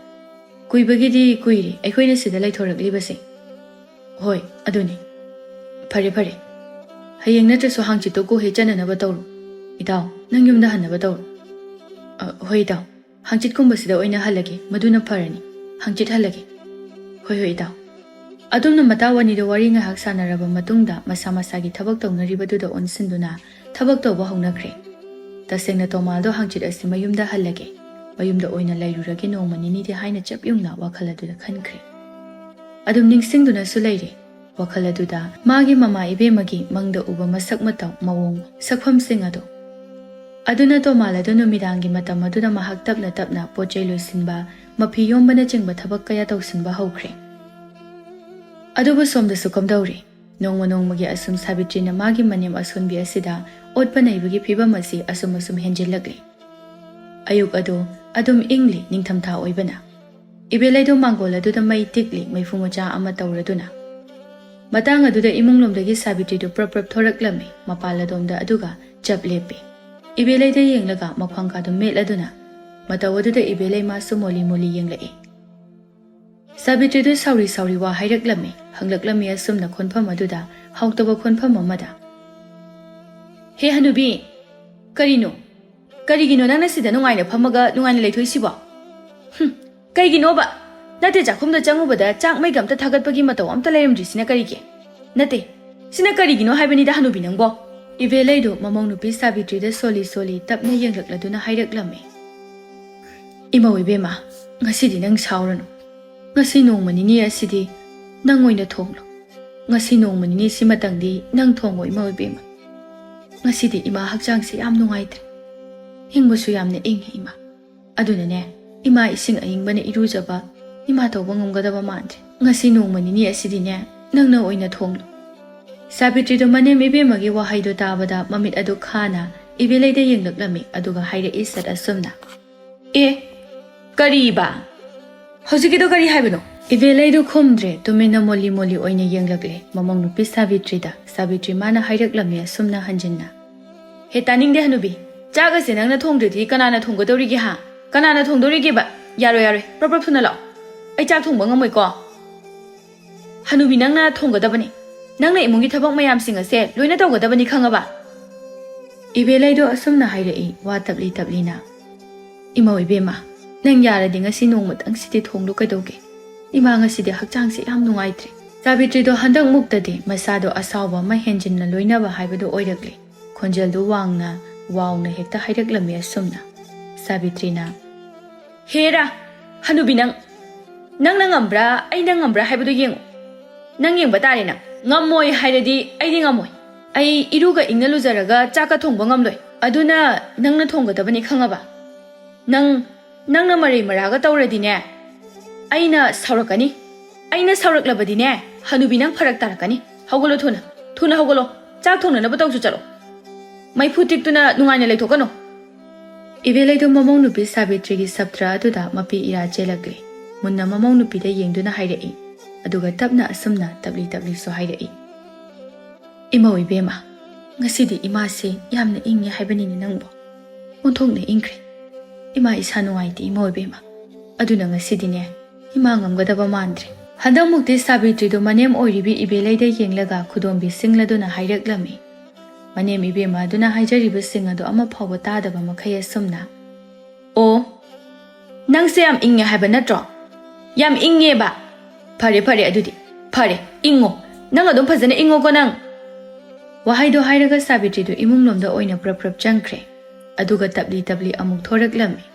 ꯀꯨꯏꯕꯒꯤꯗꯤ ꯀꯨꯏꯔꯦ ꯑꯩꯈꯣꯏꯅ ꯁꯤꯗ ꯂꯩꯊꯣꯔꯛꯂꯤꯕꯁꯦ꯫" "ꯍꯣꯏ, ꯑꯗꯨꯅꯤ꯫ ꯐꯔꯦ, ꯐꯔꯦ꯫ ꯍꯌꯦꯡ ꯅꯠꯇ꯭ꯔꯁꯨ ꯍꯥꯡꯆꯤꯠꯇꯣ ꯀꯣꯛ ꯍꯦꯛ ꯆꯠꯅꯅꯕ ꯇꯧꯔꯣ꯫ ꯏꯇꯥꯎ, ꯅꯪ ꯌꯨꯝꯗ ꯍꯟꯅꯕ ꯇꯧꯔꯣ꯫" "ꯑ, ꯍꯣꯏ ꯏꯇꯥꯎ꯫ ꯍꯥꯡꯆꯤꯠꯀꯨꯝꯕꯁꯤꯗ ꯑꯣꯏꯅ ꯍꯜꯂꯒꯦ꯫ ꯃꯗꯨꯅ ꯐꯔꯅꯤ꯫ ꯍꯥꯡꯆꯤꯠ ꯍꯜꯂꯒꯦ꯫" "ꯍꯣꯏ, ꯍꯣꯏ ꯏꯇꯥꯎ꯫" ꯑꯗꯨꯝꯅ ꯃꯇꯥꯎ ꯑꯅꯤꯗꯣ ꯋꯥꯔꯤ ꯉꯥꯏꯍꯥꯛ ꯁꯥꯟꯅꯔꯕ ꯃꯇꯨꯡꯗ ꯃꯁꯥ ꯃꯁꯥꯒꯤ ꯊꯕꯛ ꯇꯧꯅꯔꯤꯕꯗꯨꯗ ꯑꯣꯟꯁꯤꯟꯗꯨꯅ ꯊꯕꯛ ꯇꯧꯕ ꯍꯧꯅꯈ꯭ꯔꯦ꯫ ꯇꯁꯦꯡꯅ ꯇꯣꯃꯥꯜꯗꯣ ꯍꯥꯡꯆꯤꯠ ꯑꯁꯤ ꯃꯌꯨꯝꯗ ꯍꯜꯂꯒꯦ, ꯃꯌꯨꯝꯗ ꯑꯣꯏꯅ ꯂꯩꯔꯨꯔꯒꯦ ꯅꯣꯡꯃ ꯅꯤꯅꯤꯗꯤ ꯍꯥꯏꯅ ꯆꯞ ꯌꯨꯡꯅ ꯋꯥꯈꯜ ꯑꯗꯨꯗ ꯈꯟꯈ꯭ꯔꯦ꯫ ꯑꯗꯨꯝ ꯅꯤꯡꯁꯤꯡꯗꯨꯅꯁꯨ ꯂꯩꯔꯦ꯫ ꯋꯥꯈꯜ ꯑꯗꯨꯗ ꯃꯥꯒꯤ ꯃꯃꯥ ꯏꯕꯦꯝꯃꯒꯤ ꯃꯪꯗ ꯎꯕ ꯃꯁꯛ ꯃꯇꯧ, ꯃꯑꯣꯡ, ꯁꯛꯐꯝꯁꯤꯡ ꯑꯗꯨ꯫ ꯑꯗꯨꯅ ꯇꯣꯃꯥꯜ ꯑꯗꯨ ꯅꯨꯃꯤꯗꯥꯡꯒꯤ ꯃꯇꯝ ꯑꯗꯨꯗ ꯃꯍꯥꯛ ꯇꯞꯅ ꯇꯞꯅ ꯄꯣꯠ ꯆꯩ ꯂꯣꯏꯁꯤꯟꯕ, ꯃꯐꯤ ꯌꯣꯝꯕꯅꯆꯤꯡꯕ ꯊꯕꯛ ꯀꯌꯥ ꯇꯧꯁꯤꯟꯕ ꯍꯧꯈ꯭ꯔꯦ꯫ ꯑꯗꯨꯕꯨ ꯁꯣꯝꯗꯁꯨ ꯀꯝꯗꯧꯔꯤ? ꯅꯣꯡꯃ ꯅꯣꯡꯃꯒꯤ ꯑꯁꯨꯝ ꯁꯥꯕꯤꯇ꯭ꯔꯤꯅ ꯃꯥꯒꯤ ꯃꯅꯦꯝ ꯑꯁꯣꯟꯕꯤ ꯑꯁꯤꯗ ꯑꯣꯠꯄ ꯅꯩꯕꯒꯤ ꯐꯤꯕꯝ ꯑꯁꯤ ꯑꯁꯨꯝ ꯑꯁꯨꯝ ꯍꯦꯟꯖꯤꯜꯂꯛꯂꯤ꯫ ꯑꯌꯨꯛ ꯑꯗꯨ ꯑꯗꯨꯝ ꯏꯪꯂꯤ ꯅꯤꯡꯊꯝꯊꯥ ꯑꯣꯏꯕꯅ꯫ ꯏꯕꯦꯂꯩꯗꯣ ꯃꯥꯡꯒꯣꯜ ꯑꯗꯨꯗ ꯃꯩ ꯇꯤꯛꯂꯤ ꯃꯩꯐꯨ ꯃꯆꯥ ꯑꯃ ꯇꯧꯔꯗꯨꯅ꯫ ꯃꯇꯥꯡ ꯑꯗꯨꯗ ꯏꯃꯨꯡꯂꯣꯝꯗꯒꯤ ꯁꯥꯕꯤꯇ꯭ꯔꯤꯗꯨ ꯄ꯭ꯔꯞ ꯄ꯭ꯔꯞ ꯊꯣꯔꯛꯂꯝꯃꯤ ꯃꯄꯥꯜ ꯑꯗꯣꯝꯗ, ꯑꯗꯨꯒ ꯆꯞ ꯂꯦꯞꯄꯤ꯫ ꯏꯕꯦꯂꯩꯗ ꯌꯦꯡꯂꯒ ꯃꯈ꯭ꯋꯥꯡ ꯀꯥꯗꯨ ꯃꯦꯠꯂꯗꯨꯅ ꯃꯇꯧ ꯑꯗꯨꯗ ꯏꯕꯦꯂꯩ ꯃꯥꯁꯨ ꯃꯣꯂꯤ ꯃꯣꯂꯤ ꯌꯦꯡꯂꯛꯏ꯫ ꯁꯥꯕꯤꯇ꯭ꯔꯤꯗꯨ ꯁꯥꯎꯔꯤ ꯁꯥꯎꯔꯤ ꯋꯥ ꯍꯥꯏꯔꯛꯂꯝꯃꯤ, ꯍꯪꯂꯛꯂꯝꯃꯤ ꯑꯁꯨꯝꯅ ꯈꯣꯟꯐꯝ ꯑꯗꯨꯗ ꯍꯥꯎꯇꯕ ꯈꯣꯟꯐꯝ ꯑꯃꯗ꯫ "ꯍꯦ ꯍꯅꯨꯕꯤ, ꯀꯔꯤꯅꯣ? ꯀꯔꯤꯒꯤꯅꯣ ꯅꯪꯅ ꯁꯤꯗ ꯅꯨꯡꯉꯥꯏꯅ ꯐꯝꯃꯒ ꯅꯨꯡꯉꯥꯏꯅ ꯂꯩꯊꯣꯛꯏꯁꯤꯕꯣ? ꯍꯨꯝ, ꯀꯩꯒꯤꯅꯣꯕ? ꯅꯠꯇꯦ, ꯆꯥꯛꯈꯨꯝꯗ ꯆꯪꯉꯨꯕꯗ ꯆꯥꯛ ꯃꯩꯒ ꯑꯝꯇ ꯊꯥꯒꯠꯄꯒꯤ ꯃꯇꯧ ꯑꯝꯇ ꯂꯩꯔꯝꯗ꯭ꯔꯤꯁꯤꯅ ꯀꯔꯤꯒꯤ? ꯅꯠꯇꯦ, ꯁꯤꯅ ꯀꯔꯤꯒꯤꯅꯣ ꯍꯥꯏꯕꯅꯤꯗ, ꯍꯅꯨꯕꯤ ꯅꯪꯕꯣ?" ꯏꯕꯦꯂꯩꯗꯨ ꯃꯃꯧ ꯅꯨꯄꯤ ꯁꯥꯕꯤꯇ꯭ꯔꯤꯗ ꯁꯣꯜꯂꯤ ꯁꯣꯜꯂꯤ ꯇꯞꯅ ꯌꯦꯡꯂꯛꯂꯗꯨꯅ ꯍꯥꯏꯔꯛꯂꯝꯃꯤ꯫ "ꯏꯃꯧ ꯏꯕꯦꯝꯃ, ꯉꯁꯤꯗꯤ ꯅꯪ ꯁꯥꯎꯔꯅꯨ꯫ ꯉꯁꯤ ꯅꯣꯡꯃ ꯅꯤꯅꯤ ꯑꯁꯤꯗꯤ ꯅꯪ ꯑꯣꯏꯅ ꯊꯣꯡꯂꯣ꯫ ꯉꯁꯤ ꯅꯣꯡꯃ ꯅꯤꯅꯤ ꯁꯤꯃꯇꯪꯗꯤ ꯅꯪ ꯊꯣꯡꯉꯣ, ꯏꯃꯧ ꯏꯕꯦꯝꯃ꯫ ꯉꯁꯤꯗꯤ ꯏꯃꯥ ꯍꯛꯆꯥꯡꯁꯦ ꯌꯥꯝ ꯅꯨꯡꯉꯥꯏꯇ꯭ꯔꯦ꯫ ꯏꯪꯕꯁꯨ ꯌꯥꯝꯅ ꯏꯪꯉꯦ, ꯏꯃꯥ꯫ ꯑꯗꯨꯅꯅꯦ, ꯏꯃꯥ ꯏꯁꯤꯡ ꯑꯏꯪꯕꯅ ꯏꯔꯨꯖꯕ ꯏꯃꯥ ꯇꯧꯕ ꯉꯝꯒꯗꯕ ꯃꯥꯟꯗ꯭ꯔꯦ꯫ ꯉꯁꯤ ꯅꯣꯡꯃ ꯅꯤꯅꯤ ꯑꯁꯤꯗꯤꯅꯦ, ꯅꯪꯅ ꯑꯣꯏꯅ ꯊꯣꯡꯂꯣ꯫" ꯁꯥꯕꯤꯇ꯭ꯔꯤꯗꯣ ꯃꯅꯦꯝ ꯏꯕꯦꯝꯃꯒꯤ ꯋꯥꯍꯩꯗꯣ ꯇꯥꯕꯗ ꯃꯃꯤꯠ ꯑꯗꯨ ꯈꯥꯅ ꯏꯕꯦꯂꯩꯗ ꯌꯦꯡꯂꯛꯂꯝꯃꯤ, ꯑꯗꯨꯒ ꯍꯥꯏꯔꯛꯏ ꯁꯠ ꯑꯁꯨꯝꯅ꯫ "ꯑꯦ, ꯀꯔꯤꯕ? ꯍꯧꯖꯤꯛꯀꯤꯗꯣ ꯀꯔꯤ ꯍꯥꯏꯕꯅꯣ?" ꯏꯕꯦꯂꯩꯗꯨ ꯈꯨꯝꯗ꯭ꯔꯦ, ꯇꯨꯃꯤꯟꯅ ꯃꯣꯂꯤ ꯃꯣꯂꯤ ꯑꯣꯏꯅ ꯌꯦꯡꯂꯛꯂꯦ ꯃꯃꯧ ꯅꯨꯄꯤ ꯁꯥꯕꯤꯇ꯭ꯔꯤꯗ꯫ ꯁꯥꯕꯤꯇ꯭ꯔꯤ ꯃꯥꯅ ꯍꯥꯏꯔꯛꯂꯝꯃꯤ ꯑꯁꯨꯝꯅ ꯍꯟꯖꯤꯟꯅ꯫ "ꯍꯦ, ꯇꯥꯅꯤꯡꯗꯦ ꯍꯅꯨꯕꯤ, ꯆꯥꯛ ꯑꯁꯦ ꯅꯪꯅ ꯊꯣꯡꯗ꯭ꯔꯗꯤ ꯀꯅꯥꯅ ꯊꯣꯡꯒꯗꯧꯔꯤꯒꯦ, ꯍꯥ? ꯀꯅꯥꯅ ꯊꯣꯡꯗꯧꯔꯤꯒꯦꯕ? ꯌꯥꯔꯣꯏ, ꯌꯥꯔꯣꯏ, ꯄ꯭ꯔꯞ ꯄ꯭ꯔꯞ ꯊꯨꯅ ꯂꯥꯛꯑꯣ꯫ ꯑꯩ ꯆꯥꯛ ꯊꯣꯡꯕ ꯉꯝꯃꯣꯏꯀꯣ꯫" "ꯍꯅꯨꯕꯤ, ꯅꯪꯅ ꯊꯣꯡꯒꯗꯕꯅꯤ꯫ ꯅꯪꯅ ꯏꯃꯨꯡꯒꯤ ꯊꯕꯛ ꯃꯌꯥꯝꯁꯤꯡ ꯑꯁꯦ ꯂꯣꯏꯅ ꯇꯧꯒꯗꯕꯅꯤ, ꯈꯪꯉꯕ?" ꯏꯕꯦꯂꯩꯗꯣ ꯑꯁꯨꯝꯅ ꯍꯥꯏꯔꯛꯏ, ꯋꯥ ꯇꯞꯂꯤ ꯇꯞꯂꯤꯅ꯫ "ꯏꯃꯧ ꯏꯕꯦꯝꯃ, ꯅꯪ ꯌꯥꯔꯗꯤ ꯉꯁꯤ ꯅꯣꯡꯃꯇꯪꯁꯤꯗꯤ ꯊꯣꯡꯂꯨ ꯀꯩꯗꯧꯒꯦ? ꯏꯃꯥ ꯉꯁꯤꯗꯤ ꯍꯛꯆꯥꯡꯁꯦ ꯌꯥꯝ ꯅꯨꯡꯉꯥꯏꯇ꯭ꯔꯦ꯫" ꯁꯥꯕꯤꯇ꯭ꯔꯤꯗꯣ ꯍꯟꯗꯛ ꯃꯨꯛꯇꯗꯤ ꯃꯁꯥꯗꯣ ꯑꯁꯥꯎꯕ ꯑꯃ ꯍꯦꯟꯖꯤꯟꯅ ꯂꯣꯏꯅꯕ ꯍꯥꯏꯕꯗꯨ ꯑꯣꯏꯔꯛꯂꯦ꯫ ꯈꯣꯟꯖꯦꯜꯗꯨ ꯋꯥꯡꯅ, ꯋꯥꯎꯅ ꯍꯦꯛꯇ ꯍꯥꯏꯔꯛꯂꯝꯃꯤ ꯑꯁꯨꯝꯅ꯫ ꯁꯥꯕꯤꯇ꯭ꯔꯤꯅ, "ꯍꯦꯔꯥ, ꯍꯅꯨꯕꯤ ꯅꯪ, ꯅꯪꯅ ꯉꯝꯕ꯭ꯔꯥ, ꯑꯩꯅ ꯉꯝꯕ꯭ꯔꯥ ꯍꯥꯏꯕꯗꯨ ꯌꯦꯡꯉꯨ꯫ ꯅꯪ ꯌꯦꯡꯕ ꯇꯥꯔꯦ ꯅꯪ꯫ ꯉꯝꯃꯣꯏ ꯍꯥꯏꯔꯗꯤ ꯑꯩꯗꯤ ꯉꯝꯃꯣꯏ꯫ ꯑꯩ ꯏꯔꯨꯒ ꯏꯪꯅ ꯂꯨꯖꯔꯒ ꯆꯥꯛꯀ ꯊꯣꯡꯕ ꯉꯝꯂꯣꯏ꯫ ꯑꯗꯨꯅ ꯅꯪꯅ ꯊꯣꯡꯒꯗꯕꯅꯤ, ꯈꯪꯉꯕ? ꯅꯪ, ꯅꯪꯅ ꯃꯔꯩ ꯃꯔꯥꯒ ꯇꯧꯔꯗꯤꯅꯦ, ꯑꯩꯅ ꯁꯥꯎꯔꯛꯀꯅꯤ꯫ ꯑꯩꯅ ꯁꯥꯎꯔꯛꯂꯕꯗꯤꯅꯦ, ꯍꯅꯨꯕꯤ ꯅꯪ ꯐꯔꯛ ꯇꯥꯔꯛꯀꯅꯤ꯫ ꯍꯧꯒꯠꯂꯣ ꯊꯨꯅ, ꯊꯨꯅ ꯍꯧꯒꯠꯂꯣ꯫ ꯆꯥꯛ ꯊꯣꯡꯅꯅꯕ ꯇꯧꯁꯨ ꯆꯠꯂꯣ꯫ ꯃꯩꯐꯨ ꯇꯤꯛꯇꯨꯅ ꯅꯨꯡꯉꯥꯏꯅ ꯂꯩꯊꯣꯛꯀꯅꯨ꯫" ꯏꯕꯦꯂꯩꯗꯨ ꯃꯃꯧ ꯅꯨꯄꯤ ꯁꯥꯕꯤꯇ꯭ꯔꯤꯒꯤ ꯁꯞꯇ꯭ꯔ ꯑꯗꯨꯗ ꯃꯄꯤ ꯏꯔꯥ ꯆꯦꯜꯂꯛꯂꯦ꯫ ꯃꯨꯟꯅ ꯃꯃꯧ ꯅꯨꯄꯤꯗ ꯌꯦꯡꯗꯨꯅ ꯍꯥꯏꯔꯛꯏ꯫ ꯑꯗꯨꯒ ꯇꯞꯅ ꯑꯁꯨꯝꯅ ꯇꯞꯂꯤ ꯇꯞꯂꯤꯁꯨ ꯍꯥꯏꯔꯛꯏ꯫ "ꯏꯃꯧ ꯏꯕꯦꯝꯃ, ꯉꯁꯤꯗꯤ ꯏꯃꯥꯁꯦ ꯌꯥꯝꯅ ꯏꯪꯉꯦ ꯍꯥꯏꯕꯅꯤꯅꯦ ꯅꯪꯕꯨ꯫ ꯑꯣꯟꯊꯣꯛꯅ ꯏꯪꯈ꯭ꯔꯦ꯫ ꯏꯃꯥ ꯏꯁꯥ ꯅꯨꯡꯉꯥꯏꯇꯦ ꯏꯃꯧ ꯏꯕꯦꯝꯃ꯫ ꯑꯗꯨꯅ ꯉꯁꯤꯗꯤꯅꯦ, ꯏꯃꯥ ꯉꯝꯒꯗꯕ ꯃꯥꯟꯗ꯭ꯔꯦ"꯫ ꯍꯟꯗꯛꯃꯨꯛꯇꯤ ꯁꯥꯕꯤꯇ꯭ꯔꯤꯗꯨ ꯃꯅꯦꯝ ꯑꯣꯏꯔꯤꯕꯤ ꯏꯕꯦꯂꯩꯗ ꯌꯦꯡꯂꯒ ꯈꯨꯗꯣꯝꯕꯤ ꯁꯤꯡꯂꯗꯨꯅ ꯍꯥꯏꯔꯛꯂꯝꯃꯤ꯫ ꯃꯅꯦꯝ ꯏꯕꯦꯝꯃ ꯑꯗꯨꯅ ꯍꯥꯏꯖꯔꯤꯕꯁꯤꯡ ꯑꯗꯨ ꯑꯃ ꯐꯥꯎꯕ ꯇꯥꯗꯕ ꯃꯈꯩ ꯑꯁꯨꯝꯅ, "ꯑꯣ, ꯅꯪꯁꯦ ꯌꯥꯝ ꯏꯪꯉꯦ ꯍꯥꯏꯕ ꯅꯠꯇ꯭ꯔꯣ? ꯌꯥꯝ ꯏꯪꯉꯦꯕ? ꯐꯔꯦ, ꯐꯔꯦ, ꯑꯗꯨꯗꯤ꯫ ꯐꯔꯦ, ꯏꯪꯉꯣ꯫ ꯅꯪ ꯑꯗꯨꯝ ꯐꯖꯅ ꯏꯪꯉꯣꯀꯣ ꯅꯪ"꯫ ꯋꯥꯍꯩꯗꯣ ꯍꯥꯏꯔꯒ ꯁꯥꯕꯤꯇ꯭ꯔꯤꯗꯨ ꯏꯃꯨꯡꯂꯣꯝꯗ ꯑꯣꯏꯅ ꯄ꯭ꯔꯞ ꯄ꯭ꯔꯞ ꯆꯪꯈ꯭ꯔꯦ꯫ ꯑꯗꯨꯒ ꯇꯞꯂꯤ ꯇꯞꯂꯤ ꯑꯃꯨꯛ ꯊꯣꯔꯛꯂꯝꯃꯤ꯫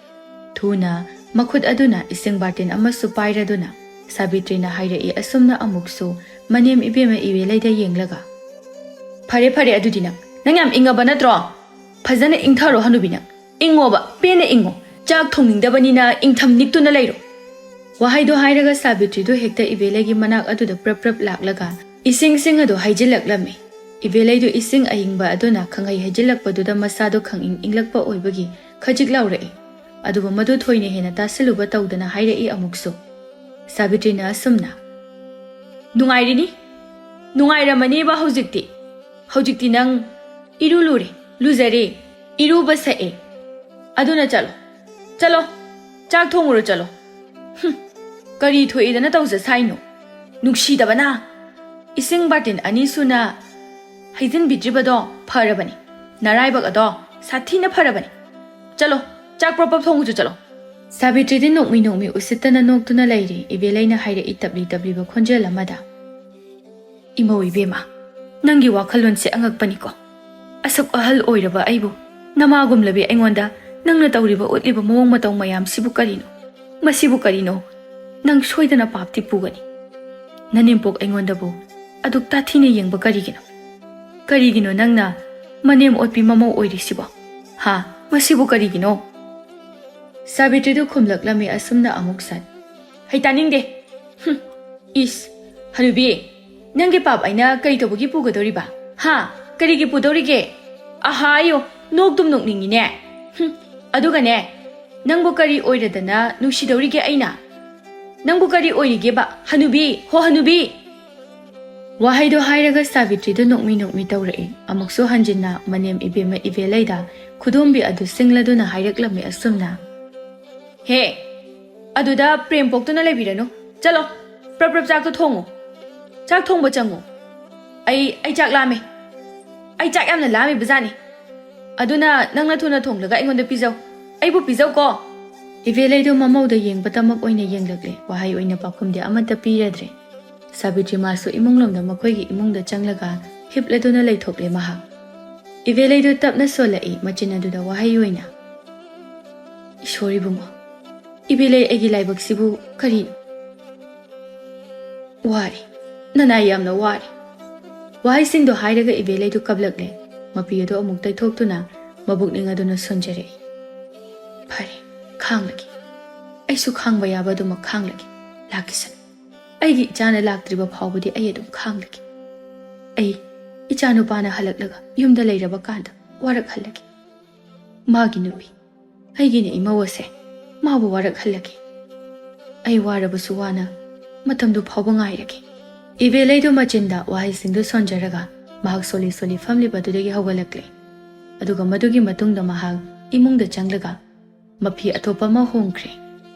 ꯊꯨꯅ ꯃꯈꯨꯠ ꯑꯗꯨꯅ ꯏꯁꯤꯡ ꯕꯥꯔꯇꯤꯟ ꯑꯃꯁꯨ ꯄꯥꯏꯔꯗꯨꯅ ꯁꯥꯕꯤꯇ꯭ꯔꯤꯅ ꯍꯥꯏꯔꯛꯏ ꯑꯁꯨꯝꯅ ꯑꯃꯨꯛꯁꯨ ꯃꯅꯦꯝ ꯏꯕꯦꯝꯃ ꯏꯕꯦꯂꯩꯗ ꯌꯦꯡꯂꯒ, "ꯐꯔꯦ, ꯐꯔꯦ, ꯑꯗꯨꯗꯤ ꯅꯪ, ꯅꯪ ꯌꯥꯝ ꯏꯪꯉꯕ ꯅꯠꯇ꯭ꯔꯣ? ꯐꯖꯅ ꯏꯪꯊꯔꯣ ꯍꯅꯨꯕꯤ ꯅꯪ꯫ ꯏꯪꯉꯣꯕ, ꯄꯦꯟꯅ ꯏꯪꯉꯣ꯫ ꯆꯥꯛ ꯊꯣꯡꯅꯤꯡꯗꯕꯅꯤꯅ ꯏꯪꯊꯝ ꯅꯤꯛꯇꯨꯅ ꯂꯩꯔꯣ"꯫ ꯋꯥꯍꯩꯗꯣ ꯍꯥꯏꯔꯒ ꯁꯥꯕꯤꯇ꯭ꯔꯤꯗꯨ ꯍꯦꯛꯇ ꯏꯕꯦꯂꯩꯒꯤ ꯃꯅꯥꯛ ꯑꯗꯨꯗ ꯄ꯭ꯔꯞ ꯄ꯭ꯔꯞ ꯂꯥꯛꯂꯒ ꯏꯁꯤꯡꯁꯤꯡ ꯑꯗꯨ ꯍꯩꯖꯤꯜꯂꯛꯂꯝꯃꯤ꯫ ꯏꯕꯦꯂꯩꯗꯨ ꯏꯁꯤꯡ ꯑꯏꯪꯕ ꯑꯗꯨꯅ ꯈꯪꯍꯩ ꯍꯩꯖꯤꯜꯂꯛꯄꯗꯨꯗ ꯃꯁꯥꯗꯣ ꯈꯪꯏꯪ ꯏꯪꯂꯛꯄ ꯑꯣꯏꯕꯒꯤ ꯈꯖꯤꯛ ꯂꯥꯎꯔꯛꯏ꯫ ꯑꯗꯨꯕꯨ ꯃꯗꯨ ꯊꯣꯏꯅ ꯍꯦꯟꯅ ꯇꯥꯁꯤꯜꯂꯨꯕ ꯇꯧꯗꯅ ꯍꯥꯏꯔꯛꯏ ꯑꯃꯨꯛꯁꯨ꯫ ꯁꯥꯕꯤꯇ꯭ꯔꯤꯅ ꯑꯁꯨꯝꯅ, "ꯅꯨꯡꯉꯥꯏꯔꯤꯅꯤ? ꯅꯨꯡꯉꯥꯏꯔꯝꯃꯅꯤꯕ ꯍꯧꯖꯤꯛꯇꯤ꯫ ꯍꯧꯖꯤꯛꯇꯤ ꯅꯪ ꯏꯔꯨ ꯂꯨꯔꯦ, ꯂꯨꯖꯔꯦ, ꯏꯔꯨꯕ ꯁꯛꯑꯦ꯫ ꯑꯗꯨꯅ ꯆꯠꯂꯣ, ꯆꯠꯂꯣ, ꯆꯥꯛ ꯊꯣꯡꯉꯨꯔꯣ ꯆꯠꯂꯣ꯫ ꯍꯨꯝ, ꯀꯔꯤ ꯊꯣꯛꯏꯗꯅ ꯇꯧꯖ ꯁꯥꯏꯅꯣ? ꯅꯨꯡꯁꯤꯗꯕꯅ! ꯏꯁꯤꯡ ꯕꯥꯔꯇꯤꯟ ꯑꯅꯤ ꯁꯨꯅ ꯍꯩꯖꯤꯟꯕꯤꯗ꯭ꯔꯤꯕꯗꯣ ꯐꯔꯕꯅꯤ꯫ ꯅꯔꯥꯏꯕꯛ ꯑꯗꯣ ꯁꯥꯊꯤꯅ ꯐꯔꯕꯅꯤ꯫ ꯆꯠꯂꯣ, ꯆꯥꯛ ꯄ꯭ꯔꯞ ꯄ꯭ꯔꯞ ꯊꯣꯡꯉꯨꯆꯣ ꯆꯠꯂꯣ"꯫ ꯁꯥꯕꯤꯇ꯭ꯔꯤꯗꯤ ꯅꯣꯛꯃꯤ ꯅꯣꯛꯃꯤ ꯎꯁꯤꯠꯇꯅ ꯅꯣꯛꯇꯨꯅ ꯂꯩꯔꯤ꯫ ꯏꯕꯦꯂꯩꯅ ꯍꯥꯏꯔꯛꯏ ꯇꯞꯂꯤ ꯇꯞꯂꯤꯕ ꯈꯣꯟꯖꯦꯜ ꯑꯃꯗ, "ꯏꯃꯧ ꯏꯕꯦꯝꯃ, ꯅꯪꯒꯤ ꯋꯥꯈꯜꯂꯣꯟꯁꯦ ꯑꯉꯛꯄꯅꯤꯀꯣ꯫ ꯑꯁꯨꯛ ꯑꯍꯜ ꯑꯣꯏꯔꯕ ꯑꯩꯕꯨ ꯅꯃꯥꯒꯨꯝꯂꯕꯤ ꯑꯩꯉꯣꯟꯗ ꯅꯪꯅ ꯇꯧꯔꯤꯕ ꯎꯠꯂꯤꯕ ꯃꯑꯣꯡ ꯃꯇꯧ ꯃꯌꯥꯝꯁꯤꯕꯨ ꯀꯔꯤꯅꯣ? ꯃꯁꯤꯕꯨ ꯀꯔꯤꯅꯣ? ꯅꯪ ꯁꯣꯏꯗꯅ ꯄꯥꯞꯇꯤ ꯄꯨꯒꯅꯤ꯫ ꯅꯅꯦꯝꯄꯣꯛ ꯑꯩꯉꯣꯟꯗꯕꯨ ꯑꯗꯨꯛ ꯇꯥꯊꯤꯅ ꯌꯦꯡꯕ ꯀꯔꯤꯒꯤꯅꯣ? ꯀꯔꯤꯒꯤꯅꯣ ꯅꯪꯅ ꯃꯅꯦꯝ ꯑꯣꯠꯄꯤ ꯃꯃꯧ ꯑꯣꯏꯔꯤꯁꯤꯕꯣ? ꯍꯥ? ꯃꯁꯤꯕꯨ ꯀꯔꯤꯒꯤꯅꯣ?" ꯁꯥꯕꯤꯇ꯭ꯔꯤꯗꯨ ꯈꯨꯝꯂꯛꯂꯝꯃꯤ ꯑꯁꯨꯝꯅ ꯑꯃꯨꯛ ꯁꯠ, "ꯍꯩ ꯇꯥꯅꯤꯡꯗꯦ꯫ ꯍꯨꯝ, ꯏꯁ, ꯍꯅꯨꯕꯤ, ꯅꯪꯒꯤ ꯄꯥꯞ ꯑꯩꯅ ꯀꯔꯤ ꯇꯧꯕꯒꯤ ꯄꯨꯒꯗꯧꯔꯤꯕ? ꯍꯥ? ꯀꯔꯤꯒꯤ ꯄꯨꯗꯧꯔꯤꯒꯦ? ꯑꯍꯥꯌꯣ, ꯅꯣꯛꯇꯨꯝ ꯅꯣꯛꯅꯤꯡꯉꯤꯅꯦ꯫ ꯍꯨꯝ, ꯑꯗꯨꯒꯅꯦ, ꯅꯪꯕꯨ ꯀꯔꯤ ꯑꯣꯏꯔꯗꯅ ꯅꯨꯡꯁꯤꯗꯧꯔꯤꯒꯦ ꯑꯩꯅ? ꯅꯪꯕꯨ ꯀꯔꯤ ꯑꯣꯏꯔꯤꯒꯦꯕ, ꯍꯅꯨꯕꯤ? ꯍꯣ, ꯍꯅꯨꯕꯤ!" ꯋꯥꯍꯩꯗꯣ ꯍꯥꯏꯔꯒ ꯁꯥꯕꯤꯇ꯭ꯔꯤꯗꯨ ꯅꯣꯛꯃꯤ ꯅꯣꯛꯃꯤ ꯇꯧꯔꯛꯏ꯫ ꯑꯃꯨꯛꯁꯨ ꯍꯟꯖꯤꯟꯅ ꯃꯅꯦꯝ ꯏꯕꯦꯝꯃ ꯏꯕꯦꯂꯩꯗ ꯈꯨꯗꯣꯝꯕꯤ ꯑꯗꯨ ꯁꯤꯡꯂꯗꯨꯅ ꯍꯥꯏꯔꯛꯂꯝꯃꯤ ꯑꯁꯨꯝꯅ, "ꯍꯦ, ꯑꯗꯨꯗ ꯄ꯭ꯔꯦꯝ ꯄꯣꯛꯇꯨꯅ ꯂꯩꯕꯤꯔꯅꯨ꯫ ꯆꯠꯂꯣ, ꯄ꯭ꯔꯞ ꯄ꯭ꯔꯞ ꯆꯥꯛꯇꯣ ꯊꯣꯡꯉꯨ꯫ ꯆꯥꯛ ꯊꯣꯡꯕ ꯆꯪꯉꯨ꯫ ꯑꯩ, ꯑꯩ ꯆꯥꯛ ꯂꯥꯝꯃꯦ꯫ ꯑꯩ ꯆꯥꯛ ꯌꯥꯝꯅ ꯂꯥꯝꯃꯤꯕꯖꯥꯠꯅꯤ꯫ ꯑꯗꯨꯅ ꯅꯪꯅ ꯊꯨꯅ ꯊꯣꯡꯂꯒ ꯑꯩꯉꯣꯟꯗ ꯄꯤꯖꯧ꯫ ꯑꯩꯕꯨ ꯄꯤꯖꯧꯀꯣ!" ꯏꯕꯦꯂꯩꯗꯨ ꯃꯃꯧꯗ ꯌꯦꯡꯕꯇꯃꯛ ꯑꯣꯏꯅ ꯌꯦꯡꯂꯛꯂꯦ꯫ ꯋꯥꯍꯩ ꯑꯣꯏꯅ ꯄꯥꯎꯈꯨꯝꯗꯤ ꯑꯃꯠꯇ ꯄꯤꯔꯗ꯭ꯔꯦ꯫ ꯁꯥꯕꯤꯇ꯭ꯔꯤ ꯃꯥꯁꯨ ꯏꯃꯨꯡꯂꯣꯝꯗ ꯃꯈꯣꯏꯒꯤ ꯏꯃꯨꯡꯗ ꯆꯪꯂꯒ ꯍꯤꯞꯂꯗꯨꯅ ꯂꯩꯊꯣꯛꯂꯦ ꯃꯍꯥꯛ꯫ ꯏꯕꯦꯂꯩꯗꯨ ꯇꯞꯅ ꯁꯣꯜꯂꯛꯏ, ꯃꯆꯤꯟ ꯑꯗꯨꯗ ꯋꯥꯍꯩ ꯑꯣꯏꯅ, "ꯏꯁꯣꯔ ꯏꯕꯨꯡꯉꯣ, ꯏꯕꯦꯂꯩ ꯑꯩꯒꯤ ꯂꯥꯏꯕꯛꯁꯤꯕꯨ ꯀꯔꯤ? ꯋꯥꯔꯦ, ꯅꯅꯥꯏ ꯌꯥꯝꯅ ꯋꯥꯔꯦ꯫" ꯋꯥꯍꯩꯁꯤꯡꯗꯣ ꯍꯥꯏꯔꯒ ꯏꯕꯦꯂꯩꯗꯨ ꯀꯞꯂꯛꯂꯦ꯫ ꯃꯄꯤ ꯑꯗꯨ ꯑꯃꯨꯛ ꯇꯩꯊꯣꯛꯇꯨꯅ ꯃꯕꯨꯛꯅꯤꯡ ꯑꯗꯨꯅ ꯁꯣꯟꯖꯔꯛꯏ꯫ "ꯐꯔꯦ, ꯈꯥꯡꯂꯒꯦ꯫ ꯑꯩꯁꯨ ꯈꯥꯡꯕ ꯌꯥꯕ ꯑꯗꯨꯃꯛ ꯈꯥꯡꯂꯒꯦ꯫ ꯂꯥꯛꯈꯤꯁꯅꯨ꯫ ꯑꯩꯒꯤ ꯏꯆꯥꯅ ꯂꯥꯛꯇ꯭ꯔꯤꯕ ꯐꯥꯎꯕꯗꯤ ꯑꯩ ꯑꯗꯨꯝ ꯈꯥꯡꯂꯒꯦ꯫ ꯑꯩ ꯏꯆꯥꯅꯨꯄꯥꯅ ꯍꯜꯂꯛꯂꯒ ꯌꯨꯝꯗ ꯂꯩꯔꯕ ꯀꯥꯟꯗ ꯋꯥꯔꯛꯍꯜꯂꯒꯦ꯫ ꯃꯥꯒꯤ ꯅꯨꯄꯤ, ꯑꯩꯒꯤꯅ ꯏꯃꯧ ꯑꯁꯦ, ꯃꯥꯕꯨ ꯋꯥꯔꯛꯍꯜꯂꯒꯦ꯫ ꯑꯩ ꯋꯥꯔꯕꯁꯨ ꯋꯥꯅ ꯃꯇꯝꯗꯨ ꯐꯥꯎꯕ ꯉꯥꯏꯔꯒꯦ꯫" ꯏꯕꯦꯂꯩꯗꯨ ꯃꯆꯤꯟꯗ ꯋꯥꯍꯩꯁꯤꯡꯗꯨ ꯁꯣꯟꯖꯔꯒ ꯃꯍꯥꯛ ꯁꯣꯜꯂꯤ ꯁꯣꯜꯂꯤ ꯐꯝꯂꯤꯕ ꯑꯗꯨꯗꯒꯤ ꯍꯧꯒꯠꯂꯛꯂꯦ꯫ ꯑꯗꯨꯒ ꯃꯗꯨꯒꯤ ꯃꯇꯨꯡꯗ ꯃꯍꯥꯛ ꯏꯃꯨꯡꯗ ꯆꯪꯂꯒ ꯃꯐꯤ ꯑꯇꯣꯞꯄ ꯑꯃ ꯍꯣꯡꯈ꯭ꯔꯦ꯫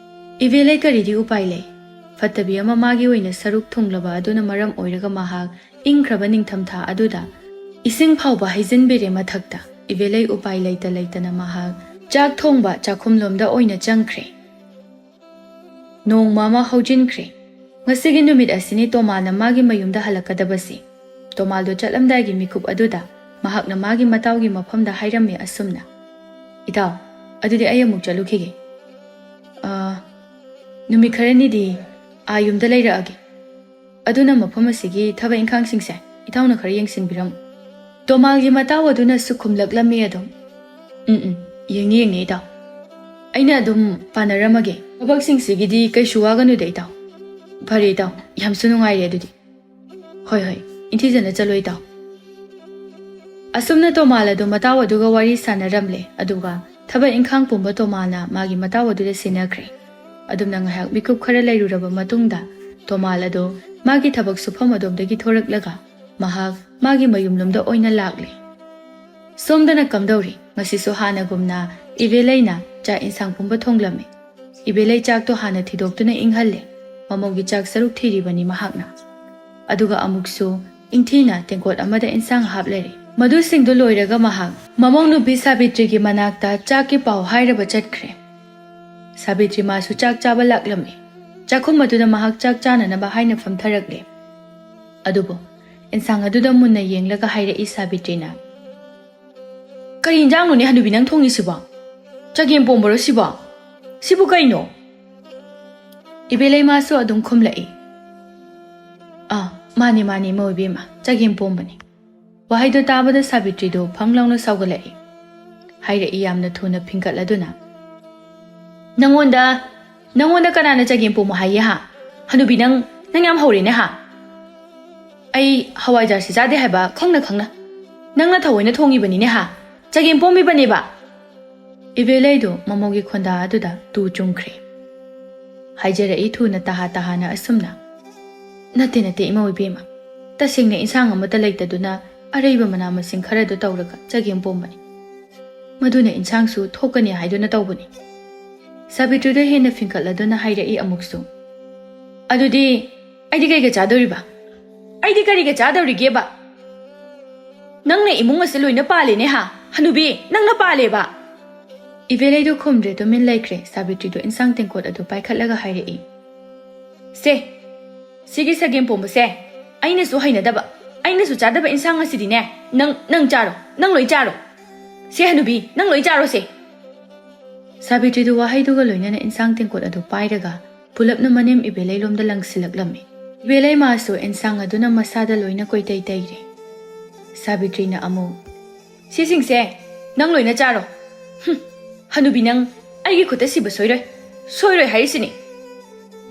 ꯏꯕꯦꯂꯩ ꯀꯔꯤꯗꯤ ꯎꯄꯥꯏ ꯂꯩ? ꯐꯠꯇꯕꯤ ꯑꯃ ꯃꯥꯒꯤ ꯑꯣꯏꯅ ꯁꯔꯨꯛ ꯊꯨꯡꯂꯕ ꯑꯗꯨꯅ ꯃꯔꯝ ꯑꯣꯏꯔꯒ ꯃꯍꯥꯛ ꯏꯪꯈ꯭ꯔꯕ ꯅꯤꯡꯊꯝꯊꯥ ꯑꯗꯨꯗ ꯏꯁꯤꯡ ꯐꯥꯎꯕ ꯍꯩꯖꯤꯟꯕꯤꯔꯦ ꯃꯊꯛꯇ꯫ ꯏꯕꯦꯂꯩ ꯎꯄꯥꯏ ꯂꯩꯇ ꯂꯩꯇꯅ ꯃꯍꯥꯛ ꯆꯥꯛ ꯊꯣꯡꯕ ꯆꯥꯛꯈꯨꯝꯂꯣꯝꯗ ꯑꯣꯏꯅ ꯆꯪꯈ꯭ꯔꯦ꯫ ꯅꯣꯡꯃ ꯑꯃ ꯍꯧꯖꯤꯟꯈ꯭ꯔꯦ꯫ ꯉꯁꯤꯒꯤ ꯅꯨꯃꯤꯠ ꯑꯁꯤꯅꯤ ꯇꯣꯃꯥꯅ ꯃꯥꯒꯤ ꯃꯌꯨꯝꯗ ꯍꯜꯂꯛꯀꯗꯕꯁꯤ꯫ ꯇꯣꯃꯥꯜꯗꯣ ꯆꯠꯂꯝꯗꯥꯏꯒꯤ ꯃꯤꯀꯨꯞ ꯑꯗꯨꯗ ꯃꯍꯥꯛꯅ ꯃꯥꯒꯤ ꯃꯇꯥꯎꯒꯤ ꯃꯐꯝꯗ ꯍꯥꯏꯔꯝꯃꯤ ꯑꯁꯨꯝꯅ, "ꯏꯇꯥꯎ, ꯑꯗꯨꯗꯤ ꯑꯩ ꯑꯃꯨꯛ ꯆꯠꯂꯨꯈꯤꯒꯦ꯫ ꯑ, ꯅꯨꯃꯤꯠ ꯈꯔꯅꯤꯗꯤ ꯑꯥ ꯌꯨꯝꯗ ꯂꯩꯔꯛꯑꯒꯦ꯫ ꯑꯗꯨꯅ ꯃꯐꯝ ꯑꯁꯤꯒꯤ ꯊꯕꯛ ꯏꯪꯈꯥꯡꯁꯤꯡꯁꯦ ꯏꯇꯥꯎꯅ ꯈꯔ ꯌꯦꯡꯁꯤꯟꯕꯤꯔꯝꯃꯨ꯫" ꯇꯣꯃꯥꯜꯒꯤ ꯃꯇꯥꯎ ꯑꯗꯨꯅꯁꯨ ꯈꯨꯝꯂꯛꯂꯝꯃꯤ ꯑꯗꯨꯝ, "ꯎꯝ, ꯎꯝ, ꯌꯦꯡꯅꯤ, ꯌꯦꯡꯅꯤ, ꯏꯇꯥꯎ꯫ ꯑꯩꯅ ꯑꯗꯨꯝ ꯄꯥꯟꯅꯔꯝꯃꯒꯦ꯫ ꯊꯕꯛꯁꯤꯡꯁꯤꯒꯤꯗꯤ ꯀꯩꯁꯨ ꯋꯥꯒꯅꯨꯗ, ꯏꯇꯥꯎ꯫" "ꯐꯔꯦ, ꯏꯇꯥꯎ꯫ ꯌꯥꯝꯁꯨ ꯅꯨꯡꯉꯥꯏꯔꯦ ꯑꯗꯨꯗꯤ꯫" "ꯍꯣꯏ, ꯍꯣꯏ꯫ ꯅꯤꯡꯊꯤꯖꯅ ꯆꯠꯂꯣ, ꯏꯇꯥꯎ꯫" ꯑꯁꯨꯝꯅ ꯇꯣꯃꯥꯜ ꯑꯗꯨ ꯃꯇꯥꯎ ꯑꯗꯨꯒ ꯋꯥꯔꯤ ꯁꯥꯟꯅꯔꯝꯂꯦ꯫ ꯑꯗꯨꯒ ꯊꯕꯛ ꯏꯪꯈꯥꯡ ꯄꯨꯝꯕ ꯇꯣꯃꯥꯜꯅ ꯃꯥꯒꯤ ꯃꯇꯥꯎ ꯑꯗꯨꯗ ꯁꯤꯟꯅꯈ꯭ꯔꯦ꯫ ꯑꯗꯨꯝꯅ ꯉꯥꯏꯍꯥꯛ ꯃꯤꯀꯨꯞ ꯈꯔ ꯂꯩꯔꯨꯔꯕ ꯃꯇꯨꯡꯗ ꯇꯣꯃꯥꯜ ꯑꯗꯨ ꯃꯥꯒꯤ ꯊꯕꯛ ꯁꯨꯐꯝ ꯑꯗꯣꯝꯗꯒꯤ ꯊꯣꯔꯛꯂꯒ ꯃꯍꯥꯛ ꯃꯥꯒꯤ ꯃꯌꯨꯝꯂꯣꯝꯗ ꯑꯣꯏꯅ ꯂꯥꯛꯂꯦ꯫ ꯁꯣꯝꯗꯅ ꯀꯝꯗꯧꯔꯤ? ꯉꯁꯤꯁꯨ ꯍꯥꯟꯅꯒꯨꯝꯅ ꯏꯕꯦꯂꯩꯅ ꯆꯥꯛ ꯏꯟꯁꯥꯡ ꯄꯨꯝꯕ ꯊꯣꯡꯂꯝꯃꯤ꯫ ꯏꯕꯦꯂꯩ ꯆꯥꯛꯇꯣ ꯍꯥꯟꯅ ꯊꯤꯗꯣꯛꯇꯨꯅ ꯏꯪꯍꯜꯂꯦ꯫ ꯃꯃꯧꯒꯤ ꯆꯥꯛ ꯁꯔꯨꯛ ꯊꯤꯔꯤꯕꯅꯤ ꯃꯍꯥꯛꯅ꯫ ꯑꯗꯨꯒ ꯑꯃꯨꯛꯁꯨ ꯏꯪꯊꯤꯅ ꯇꯦꯡꯀꯣꯠ ꯑꯃꯗ ꯏꯟꯁꯥꯡ ꯍꯥꯞꯂꯔꯦ꯫ ꯃꯗꯨꯁꯤꯡꯗꯨ ꯂꯣꯏꯔꯒ ꯃꯍꯥꯛ ꯃꯃꯧ ꯅꯨꯄꯤ ꯁꯥꯕꯤꯇ꯭ꯔꯤꯒꯤ ꯃꯅꯥꯛꯇ ꯆꯥꯛꯀꯤ ꯄꯥꯎ ꯍꯥꯏꯔꯕ ꯆꯠꯈ꯭ꯔꯦ꯫ ꯁꯥꯕꯤꯇ꯭ꯔꯤ ꯃꯥꯁꯨ ꯆꯥꯛ ꯆꯥꯕ ꯂꯥꯛꯂꯝꯃꯤ꯫ ꯆꯥꯛꯈꯨꯝ ꯑꯗꯨꯗ ꯃꯍꯥꯛ ꯆꯥꯛ ꯆꯥꯅꯅꯕ ꯍꯥꯏꯅ ꯐꯝꯊꯔꯛꯂꯦ꯫ ꯑꯗꯨꯕꯨ ꯏꯟꯁꯥꯡ ꯑꯗꯨꯗ ꯃꯨꯟꯅ ꯌꯦꯡꯂꯒ ꯍꯥꯏꯔꯛꯏ ꯁꯥꯕꯤꯇ꯭ꯔꯤꯅ, "ꯀꯔꯤ ꯏꯟꯖꯥꯡꯅꯣꯅꯦ ꯍꯅꯨꯕꯤ ꯅꯪ ꯊꯣꯡꯉꯤꯁꯤꯕꯣ? ꯆꯒꯦꯝ ꯄꯣꯝꯕꯔꯣ ꯁꯤꯕꯣ? ꯁꯤꯕꯨ ꯀꯩꯅꯣ?" ꯏꯕꯦꯂꯩ ꯃꯥꯁꯨ ꯑꯗꯨꯝ ꯈꯨꯝꯂꯛꯏ, "ꯑꯥ, ꯃꯥꯅꯦ, ꯃꯥꯅꯦ, ꯏꯃꯧ ꯏꯕꯦꯝꯃ, ꯆꯒꯦꯝ ꯄꯣꯝꯕꯅꯤ꯫" ꯋꯥꯍꯩꯗꯣ ꯇꯥꯕꯗ ꯁꯥꯕꯤꯇ꯭ꯔꯤꯗꯨ ꯐꯪ ꯂꯥꯎꯅ ꯁꯥꯎꯒꯠꯂꯛꯏ꯫ ꯍꯥꯏꯔꯛꯏ ꯌꯥꯝꯅ ꯊꯨꯅ ꯐꯤꯡꯀꯠꯂꯗꯨꯅ, "ꯅꯪꯉꯣꯟꯗ, ꯅꯪꯉꯣꯟꯗ ꯀꯅꯥꯅ ꯆꯒꯦꯝ ꯄꯣꯝꯃꯣ ꯍꯥꯏꯌꯦ ꯍꯥ? ꯍꯅꯨꯕꯤ ꯅꯪ, ꯅꯪ ꯌꯥꯝ ꯍꯧꯔꯦꯅꯦ ꯍꯥ? ꯑꯩ ꯍꯋꯥꯏꯖꯥꯔꯁꯤ ꯆꯥꯗꯦ ꯍꯥꯏꯕ ꯈꯪꯅ ꯈꯪꯅ ꯅꯪꯅ ꯊꯑꯣꯏꯅ ꯊꯣꯡꯉꯤꯕꯅꯤꯅꯦ ꯍꯥ? ꯆꯒꯦꯝ ꯄꯣꯝꯃꯤꯕꯅꯦꯕ꯫" ꯏꯕꯦꯂꯩꯗꯨ ꯃꯃꯧꯒꯤ ꯈꯣꯟꯗꯥ ꯑꯗꯨꯗ ꯇꯨ ꯆꯨꯡꯈ꯭ꯔꯦ꯫ ꯍꯥꯏꯖꯔꯛꯏ ꯊꯨꯅ ꯇꯍꯥ ꯇꯍꯥꯅ ꯑꯁꯨꯝꯅ, "ꯅꯠꯇꯦ, ꯅꯠꯇꯦ, ꯏꯃꯧ ꯏꯕꯦꯝꯃ꯫ ꯇꯁꯦꯡꯅ ꯏꯟꯁꯥꯡ ꯑꯃꯠꯇ ꯂꯩꯇꯗꯨꯅ ꯑꯔꯩꯕ ꯃꯅꯥ ꯃꯁꯤꯡ ꯈꯔꯗꯨ ꯇꯧꯔꯒ ꯆꯒꯦꯝ ꯄꯣꯝꯕꯅꯤ꯫ ꯃꯗꯨꯅ ꯏꯟꯁꯥꯡꯁꯨ ꯊꯣꯛꯀꯅꯤ ꯍꯥꯏꯗꯨꯅ ꯇꯧꯕꯅꯤ꯫" ꯁꯥꯕꯤꯇ꯭ꯔꯤꯗ ꯍꯦꯟꯅ ꯐꯤꯡꯀꯠꯂꯗꯨꯅ ꯍꯥꯏꯔꯛꯏ ꯑꯃꯨꯛꯁꯨ, "ꯑꯗꯨꯗꯤ ꯑꯩꯗꯤ ꯀꯩꯒ ꯆꯥꯗꯧꯔꯤꯕ? ꯑꯩꯗꯤ ꯀꯔꯤꯒ ꯆꯥꯗꯧꯔꯤꯒꯦꯕ? ꯅꯪꯅ ꯏꯃꯨꯡ ꯑꯁꯤ ꯂꯣꯏꯅ ꯄꯥꯜꯂꯦꯅꯦ ꯍꯥ? ꯍꯅꯨꯕꯤ, ꯅꯪꯅ ꯄꯥꯜꯂꯦꯕ?" ꯏꯕꯦꯂꯩꯗꯨ ꯈꯨꯝꯗ꯭ꯔꯦ, ꯇꯨꯃꯤꯟ ꯂꯩꯈ꯭ꯔꯦ꯫ ꯁꯥꯕꯤꯇ꯭ꯔꯤꯗꯨ ꯏꯟꯁꯥꯡ ꯇꯦꯡꯀꯣꯠ ꯑꯗꯨ ꯄꯥꯏꯈꯠꯂꯒ ꯍꯥꯏꯔꯛꯏ, "ꯁꯦ, ꯁꯤꯒꯤ ꯆꯒꯦꯝ ꯄꯣꯝꯕꯁꯦ ꯑꯩꯅꯁꯨ ꯍꯩꯅꯗꯕ, ꯑꯩꯅꯁꯨ ꯆꯥꯗꯕ ꯏꯟꯁꯥꯡ ꯑꯁꯤꯗꯤꯅꯦ, ꯅꯪ, ꯅꯪ ꯆꯥꯔꯣ, ꯅꯪ ꯂꯣꯏ ꯆꯥꯔꯣ꯫ ꯁꯦ ꯍꯅꯨꯕꯤ, ꯅꯪ ꯂꯣꯏ ꯆꯥꯔꯣ ꯁꯦ꯫" ꯁꯥꯕꯤꯇ꯭ꯔꯤꯗꯨ ꯋꯥꯍꯩꯗꯨꯒ ꯂꯣꯏꯅꯅ ꯏꯟꯁꯥꯡ ꯇꯦꯡꯀꯣꯠ ꯑꯗꯨ ꯄꯥꯏꯔꯒ ꯄꯨꯂꯞꯅ ꯃꯅꯦꯝ ꯏꯕꯦꯂꯩ ꯂꯣꯝꯗ ꯂꯪꯁꯤꯜꯂꯛꯂꯝꯃꯤ꯫ ꯏꯕꯦꯂꯩ ꯃꯥꯁꯨ ꯏꯟꯁꯥꯡ ꯑꯗꯨꯅ ꯃꯁꯥꯗ ꯂꯣꯏꯅ ꯀꯣꯏꯇꯩ ꯇꯩꯔꯦ꯫ ꯁꯥꯕꯤꯇ꯭ꯔꯤꯅ ꯑꯃꯨꯛ, "ꯁꯤꯁꯤꯡꯁꯦ ꯅꯪ ꯂꯣꯏꯅ ꯆꯥꯔꯣ꯫ ꯍꯨꯝ, ꯍꯅꯨꯕꯤ ꯅꯪ ꯑꯩꯒꯤ ꯈꯨꯠꯇ ꯁꯤꯕ ꯁꯣꯏꯔꯣꯏ, ꯁꯣꯏꯔꯣꯏ ꯍꯥꯏꯔꯤꯁꯤꯅꯤ꯫"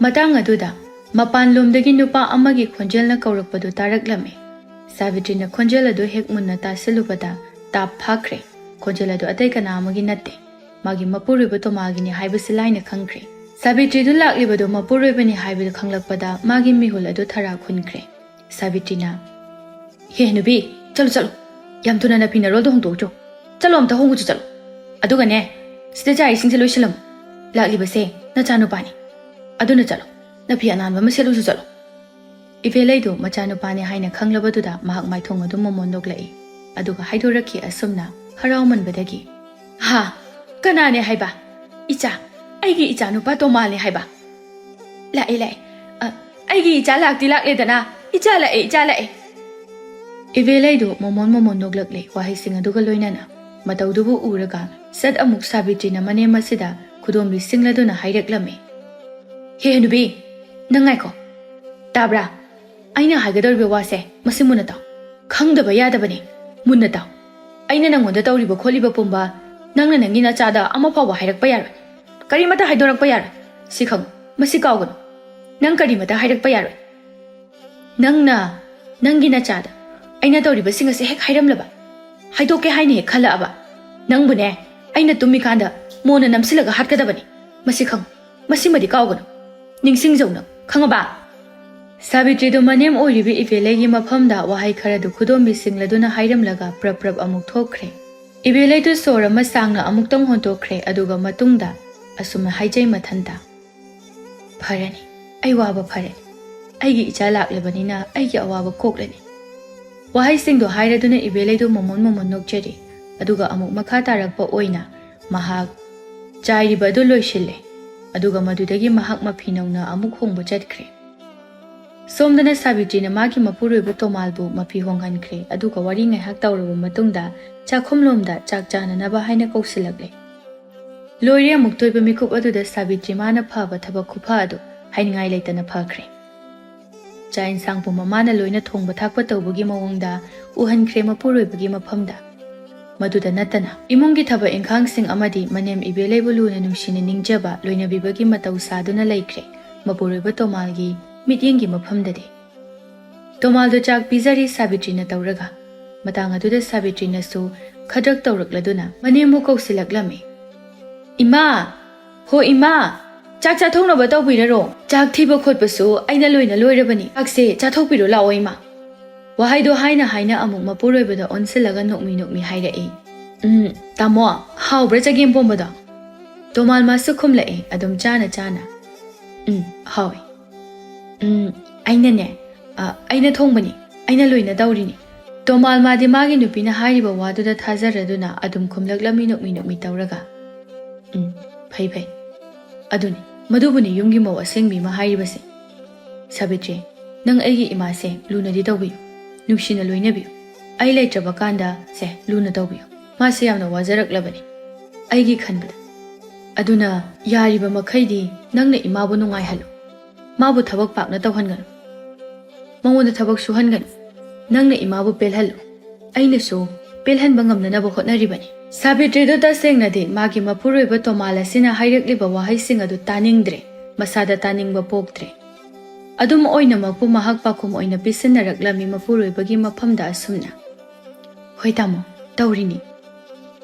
ꯃꯇꯥꯡ ꯑꯗꯨꯗ ꯃꯄꯥꯟꯂꯣꯝꯗꯒꯤ ꯅꯨꯄꯥ ꯑꯃꯒꯤ ꯈꯣꯟꯖꯦꯜꯅ ꯀꯧꯔꯛꯄꯗꯨ ꯇꯥꯔꯛꯂꯝꯃꯤ꯫ ꯁꯥꯕꯤꯇ꯭ꯔꯤꯅ ꯈꯣꯟꯖꯦꯜ ꯑꯗꯨ ꯍꯦꯛ ꯃꯨꯟꯅ ꯇꯥꯁꯤꯜꯂꯨꯕꯗ ꯇꯥꯞ ꯐꯥꯈ꯭ꯔꯦ꯫ ꯈꯣꯟꯖꯦꯜ ꯑꯗꯨ ꯑꯇꯩ ꯀꯅꯥ ꯑꯃꯒꯤ ꯅꯠꯇꯦ꯫ ꯃꯥꯒꯤ ꯃꯄꯨꯔꯣꯏꯕ ꯇꯣꯃꯥꯜꯒꯤꯅꯤ ꯍꯥꯏꯕꯁꯤ ꯂꯥꯏꯅ ꯈꯪꯈ꯭ꯔꯦ꯫ ꯁꯥꯕꯤꯇ꯭ꯔꯤꯗꯨ ꯂꯥꯛꯂꯤꯕꯗꯨ ꯃꯄꯨꯔꯣꯏꯕꯅꯤ ꯍꯥꯏꯕꯗꯨ ꯈꯪꯂꯛꯄꯗ ꯃꯥꯒꯤ ꯃꯤꯍꯨꯜ ꯑꯗꯨ ꯊꯔꯥꯛ ꯍꯨꯟꯈ꯭ꯔꯦ꯫ ꯁꯥꯕꯤꯇ꯭ꯔꯤꯅ, "ꯍꯦ ꯍꯅꯨꯕꯤ, ꯆꯠꯂꯨ ꯆꯠꯂꯨ, ꯌꯥꯝ ꯊꯨꯅ ꯅꯐꯤ ꯅꯔꯣꯜꯗꯣ ꯍꯣꯡꯗꯣꯛꯎꯆꯣ꯫ ꯆꯠꯂꯣ, ꯑꯝꯇ ꯍꯣꯡꯉꯨꯆꯣ, ꯆꯠꯂꯣ꯫ ꯑꯗꯨꯒꯅꯦ, ꯁꯤꯗ ꯆꯥ ꯏꯁꯤꯡꯁꯦ ꯂꯣꯏꯁꯤꯜꯂꯝꯃꯨ꯫ ꯂꯥꯛꯂꯤꯕꯁꯦ ꯅꯆꯥꯅꯨꯄꯥꯅꯤ꯫ ꯑꯗꯨꯅ ꯆꯠꯂꯣ, ꯅꯐꯤ ꯑꯅꯥꯟꯕ ꯑꯃ ꯁꯦꯠꯂꯨꯆꯣ, ꯆꯠꯂꯣ꯫" ꯏꯕꯦꯂꯩꯗꯨ ꯃꯆꯥꯅꯨꯄꯥꯅꯤ ꯍꯥꯏꯅ ꯈꯪꯂꯕꯗꯨꯗ ꯃꯍꯥꯛ ꯃꯥꯏꯊꯣꯡ ꯑꯗꯨ ꯃꯃꯣꯟ ꯅꯣꯛꯂꯛꯏ꯫ ꯑꯗꯨꯒ ꯍꯥꯏꯗꯣꯔꯛꯈꯤ ꯑꯁꯨꯝꯅ ꯍꯔꯥꯎꯃꯟꯕꯗꯒꯤ, "ꯍꯥ, ꯀꯅꯥꯅꯦ ꯍꯥꯏꯕ? ꯏꯆꯥ, ꯑꯩꯒꯤ ꯏꯆꯥꯅꯨꯄꯥ ꯇꯣꯃꯥꯜꯅꯦ ꯍꯥꯏꯕ? ꯂꯥꯛꯑꯦ, ꯂꯥꯛꯑꯦ꯫ ꯑ, ꯑꯩꯒꯤ ꯏꯆꯥ ꯂꯥꯛꯇꯤ ꯂꯥꯛꯂꯦꯗꯅ꯫ ꯏꯆꯥ ꯂꯥꯛꯑꯦ, ꯏꯆꯥ ꯂꯥꯛꯑꯦ꯫" ꯏꯕꯦꯂꯩꯗꯨ ꯃꯃꯣꯟ ꯃꯃꯣꯟ ꯅꯣꯛꯂꯛꯂꯦ ꯋꯥꯍꯩꯁꯤꯡ ꯑꯗꯨꯒ ꯂꯣꯏꯅꯅ꯫ ꯃꯇꯧꯗꯨꯕꯨ ꯎꯔꯒ ꯁꯠ ꯑꯃꯨꯛ ꯁꯥꯕꯤꯇ꯭ꯔꯤꯅ ꯃꯅꯦꯝ ꯑꯁꯤꯗ ꯈꯨꯗꯣꯝꯕꯤ ꯁꯤꯡꯂꯗꯨꯅ ꯍꯥꯏꯔꯛꯂꯝꯃꯤ, "ꯍꯦ ꯍꯅꯨꯕꯤ, ꯅꯪ ꯉꯥꯏꯈꯣ꯫ ꯇꯥꯕ꯭ꯔꯥ? ꯑꯩꯅ ꯍꯥꯏꯒꯗꯧꯔꯤꯕ ꯋꯥꯁꯦ ꯃꯁꯤ ꯃꯨꯟꯅ ꯇꯥꯎ꯫ ꯈꯪꯗꯕ ꯌꯥꯗꯕꯅꯤ꯫ ꯃꯨꯟꯅ ꯇꯥꯎ꯫ ꯑꯩꯅ ꯅꯪꯉꯣꯟꯗ ꯇꯧꯔꯤꯕ ꯈꯣꯠꯂꯤꯕ ꯄꯨꯝꯕ ꯅꯪꯅ ꯅꯪꯒꯤ ꯅꯆꯥꯗ ꯑꯃ ꯐꯥꯎꯕ ꯍꯥꯏꯔꯛꯄ ꯌꯥꯔꯣꯏ꯫ ꯀꯔꯤꯃꯠꯇ ꯍꯥꯏꯗꯣꯔꯛꯄ ꯌꯥꯔꯣꯏ꯫ ꯁꯤ ꯈꯪꯉꯨ꯫ ꯃꯁꯤ ꯀꯥꯎꯒꯅꯨ꯫ ꯅꯪ ꯀꯔꯤꯃꯠꯇ ꯍꯥꯏꯔꯛꯄ ꯌꯥꯔꯣꯏ꯫ ꯅꯪꯅ ꯅꯪꯒꯤ ꯅꯆꯥꯗ ꯑꯩꯅ ꯇꯧꯔꯤꯕꯁꯤꯡ ꯑꯁꯦ ꯍꯦꯛ ꯍꯥꯏꯔꯝꯂꯕ, ꯍꯥꯏꯗꯣꯛꯀꯦ ꯍꯥꯏꯅ ꯍꯦꯛ ꯈꯜꯂꯛꯑꯕ, ꯅꯪꯕꯨꯅꯦ ꯑꯩꯅ ꯇꯨꯝꯃꯤꯀꯥꯟꯗ ꯃꯣꯟꯅ ꯅꯝꯁꯤꯜꯂꯒ ꯍꯥꯠꯀꯗꯕꯅꯤ꯫ ꯃꯁꯤ ꯈꯪꯉꯨ꯫ ꯃꯁꯤꯃꯗꯤ ꯀꯥꯎꯒꯅꯨ꯫ ꯅꯤꯡꯁꯤꯡꯖꯧ ꯅꯪ, ꯈꯪꯉꯕ?" ꯁꯥꯕꯤꯇ꯭ꯔꯤꯗꯨ ꯃꯅꯦꯝ ꯑꯣꯏꯔꯤꯕꯤ ꯏꯕꯦꯂꯩꯒꯤ ꯃꯐꯝꯗ ꯋꯥꯍꯩ ꯈꯔꯗꯨ ꯈꯨꯗꯣꯝꯕꯤ ꯁꯤꯡꯂꯗꯨꯅ ꯍꯥꯏꯔꯝꯂꯒ ꯄ꯭ꯔꯞ ꯄ꯭ꯔꯞ ꯑꯃꯨꯛ ꯊꯣꯛꯈ꯭ꯔꯦ꯫ ꯏꯕꯦꯂꯩꯗꯨ ꯁꯣꯔ ꯑꯃ ꯁꯥꯡꯅ ꯑꯃꯨꯛꯇꯪ ꯍꯣꯟꯗꯣꯛꯈ꯭ꯔꯦ, ꯑꯗꯨꯒ ꯃꯇꯨꯡꯗ ꯑꯁꯨꯝꯅ ꯍꯥꯏꯖꯩ ꯃꯊꯟꯇ, "ꯐꯔꯅꯤ, ꯑꯩ ꯋꯥꯕ ꯐꯔꯅꯤ꯫ ꯑꯩꯒꯤ ꯏꯆꯥ ꯂꯥꯛꯂꯕꯅꯤꯅ ꯑꯩꯒꯤ ꯑꯋꯥꯕ ꯀꯣꯛꯂꯅꯤ꯫" ꯋꯥꯍꯩꯁꯤꯡꯗꯣ ꯍꯥꯏꯔꯗꯨꯅ ꯏꯕꯦꯂꯩꯗꯨ ꯃꯃꯣꯟ ꯃꯃꯣꯟ ꯅꯣꯛꯆꯔꯤ꯫ ꯑꯗꯨꯒ ꯑꯃꯨꯛ ꯃꯈꯥ ꯇꯥꯔꯛꯄ ꯑꯣꯏꯅ ꯃꯍꯥꯛ ꯆꯥꯏꯔꯤꯕ ꯑꯗꯨ ꯂꯣꯏꯁꯤꯜꯂꯦ꯫ ꯑꯗꯨꯒ ꯃꯗꯨꯗꯒꯤ ꯃꯍꯥꯛ ꯃꯐꯤ ꯅꯧꯅ ꯑꯃꯨꯛ ꯍꯣꯡꯕ ꯆꯠꯈ꯭ꯔꯦ꯫ ꯁꯣꯝꯗꯅ ꯁꯥꯕꯤꯇ꯭ꯔꯤꯅ ꯃꯥꯒꯤ ꯃꯄꯨꯔꯣꯏꯕ ꯇꯣꯃꯥꯜꯕꯨ ꯃꯐꯤ ꯍꯣꯡꯍꯟꯈ꯭ꯔꯦ, ꯑꯗꯨꯒ ꯋꯥꯔꯤ ꯉꯥꯏꯍꯥꯛ ꯇꯧꯔꯕ ꯃꯇꯨꯡꯗ ꯆꯥꯛꯈꯨꯝꯂꯣꯝꯗ ꯆꯥꯛ ꯆꯥꯅꯅꯕ ꯍꯥꯏꯅ ꯀꯧꯁꯤꯜꯂꯛꯂꯦ꯫ ꯂꯣꯏꯔꯦ ꯑꯃꯨꯛꯇ ꯑꯣꯏꯕ ꯃꯤꯀꯨꯞ ꯑꯗꯨꯗ ꯁꯥꯕꯤꯇ꯭ꯔꯤ ꯃꯥꯅ ꯐꯕ ꯊꯕꯛ ꯈꯨꯐ ꯑꯗꯨ ꯍꯥꯏꯅꯤꯡꯉꯥꯏ ꯂꯩꯇꯅ ꯐꯈ꯭ꯔꯦ꯫ ꯆꯥꯛ ꯏꯟꯁꯥꯡ ꯄꯨꯝꯕ ꯃꯥꯅ ꯂꯣꯏꯅ ꯊꯣꯡꯕ ꯊꯥꯛꯄ ꯇꯧꯕꯒꯤ ꯃꯑꯣꯡꯗ ꯎꯍꯟꯈ꯭ꯔꯦ ꯃꯄꯨꯔꯣꯏꯕꯒꯤ ꯃꯐꯝꯗ꯫ ꯃꯗꯨꯗ ꯅꯠꯇꯅ ꯏꯃꯨꯡꯒꯤ ꯊꯕꯛ ꯏꯟꯈꯥꯡꯁꯤꯡ ꯑꯃꯗꯤ ꯃꯅꯦꯝ ꯏꯕꯦꯂꯩꯕꯨ ꯂꯨꯅ ꯅꯨꯡꯁꯤꯅ ꯅꯤꯡꯖꯕ ꯂꯣꯏꯅꯕꯤꯕꯒꯤ ꯃꯇꯧ ꯁꯥꯗꯨꯅ ꯂꯩꯈ꯭ꯔꯦ ꯃꯄꯨꯔꯣꯏꯕ ꯇꯣꯃꯥꯜꯒꯤ ꯃꯤꯠꯌꯦꯡꯒꯤ ꯃꯐꯝꯗꯗꯤ꯫ ꯇꯣꯃꯥꯜꯗꯨ ꯆꯥꯛ ꯄꯤꯖꯔꯤ ꯁꯥꯕꯤꯇ꯭ꯔꯤꯅ ꯇꯧꯔꯒ꯫ ꯃꯇꯥꯡ ꯑꯗꯨꯗ ꯁꯥꯕꯤꯇ꯭ꯔꯤꯅꯁꯨ ꯈꯗ꯭ꯔꯛ ꯇꯧꯔꯛꯂꯗꯨꯅ ꯃꯅꯦꯝꯕꯨ ꯀꯧꯁꯤꯜꯂꯛꯂꯝꯃꯤ꯫ "ꯏꯃꯥ! ꯍꯣ ꯏꯃꯥ! ꯆꯥꯛ ꯆꯥꯊꯣꯛꯅꯕ ꯇꯧꯕꯤꯔꯔꯣ꯫ ꯆꯥꯛ ꯊꯤꯕ ꯈꯣꯠꯄꯁꯨ ꯑꯩꯅ ꯂꯣꯏꯅ ꯂꯣꯏꯔꯕꯅꯤ꯫ ꯆꯥꯛꯁꯦ ꯆꯥꯊꯣꯛꯄꯤꯔꯣ ꯂꯥꯛꯑꯣ ꯏꯃꯥ"꯫ ꯋꯥꯍꯩꯗꯣ ꯍꯥꯏꯅ ꯍꯥꯏꯅ ꯑꯃꯨꯛ ꯃꯄꯨꯔꯣꯏꯕꯗ ꯑꯣꯟꯁꯤꯜꯂꯒ ꯅꯣꯛꯃꯤ ꯅꯣꯛꯃꯤ ꯍꯥꯏꯔꯛꯏ꯫ "ꯎꯝ, ꯇꯥꯃꯣ, ꯍꯥꯎꯕ꯭ꯔꯥ ꯆꯒꯦꯝ ꯄꯣꯝꯕꯗꯣ?" ꯇꯣꯃꯥꯜꯃꯥꯁꯨ ꯈꯨꯝꯂꯛꯏ ꯑꯗꯨꯝ ꯆꯥꯅ ꯆꯥꯅ꯫ "ꯎꯝ, ꯍꯥꯎꯏ꯫ ꯎꯝ, ꯑꯩꯅꯅꯦ, ꯑ, ꯑꯩꯅ ꯊꯣꯡꯕꯅꯤ, ꯑꯩꯅ ꯂꯣꯏꯅ ꯇꯧꯔꯤꯅꯤ"꯫ ꯇꯣꯃꯥꯜꯃꯥꯗꯤ ꯃꯥꯒꯤ ꯅꯨꯄꯤꯅ ꯍꯥꯏꯔꯤꯕ ꯋꯥꯗꯨꯗ ꯊꯥꯖꯔꯗꯨꯅ ꯑꯗꯨꯝ ꯈꯨꯝꯂꯛꯂꯝꯃꯤ ꯅꯣꯛꯃꯤ ꯅꯣꯛꯃꯤ ꯇꯧꯔꯒ꯫ "ꯎꯝ, ꯐꯩ ꯐꯩ꯫ ꯑꯗꯨꯅꯤ, ꯃꯗꯨꯕꯨꯅꯤ ꯌꯨꯝꯒꯤ ꯃꯧ ꯑꯁꯦꯡꯕꯤ ꯑꯃ ꯍꯥꯏꯔꯤꯕꯁꯦ꯫ ꯁꯥꯕꯤꯇ꯭ꯔꯤ, ꯅꯪ ꯑꯩꯒꯤ ꯏꯃꯥꯁꯦ ꯂꯨꯅꯗꯤ ꯇꯧꯕꯤꯌꯨ, ꯅꯨꯡꯁꯤꯅ ꯂꯣꯏꯅꯕꯤꯌꯨ꯫ ꯑꯩ ꯂꯩꯇ꯭ꯔꯕ ꯀꯥꯟꯗ ꯁꯦ ꯂꯨꯅ ꯇꯧꯕꯤꯌꯨ꯫ ꯃꯥꯁꯦ ꯌꯥꯝꯅ ꯋꯥꯖꯔꯛꯂꯕꯅꯤ ꯑꯩꯒꯤ ꯈꯟꯕꯗ꯫ ꯑꯗꯨꯅ ꯌꯥꯔꯤꯕ ꯃꯈꯩꯗꯤ ꯅꯪꯅ ꯏꯃꯥꯕꯨ ꯅꯨꯡꯉꯥꯏꯍꯜꯂꯨ꯫ ꯃꯥꯕꯨ ꯊꯕꯛ ꯄꯥꯛꯅ ꯇꯧꯍꯟꯒꯅꯨ꯫ ꯃꯉꯣꯟꯗ ꯊꯕꯛ ꯁꯨꯍꯟꯒꯅꯨ꯫ ꯅꯪꯅ ꯏꯃꯥꯕꯨ ꯄꯦꯜꯍꯜꯂꯨ꯫ ꯑꯩꯅꯁꯨ ꯄꯦꯜꯍꯟꯕ ꯉꯝꯅꯅꯕ ꯍꯣꯠꯅꯔꯤꯕꯅꯤ"꯫ ꯁꯥꯕꯤꯇ꯭ꯔꯤꯗꯨ ꯇꯁꯦꯡꯅꯗꯤ ꯃꯥꯒꯤ ꯃꯄꯨꯔꯣꯏꯕ ꯇꯣꯃꯥꯜ ꯑꯁꯤꯅ ꯍꯥꯏꯔꯛꯂꯤꯕ ꯋꯥꯍꯩꯁꯤꯡ ꯑꯗꯨ ꯇꯥꯅꯤꯡꯗ꯭ꯔꯦ, ꯃꯁꯥꯗ ꯇꯥꯅꯤꯡꯕ ꯄꯣꯛꯇ꯭ꯔꯦ꯫ ꯑꯗꯨꯝ ꯑꯣꯏꯅꯃꯛꯄꯨ ꯃꯍꯥꯛ ꯄꯥꯎꯈꯨꯝ ꯑꯣꯏꯅ ꯄꯤꯁꯤꯟꯅꯔꯛꯂꯝꯃꯤ ꯃꯄꯨꯔꯣꯏꯕꯒꯤ ꯃꯐꯝꯗ ꯑꯁꯨꯝꯅ, "ꯍꯣꯏ ꯇꯥꯃꯣ, ꯇꯧꯔꯤꯅꯤ꯫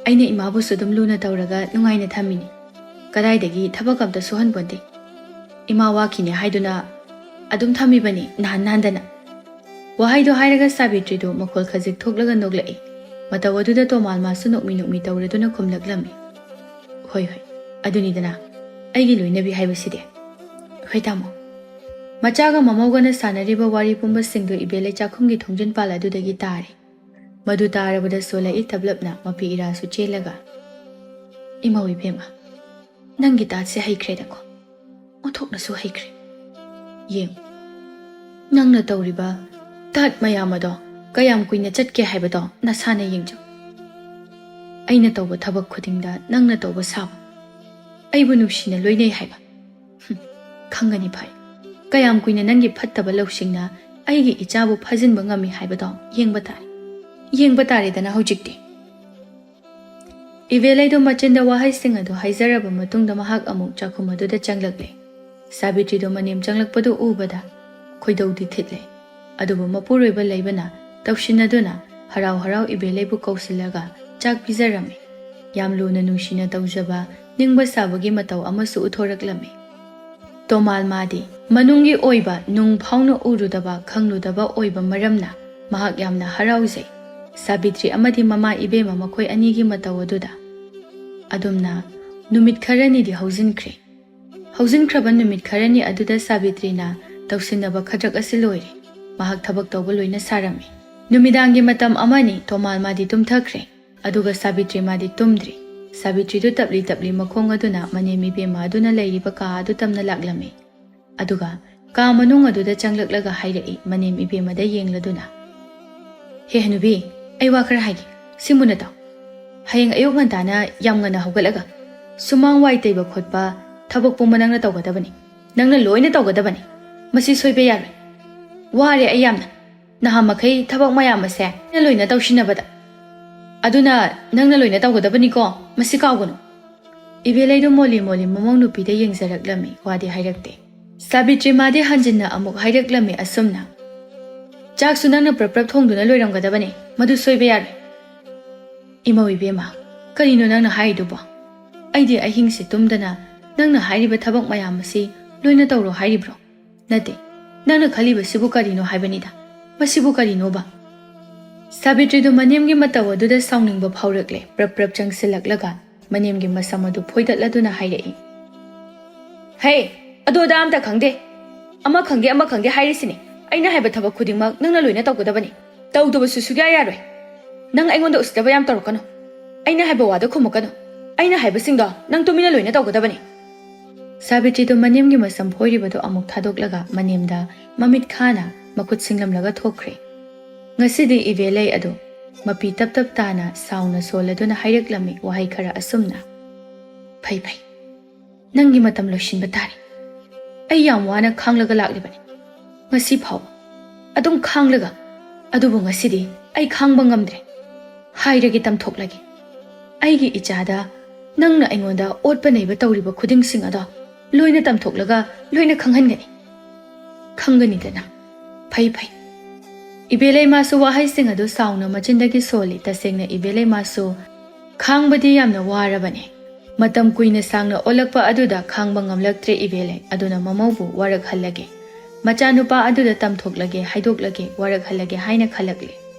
ꯑꯩꯅ ꯏꯃꯥꯕꯨꯁꯨ ꯑꯗꯨꯝ ꯂꯨꯅ ꯇꯧꯔꯒ ꯅꯨꯡꯉꯥꯏꯅ ꯊꯝꯃꯤꯅꯤ꯫ ꯀꯗꯥꯏꯗꯒꯤ ꯊꯕꯛ ꯑꯝꯇ ꯁꯨꯍꯟꯄꯣꯟꯇꯦ꯫ ꯏꯃꯥ ꯋꯥꯈꯤꯅꯦ ꯍꯥꯏꯗꯨꯅ ꯑꯗꯨꯝ ꯊꯝꯃꯤꯕꯅꯤ ꯅꯥꯟ ꯅꯥꯟꯗꯅ"꯫ ꯋꯥꯍꯩꯗꯣ ꯍꯥꯏꯔꯒ ꯁꯥꯕꯤꯇ꯭ꯔꯤꯗꯨ ꯃꯈꯣꯜ ꯈꯖꯤꯛ ꯊꯣꯛꯂꯒ ꯅꯣꯛꯂꯛꯏ꯫ ꯃꯇꯧ ꯑꯗꯨꯗ ꯇꯣꯃꯥꯜꯃꯥꯁꯨ ꯅꯣꯛꯃꯤ ꯅꯣꯛꯃꯤ ꯇꯧꯔꯗꯨꯅ ꯈꯨꯝꯂꯛꯂꯝꯃꯤ, "ꯍꯣꯏ ꯍꯣꯏ, ꯑꯗꯨꯅꯤꯗꯅ ꯑꯩꯒꯤ ꯂꯣꯏꯅꯕꯤ ꯍꯥꯏꯕꯁꯤꯗꯤ꯫ ꯍꯣꯏ ꯇꯥꯃꯣ"꯫ ꯃꯆꯥꯒ ꯃꯃꯧꯒꯅ ꯁꯥꯟꯅꯔꯤꯕ ꯋꯥꯔꯤ ꯄꯨꯝꯕꯁꯤꯡꯗꯨ ꯏꯕꯦꯂꯩ ꯆꯥꯛꯈꯨꯝꯒꯤ ꯊꯣꯡꯖꯤꯟ ꯄꯥꯜ ꯑꯗꯨꯗꯒꯤ ꯇꯥꯔꯦ꯫ ꯃꯗꯨ ꯇꯥꯔꯕꯗ ꯁꯣꯂꯛꯏ ꯇꯞꯂꯞꯅ ꯃꯄꯤ ꯏꯔꯥꯁꯨ ꯆꯦꯜꯂꯒ, "ꯏꯃꯧ ꯏꯕꯦꯝꯃ, ꯅꯪꯒꯤ ꯇꯥꯠꯁꯦ ꯍꯩꯈ꯭ꯔꯦꯗꯀꯣ, ꯑꯣꯟꯊꯣꯛꯅꯁꯨ ꯍꯩꯈ꯭ꯔꯦ꯫ ꯌꯦꯡꯉꯨ, ꯅꯪꯅ ꯇꯧꯔꯤꯕ ꯇꯥꯠ ꯃꯌꯥꯝ ꯑꯗꯣ ꯀꯌꯥꯝ ꯀꯨꯏꯅ ꯆꯠꯀꯦ ꯍꯥꯏꯕꯗꯣ ꯅꯁꯥꯅ ꯌꯦꯡꯖꯧ꯫ ꯑꯩꯅ ꯇꯧꯕ ꯊꯕꯛ ꯈꯨꯗꯤꯡꯗ ꯅꯪꯅ ꯇꯧꯕ ꯁꯥꯕ, ꯑꯩꯕꯨ ꯅꯨꯡꯁꯤꯅ ꯂꯣꯏꯅꯩ ꯍꯥꯏꯕ꯫ ꯍꯨꯝ, ꯈꯪꯒꯅꯤ ꯐꯥꯏ꯫ ꯀꯌꯥꯝ ꯀꯨꯏꯅ ꯅꯪꯒꯤ ꯐꯠꯇꯕ ꯂꯧꯁꯤꯡꯅ ꯑꯩꯒꯤ ꯏꯆꯥꯕꯨ ꯐꯥꯖꯤꯟꯕ ꯉꯝꯃꯤ ꯍꯥꯏꯕꯗꯣ ꯌꯦꯡꯕ ꯇꯥꯔꯦ, ꯌꯦꯡꯕ ꯇꯥꯔꯦꯗꯅ ꯍꯧꯖꯤꯛꯇꯤ"꯫ ꯏꯕꯦꯂꯩꯗꯨ ꯃꯆꯤꯟꯗ ꯋꯥꯍꯩꯁꯤꯡ ꯑꯗꯨ ꯍꯥꯏꯖꯔꯕ ꯃꯇꯨꯡꯗ ꯃꯍꯥꯛ ꯑꯃꯨꯛ ꯆꯥꯛꯈꯨꯝ ꯑꯗꯨꯗ ꯆꯪꯂꯛꯂꯦ꯫ ꯁꯥꯕꯤꯇ꯭ꯔꯤꯗꯨ ꯃꯅꯦꯝ ꯆꯪꯂꯛꯄꯗꯨ ꯎꯕꯗ ꯈꯣꯏꯗꯧꯗꯤ ꯊꯤꯠꯂꯦ꯫ ꯑꯗꯨꯕꯨ ꯃꯄꯨꯔꯣꯏꯕ ꯂꯩꯕꯅ ꯇꯧꯁꯤꯟꯅꯗꯨꯅ ꯍꯔꯥꯎ ꯍꯔꯥꯎ ꯏꯕꯦꯂꯩꯕꯨ ꯀꯧꯁꯤꯜꯂꯒ ꯆꯥꯛ ꯄꯤꯖꯔꯝꯃꯤ꯫ ꯌꯥꯝ ꯂꯨꯅ ꯅꯨꯡꯁꯤꯅ ꯇꯧꯖꯕ ꯅꯤꯡꯕ ꯁꯥꯕꯒꯤ ꯃꯇꯧ ꯑꯃꯁꯨ ꯎꯠꯊꯣꯔꯛꯂꯝꯃꯤ꯫ ꯇꯣꯃꯥꯜ ꯃꯥꯗꯤ ꯃꯅꯨꯡꯒꯤ ꯑꯣꯏꯕ ꯅꯨꯡ ꯐꯥꯎꯅ ꯎꯔꯨꯗꯕ ꯈꯪꯂꯨꯗꯕ ꯑꯣꯏꯕ ꯃꯔꯝꯅ ꯃꯍꯥꯛ ꯌꯥꯝꯅ ꯍꯔꯥꯎꯖꯩ꯫ ꯁꯥꯕꯤꯇ꯭ꯔꯤ ꯑꯃꯗꯤ ꯃꯃꯥ ꯏꯕꯦꯝꯃ ꯃꯈꯣꯏ ꯑꯅꯤꯒꯤ ꯃꯇꯧ ꯑꯗꯨꯗ꯫ ꯑꯗꯨꯝꯅ ꯅꯨꯃꯤꯠ ꯈꯔꯅꯤꯗꯤ ꯍꯧꯖꯤꯟꯈ꯭ꯔꯦ꯫ ꯍꯧꯖꯤꯟꯈ꯭ꯔꯕ ꯅꯨꯃꯤꯠ ꯈꯔꯅꯤ ꯑꯗꯨꯗ ꯁꯥꯕꯤꯇ꯭ꯔꯤꯅ ꯇꯧꯁꯤꯟꯅꯕ ꯈꯗ꯭ꯔꯛ ꯑꯁꯤ ꯂꯣꯏꯔꯦ꯫ ꯃꯍꯥꯛ ꯊꯕꯛ ꯇꯧꯕ ꯂꯣꯏꯅ ꯁꯥꯔꯝꯃꯤ꯫ ꯅꯨꯃꯤꯗꯥꯡꯒꯤ ꯃꯇꯝ ꯑꯃꯅꯤ ꯇꯣꯃꯥꯜ ꯃꯥꯗꯤ ꯇꯨꯝꯊꯈ꯭ꯔꯦ꯫ ꯑꯗꯨꯒ ꯁꯥꯕꯤꯇ꯭ꯔꯤ ꯃꯥꯗꯤ ꯇꯨꯝꯗ꯭ꯔꯤ꯫ ꯁꯥꯕꯤꯇ꯭ꯔꯤꯗꯨ ꯇꯞꯂꯤ ꯇꯞꯂꯤ ꯃꯈꯣꯡ ꯑꯗꯨꯅ ꯃꯅꯦꯝ ꯏꯕꯦꯝꯃ ꯑꯗꯨꯅ ꯂꯩꯔꯤꯕ ꯀꯥ ꯑꯗꯨ ꯇꯝꯅ ꯂꯥꯛꯂꯝꯃꯤ꯫ ꯑꯗꯨꯒ ꯀꯥ ꯃꯅꯨꯡ ꯑꯗꯨꯗ ꯆꯪꯂꯛꯂꯒ ꯍꯥꯏꯔꯛꯏ ꯃꯅꯦꯝ ꯏꯕꯦꯝꯃꯗ ꯌꯦꯡꯂꯗꯨꯅ, "ꯍꯦ ꯍꯅꯨꯕꯤ, ꯑꯩ ꯋꯥ ꯈꯔ ꯍꯥꯏꯒꯦ, ꯁꯤ ꯃꯨꯟꯅ ꯇꯥꯎ꯫ ꯍꯌꯦꯡ ꯑꯌꯨꯛ ꯉꯟꯇꯥꯅ ꯌꯥꯝ ꯉꯟꯅ ꯍꯧꯒꯠꯂꯒ ꯁꯨꯃꯥꯡ ꯋꯥꯏ ꯇꯩꯕ ꯈꯣꯠꯄ ꯊꯕꯛ ꯄꯨꯝꯕ ꯅꯪꯅ ꯇꯧꯒꯗꯕꯅꯤ꯫ ꯅꯪꯅ ꯂꯣꯏꯅ ꯇꯧꯒꯗꯕꯅꯤ꯫ ꯃꯁꯤ ꯁꯣꯏꯕ ꯌꯥꯔꯣꯏ꯫ ꯋꯥꯔꯦ ꯑꯩ ꯌꯥꯝꯅ꯫ ꯅꯍꯥꯟ ꯃꯈꯩ ꯊꯕꯛ ꯃꯌꯥꯝ ꯑꯁꯦ ꯑꯩꯅ ꯂꯣꯏꯅ ꯇꯧꯁꯤꯟꯅꯕꯗ꯫ ꯑꯗꯨꯅ ꯅꯪꯅ ꯂꯣꯏꯅ ꯇꯧꯒꯗꯕꯅꯤꯀꯣ, ꯃꯁꯤ ꯀꯥꯎꯒꯅꯨ꯫" ꯏꯕꯦꯂꯩꯗꯣ ꯃꯣꯂꯤ ꯃꯣꯂꯤ ꯃꯃꯧ ꯅꯨꯄꯤꯗ ꯌꯦꯡꯖꯔꯛꯂꯝꯃꯤ, ꯋꯥꯗꯤ ꯍꯥꯏꯔꯛꯇꯦ꯫ ꯁꯥꯕꯤꯇ꯭ꯔꯤ ꯃꯥꯗꯤ ꯍꯟꯖꯤꯟꯅ ꯑꯃꯨꯛ ꯍꯥꯏꯔꯛꯂꯝꯃꯤ ꯑꯁꯨꯝꯅ, "ꯆꯥꯛꯁꯨ ꯅꯪꯅ ꯄ꯭ꯔꯞ ꯄ꯭ꯔꯞ ꯊꯣꯡꯗꯨꯅ ꯂꯣꯏꯔꯝꯒꯗꯕꯅꯤ, ꯃꯗꯨ ꯁꯣꯏꯕ ꯌꯥꯔꯣꯏ꯫" "ꯏꯃꯧ ꯏꯕꯦꯝꯃ, ꯀꯔꯤꯅꯣ ꯅꯪꯅ ꯍꯥꯏꯔꯤꯗꯨꯕꯣ? ꯑꯩꯗꯤ ꯑꯍꯤꯡꯁꯦ ꯇꯨꯝꯗꯅ ꯅꯪꯅ ꯍꯥꯏꯔꯤꯕ ꯊꯕꯛ ꯃꯌꯥꯝ ꯑꯁꯤ ꯂꯣꯏꯅ ꯇꯧꯔꯣ ꯍꯥꯏꯔꯤꯕ꯭ꯔꯣ? ꯅꯠꯇꯦ, ꯅꯪꯅ ꯈꯜꯂꯤꯕꯁꯤꯕꯨ ꯀꯔꯤꯅꯣ ꯍꯥꯏꯕꯅꯤꯗ꯫ ꯃꯁꯤꯕꯨ ꯀꯔꯤꯅꯣꯕ?" ꯁꯥꯕꯤꯇ꯭ꯔꯤꯗꯨ ꯃꯅꯦꯝꯒꯤ ꯃꯇꯧ ꯑꯗꯨꯗ ꯁꯥꯎꯅꯤꯡꯕ ꯐꯥꯎꯔꯛꯂꯦ꯫ ꯄ꯭ꯔꯞ ꯄ꯭ꯔꯞ ꯆꯪꯁꯤꯜꯂꯛꯂꯒ ꯃꯅꯦꯝꯒꯤ ꯃꯁꯝ ꯑꯗꯨ ꯐꯣꯏꯗꯠꯂꯗꯨꯅ ꯍꯥꯏꯔꯛꯏ, "ꯍꯦ, ꯑꯗꯨ ꯑꯗꯥ ꯑꯝꯇ ꯈꯪꯗꯦ꯫ ꯑꯃ ꯈꯪꯗꯦ, ꯑꯃ ꯈꯪꯗꯦ ꯍꯥꯏꯔꯤꯁꯤꯅꯤ꯫ ꯑꯩꯅ ꯍꯥꯏꯕ ꯊꯕꯛ ꯈꯨꯗꯤꯡꯃꯛ ꯅꯪꯅ ꯂꯣꯏꯅ ꯇꯧꯒꯗꯕꯅꯤ꯫ ꯇꯧꯗꯕꯁꯨ ꯁꯨꯛꯌꯥ ꯌꯥꯔꯣꯏ꯫ ꯅꯪ ꯑꯩꯉꯣꯟꯗ ꯎꯁꯤꯠꯇꯕ ꯌꯥꯝ ꯇꯧꯔꯛꯀꯅꯨ꯫ ꯑꯩꯅ ꯍꯥꯏꯕ ꯋꯥꯗ ꯈꯨꯝꯃꯛꯀꯅꯨ꯫ ꯑꯩꯅ ꯍꯥꯏꯕꯁꯤꯡꯗꯣ ꯅꯪ ꯇꯨꯃꯤꯟꯅ ꯂꯣꯏꯅ ꯇꯧꯒꯗꯕꯅꯤ꯫" ꯁꯥꯕꯤꯇ꯭ꯔꯤꯗꯨ ꯃꯅꯦꯝꯒꯤ ꯃꯁꯝ ꯐꯣꯏꯔꯤꯕꯗꯨ ꯑꯃꯨꯛ ꯊꯥꯗꯣꯛꯂꯒ ꯃꯅꯦꯝꯗ ꯃꯃꯤꯠ ꯈꯥꯅ ꯃꯈꯨꯠ ꯁꯤꯡꯂꯝꯂꯒ ꯊꯣꯛꯈ꯭ꯔꯦ꯫ ꯉꯁꯤꯗꯤ ꯏꯕꯦꯂꯩ ꯑꯗꯨ ꯃꯄꯤ ꯇꯞ ꯇꯞ ꯇꯥꯅ ꯁꯥꯎꯅ ꯁꯣꯜꯂꯗꯨꯅ ꯍꯥꯏꯔꯛꯂꯝꯃꯤ ꯋꯥꯍꯩ ꯈꯔ ꯑꯁꯨꯝꯅ, "ꯐꯩ ꯐꯩ, ꯅꯪꯒꯤ ꯃꯇꯝ ꯂꯣꯏꯁꯤꯟꯕ ꯇꯥꯔꯦ꯫ ꯑꯩ ꯌꯥꯝ ꯋꯥꯅ ꯈꯥꯡꯂꯒ ꯂꯥꯛꯂꯤꯕꯅꯤ꯫ ꯉꯁꯤ ꯐꯥꯎꯕ ꯑꯗꯨꯝ ꯈꯥꯡꯂꯒ, ꯑꯗꯨꯕꯨ ꯉꯁꯤꯗꯤ ꯑꯩ ꯈꯥꯡꯕ ꯉꯝꯗ꯭ꯔꯦ꯫ ꯍꯥꯏꯔꯒꯦ, ꯇꯝꯊꯣꯛꯂꯒꯦ꯫ ꯑꯩꯒꯤ ꯏꯆꯥꯗ ꯅꯪꯅ ꯑꯩꯉꯣꯟꯗ ꯑꯣꯠꯄ ꯅꯩꯕ ꯇꯧꯔꯤꯕ ꯈꯨꯗꯤꯡꯁꯤꯡ ꯑꯗꯣ ꯂꯣꯏꯅ ꯇꯝꯊꯣꯛꯂꯒ ꯂꯣꯏꯅ ꯈꯪꯍꯟꯒꯅꯤ꯫ ꯈꯪꯒꯅꯤꯗꯅ꯫ ꯐꯩ ꯐꯩ꯫" ꯏꯕꯦꯂꯩꯃꯥꯁꯨ ꯋꯥꯍꯩꯁꯤꯡ ꯑꯗꯨ ꯁꯥꯎꯅ ꯃꯆꯤꯟꯗꯒꯤ ꯁꯣꯜꯂꯤ꯫ ꯇꯁꯦꯡꯅ ꯏꯕꯦꯂꯩꯃꯥꯁꯨ ꯈꯥꯡꯕꯗꯤ ꯌꯥꯝꯅ ꯋꯥꯔꯕꯅꯤ꯫ ꯃꯇꯝ ꯀꯨꯏꯅ ꯁꯥꯡꯅ ꯑꯣꯜꯂꯛꯄ ꯑꯗꯨꯗ ꯈꯥꯡꯕ ꯉꯝꯂꯛꯇ꯭ꯔꯦ ꯏꯕꯦꯂꯩ꯫ ꯑꯗꯨꯅ ꯃꯃꯧꯕꯨ ꯋꯥꯔꯛꯍꯜꯂꯒꯦ, ꯃꯆꯥꯅꯨꯄꯥ ꯑꯗꯨꯗ ꯇꯝꯊꯣꯛꯂꯒꯦ, ꯍꯥꯏꯗꯣꯛꯂꯒꯦ, ꯋꯥꯔꯛꯍꯜꯂꯒꯦ ꯍꯥꯏꯅ ꯈꯜꯂꯛꯂꯦ꯫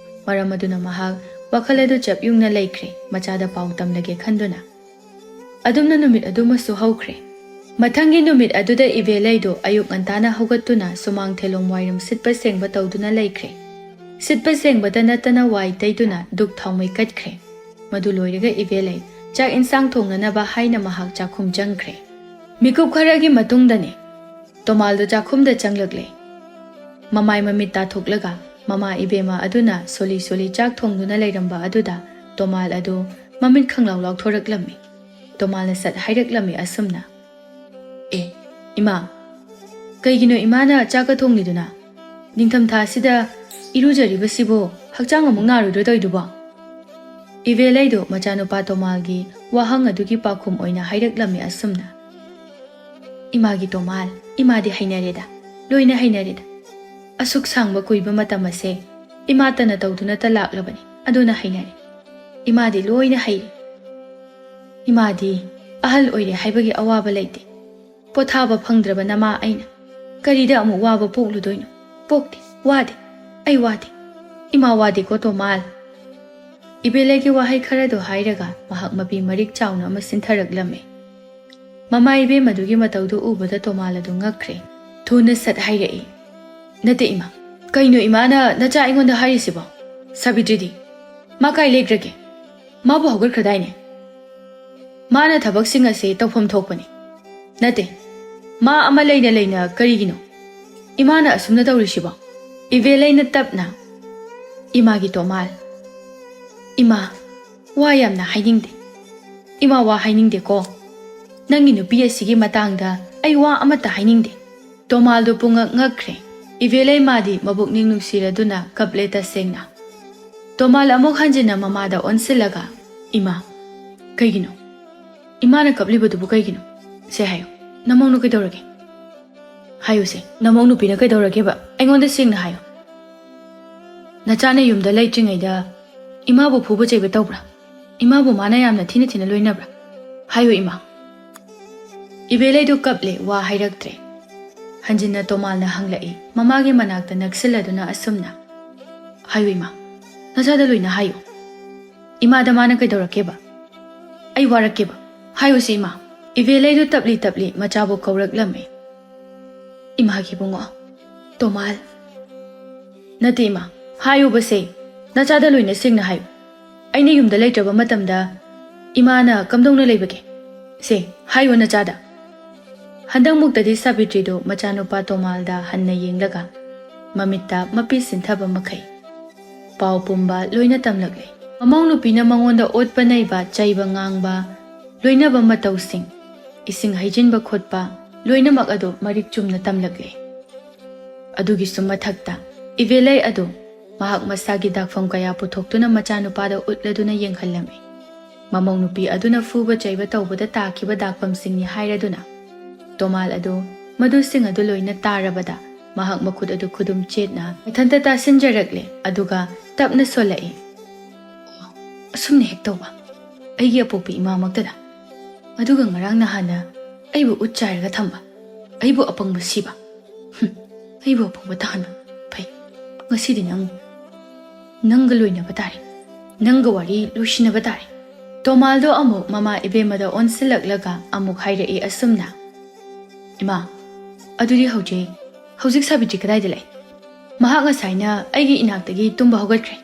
ꯃꯔꯝ ꯑꯗꯨꯅ ꯃꯍꯥꯛ ꯋꯥꯈꯜ ꯑꯗꯨ ꯆꯞ ꯌꯨꯡꯅ ꯂꯩꯈ꯭ꯔꯦ, ꯃꯆꯥꯗ ꯄꯥꯎ ꯇꯝꯂꯒꯦ ꯈꯟꯗꯨꯅ꯫ ꯑꯗꯨꯝꯅ ꯅꯨꯃꯤꯠ ꯑꯗꯨꯃꯁꯨ ꯍꯧꯈ꯭ꯔꯦ꯫ ꯃꯊꯪꯒꯤ ꯅꯨꯃꯤꯠ ꯑꯗꯨꯗ ꯏꯕꯦꯂꯩꯗꯨ ꯑꯌꯨꯛ ꯉꯟꯇꯥꯅ ꯍꯧꯒꯠꯇꯨꯅ ꯁꯨꯃꯥꯡ ꯊꯦꯂꯣꯝ ꯋꯥꯏꯔꯝ ꯁꯤꯠꯄ ꯁꯦꯡꯕ ꯇꯧꯗꯨꯅ ꯂꯩꯈ꯭ꯔꯦ꯫ ꯁꯤꯠꯄ ꯁꯦꯡꯕꯇ ꯅꯠꯇꯅ ꯋꯥꯏ ꯇꯩꯗꯨꯅ ꯙꯨꯛ ꯊꯥꯎꯃꯩ ꯀꯠꯈ꯭ꯔꯦ꯫ ꯃꯗꯨ ꯂꯣꯏꯔꯒ ꯏꯕꯦꯂꯩ ꯆꯥꯛ ꯏꯟꯁꯥꯡ ꯊꯣꯡꯅꯅꯕ ꯍꯥꯏꯅ ꯃꯍꯥꯛ ꯆꯥꯛꯈꯨꯝ ꯆꯪꯈ꯭ꯔꯦ꯫ ꯃꯤꯀꯨꯞ ꯈꯔꯒꯤ ꯃꯇꯨꯡꯗꯅꯤ ꯇꯣꯃꯥꯜꯗꯨ ꯆꯥꯛꯈꯨꯝꯗ ꯆꯪꯂꯛꯂꯦ꯫ ꯃꯃꯥꯏ ꯃꯃꯤꯠ ꯇꯥꯊꯣꯛꯂꯒ ꯃꯃꯥ ꯏꯕꯦꯝꯃ ꯑꯗꯨꯅ ꯁꯣꯂꯤ ꯁꯣꯂꯤ ꯆꯥꯛ ꯊꯣꯡꯗꯨꯅ ꯂꯩꯔꯝꯕ ꯑꯗꯨꯗ ꯇꯣꯃꯥꯜ ꯑꯗꯨ ꯃꯃꯤꯠ ꯈꯪꯂꯥꯎ ꯂꯥꯎꯊꯣꯔꯛꯂꯝꯃꯤ꯫ ꯇꯣꯃꯥꯜꯅ ꯁꯠ ꯍꯥꯏꯔꯛꯂꯝꯃꯤ ꯑꯁꯨꯝꯅ, "ꯑꯦ, ꯏꯃꯥ, ꯀꯩꯒꯤꯅꯣ ꯏꯃꯥꯅ ꯆꯥꯛꯀ ꯊꯣꯡꯂꯤꯗꯨꯅ? ꯅꯤꯡꯊꯝꯊꯥꯁꯤꯗ ꯏꯔꯨꯖꯔꯤꯕꯁꯤꯕꯨ ꯍꯛꯆꯥꯡ ꯑꯃꯨꯛ ꯅꯥꯔꯣꯏꯗ꯭ꯔꯣ ꯇꯧꯔꯤꯗꯨꯕꯣ?" ꯏꯕꯦꯂꯩꯗꯨ ꯃꯆꯥꯅꯨꯄꯥ ꯇꯣꯃꯥꯜꯒꯤ ꯋꯥꯍꯪ ꯑꯗꯨꯒꯤ ꯄꯥꯎꯈꯨꯝ ꯑꯣꯏꯅ ꯍꯥꯏꯔꯛꯂꯝꯃꯤ ꯑꯁꯨꯝꯅ, "ꯏꯃꯥꯒꯤ ꯇꯣꯃꯥꯜ, ꯏꯃꯥꯗꯤ ꯍꯩꯅꯔꯦꯗ, ꯂꯣꯏꯅ ꯍꯩꯅꯔꯦꯗ꯫ ꯑꯁꯨꯛ ꯁꯥꯡꯕ ꯀꯨꯏꯕ ꯃꯇꯝ ꯑꯁꯦ ꯏꯃꯥꯇꯅ ꯇꯧꯗꯨꯅꯇ ꯂꯥꯛꯂꯕꯅꯤ, ꯑꯗꯨꯅ ꯍꯩꯅꯔꯦ꯫ ꯏꯃꯥꯗꯤ ꯂꯣꯏꯅ ꯍꯩꯔꯦ꯫ ꯏꯃꯥꯗꯤ ꯑꯍꯜ ꯑꯣꯏꯔꯦ ꯍꯥꯏꯕꯒꯤ ꯑꯋꯥꯕ ꯂꯩꯇꯦ꯫ ꯄꯣꯊꯥꯕ ꯐꯪꯗ꯭ꯔꯕ ꯅꯃꯥ ꯑꯩꯅ ꯀꯔꯤꯗ ꯑꯃꯨꯛ ꯋꯥꯕ ꯄꯣꯛꯂꯨꯗꯣꯏꯅꯣ? ꯄꯣꯛꯇꯦ, ꯋꯥꯗꯦ, ꯑꯩ ꯋꯥꯗꯦ꯫ ꯏꯃꯥ ꯋꯥꯗꯦꯀꯣ ꯇꯣꯃꯥꯜ?" ꯏꯕꯦꯂꯩꯒꯤ ꯋꯥꯍꯩ ꯈꯔꯗꯨ ꯍꯥꯏꯔꯒ ꯃꯍꯥꯛ ꯃꯄꯤ ꯃꯔꯤꯛ ꯆꯥꯎꯅ ꯑꯃ ꯁꯤꯟꯊꯔꯛꯂꯝꯃꯤ꯫ ꯃꯃꯥ ꯏꯕꯦꯝꯃꯗꯨꯒꯤ ꯃꯇꯧꯗꯨ ꯎꯕꯗ ꯇꯣꯃꯥꯜ ꯑꯗꯨ ꯉꯛꯈ꯭ꯔꯦ꯫ ꯊꯨꯅ ꯁꯠ ꯍꯥꯏꯔꯛꯏ, "ꯅꯠꯇꯦ ꯏꯃꯥ, ꯀꯩꯅꯣ ꯏꯃꯥꯅ ꯅꯆꯥ ꯑꯩꯉꯣꯟꯗ ꯍꯥꯏꯔꯤꯁꯤꯕꯣ? ꯁꯥꯕꯤꯇ꯭ꯔꯤꯗꯤ? ꯃꯥ ꯀꯥꯏ ꯂꯩꯈ꯭ꯔꯒꯦ? ꯃꯥꯕꯨ ꯍꯧꯒꯠꯈ꯭ꯔꯗꯥꯏꯅꯦ? ꯃꯥꯅ ꯊꯕꯛꯁꯤꯡ ꯑꯁꯦ ꯇꯧꯐꯝ ꯊꯣꯛꯄꯅꯤ꯫ ꯅꯠꯇꯦ, ꯃꯥ ꯑꯃ ꯂꯩꯅ ꯂꯩꯅ ꯀꯔꯤꯒꯤꯅꯣ ꯏꯃꯥꯅ ꯑꯁꯨꯝꯅ ꯇꯧꯔꯤꯁꯤꯕꯣ?" ꯏꯕꯦꯂꯩꯅ ꯇꯞꯅ, "ꯏꯃꯥꯒꯤ ꯇꯣꯃꯥꯜ, ꯏꯃꯥ, ꯋꯥ ꯌꯥꯝꯅ ꯍꯥꯏꯅꯤꯡꯗꯦ꯫ ꯏꯃꯥ ꯋꯥ ꯍꯥꯏꯅꯤꯡꯗꯦꯀꯣ꯫ ꯅꯪꯒꯤ ꯅꯨꯄꯤ ꯑꯁꯤꯒꯤ ꯃꯇꯥꯡꯗ ꯑꯩ ꯋꯥ ꯑꯃꯠꯇ ꯍꯥꯏꯅꯤꯡꯗꯦ꯫" ꯇꯣꯃꯥꯜꯗꯨ ꯄꯨꯡꯉꯛ ꯉꯛꯈ꯭ꯔꯦ꯫ ꯏꯕꯦꯂꯩ ꯃꯥꯗꯤ ꯃꯕꯨꯛꯅꯤꯡ ꯅꯨꯡꯁꯤꯔꯗꯨꯅ ꯀꯞꯂꯦ ꯇꯁꯦꯡꯅ꯫ ꯇꯣꯃꯥꯜ ꯑꯃꯨꯛ ꯍꯟꯖꯤꯟꯅ ꯃꯃꯥꯗ ꯑꯣꯟꯁꯤꯜꯂꯒ, "ꯏꯃꯥ, ꯀꯩꯒꯤꯅꯣ? ꯏꯃꯥꯅ ꯀꯞꯂꯤꯕꯗꯨꯕꯨ ꯀꯩꯒꯤꯅꯣ? ꯁꯦ ꯍꯥꯏꯌꯨ, ꯅꯃꯧꯅ ꯀꯩꯗꯧꯔꯒꯦ? ꯍꯥꯏꯌꯨꯁꯦ, ꯅꯃꯧ ꯅꯨꯄꯤꯅ ꯀꯩꯗꯧꯔꯒꯦꯕ? ꯑꯩꯉꯣꯟꯗ ꯁꯦꯡꯅ ꯍꯥꯏꯌꯨ꯫ ꯅꯆꯥꯅ ꯌꯨꯝꯗ ꯂꯩꯇ꯭ꯔꯤꯉꯩꯗ ꯏꯃꯥꯕꯨ ꯐꯨꯕ ꯆꯩꯕ ꯇꯧꯕ꯭ꯔꯥ? ꯏꯃꯥꯕꯨ ꯃꯥꯅ ꯌꯥꯝꯅ ꯊꯤꯅ ꯊꯤꯅ ꯂꯣꯏꯅꯕ꯭ꯔꯥ? "ꯍꯥꯏꯌꯨ, ꯏꯃꯥ꯫" ꯏꯕꯦꯂꯩꯗꯨ ꯀꯞꯂꯦ, ꯋꯥ ꯍꯥꯏꯔꯛꯇ꯭ꯔꯦ꯫ ꯍꯟꯖꯤꯟꯅ ꯇꯣꯃꯥꯜꯅ ꯍꯪꯂꯛꯏ, ꯃꯃꯥꯒꯤ ꯃꯅꯥꯛꯇ ꯅꯛꯁꯤꯜꯂꯗꯨꯅ ꯑꯁꯨꯝꯅ, "ꯍꯥꯏꯌꯨ, ꯏꯃꯥ, ꯅꯆꯥꯗ ꯂꯣꯏꯅ ꯍꯥꯏꯌꯨ꯫ ꯏꯃꯥꯗ ꯃꯥꯅ ꯀꯩꯗꯧꯔꯛꯀꯦꯕ? ꯑꯩ ꯋꯥꯔꯛꯀꯦꯕ꯫ ꯍꯥꯏꯌꯨꯁꯤ, ꯏꯃꯥ꯫" ꯏꯕꯦꯂꯩꯗꯨ ꯇꯞꯂꯤ ꯇꯞꯂꯤ ꯃꯆꯥꯕꯨ ꯀꯧꯔꯛꯂꯝꯃꯤ꯫ "ꯏꯃꯥꯒꯤ ꯏꯕꯨꯡꯉꯣ, ꯇꯣꯃꯥꯜ꯫" "ꯅꯠꯇꯦ, ꯏꯃꯥ, ꯍꯥꯏꯌꯨꯕꯁꯦ, ꯅꯆꯥꯗ ꯂꯣꯏꯅ ꯁꯦꯡꯅ ꯍꯥꯏꯌꯨ꯫ ꯑꯩꯅ ꯌꯨꯝꯗ ꯂꯩꯇ꯭ꯔꯕ ꯃꯇꯝꯗ ꯏꯃꯥꯅ ꯀꯝꯗꯧꯅ ꯂꯩꯕꯒꯦ? ꯁꯦ, ꯍꯥꯏꯌꯨ ꯅꯆꯥꯗ꯫" ꯍꯟꯗꯛꯃꯨꯛꯇꯗꯤ ꯁꯥꯕꯤꯇ꯭ꯔꯤꯗꯨ ꯃꯆꯥꯅꯨꯄꯥ ꯇꯣꯃꯥꯜꯗ ꯍꯟꯅ ꯌꯦꯡꯂꯒ, ꯃꯃꯤꯠꯇ ꯃꯄꯤ ꯁꯤꯟꯊꯕ ꯃꯈꯩ, ꯄꯥꯎ ꯄꯨꯝꯕ ꯂꯣꯏꯅ ꯇꯝꯂꯛꯂꯦ꯫ ꯃꯃꯧ ꯅꯨꯄꯤꯅ ꯃꯉꯣꯟꯗ ꯑꯣꯠꯄ ꯅꯩꯕ, ꯆꯩꯕ ꯉꯥꯡꯕ, ꯂꯣꯏꯅꯕ ꯃꯇꯧꯁꯤꯡ, ꯏꯁꯤꯡ ꯍꯩꯖꯤꯟꯕ ꯈꯣꯠꯄ, ꯂꯣꯏꯅꯃꯛ ꯑꯗꯨ ꯃꯔꯤꯛ ꯆꯨꯝꯅ ꯇꯝꯂꯛꯂꯦ꯫ ꯑꯗꯨꯒꯤꯁꯨ ꯃꯊꯛꯇ, ꯏꯕꯦꯂꯩ ꯑꯗꯨ ꯃꯍꯥꯛ ꯃꯁꯥꯒꯤ ꯗꯥꯛꯐꯝ ꯀꯌꯥ ꯄꯨꯊꯣꯛꯇꯨꯅ ꯃꯆꯥꯅꯨꯄꯥꯗ ꯎꯠꯂꯗꯨꯅ ꯌꯦꯡꯍꯜꯂꯝꯃꯤ꯫ ꯃꯃꯧ ꯅꯨꯄꯤ ꯑꯗꯨꯅ ꯐꯨꯕ ꯆꯩꯕ ꯇꯧꯕꯗ ꯇꯥꯈꯤꯕ ꯗꯥꯛꯐꯝꯁꯤꯡꯅꯤ ꯍꯥꯏꯔꯗꯨꯅ, ꯇꯣꯃꯥꯜ ꯑꯗꯨ ꯃꯗꯨꯁꯤꯡ ꯑꯗꯨ ꯂꯣꯏꯅ ꯇꯥꯔꯕꯗ, ꯃꯍꯥꯛ ꯃꯈꯨꯠ ꯑꯗꯨ ꯈꯨꯗꯨꯝ ꯆꯦꯠꯅ ꯃꯊꯟꯇ ꯇꯥꯁꯤꯟꯖꯔꯛꯂꯦ, ꯑꯗꯨꯒ ꯇꯞꯅ ꯁꯣꯜꯂꯛꯏ꯫ "ꯑꯣ, ꯑꯁꯨꯝꯅ ꯍꯦꯛ ꯇꯧꯕ, ꯑꯩꯒꯤ ꯑꯄꯣꯛꯄꯤ ꯏꯃꯥꯃꯛꯇꯗ꯫ ꯑꯗꯨꯒ ꯉꯔꯥꯡ ꯅꯍꯥꯟꯅ ꯑꯩꯕꯨ ꯎꯠ ꯆꯥꯏꯔꯒ ꯊꯝꯕ, ꯑꯩꯕꯨ ꯑꯄꯪꯕ ꯁꯤꯕ꯫ ꯍꯨꯝ, ꯑꯩꯕꯨ ꯑꯄꯪꯕ ꯇꯥꯍꯟꯕ꯫ ꯐꯩ, ꯉꯁꯤꯗꯤ ꯅꯪ, ꯅꯪꯒ ꯂꯣꯏꯅꯕ ꯇꯥꯔꯦ꯫ ꯅꯪꯒ ꯋꯥꯔꯤ ꯂꯣꯏꯁꯤꯟꯅꯕ ꯇꯥꯔꯦ꯫" ꯇꯣꯃꯥꯜꯗꯣ ꯑꯃꯨꯛ ꯃꯃꯥ ꯏꯕꯦꯝꯃꯗ ꯑꯣꯟꯁꯤꯜꯂꯛꯂꯒ ꯑꯃꯨꯛ ꯍꯥꯏꯔꯛꯏ ꯑꯁꯨꯝꯅ, "ꯏꯃꯥ, ꯑꯗꯨꯗꯤ ꯍꯧꯖꯤꯛ, ꯍꯧꯖꯤꯛ ꯁꯥꯕꯤꯇ꯭ꯔꯤ ꯀꯗꯥꯏꯗ ꯂꯩ? ꯃꯍꯥꯛ ꯉꯁꯥꯏꯅ ꯑꯩꯒꯤ ꯏꯅꯥꯛꯇꯒꯤ ꯇꯨꯝꯕ ꯍꯧꯒꯠꯈ꯭ꯔꯦ꯫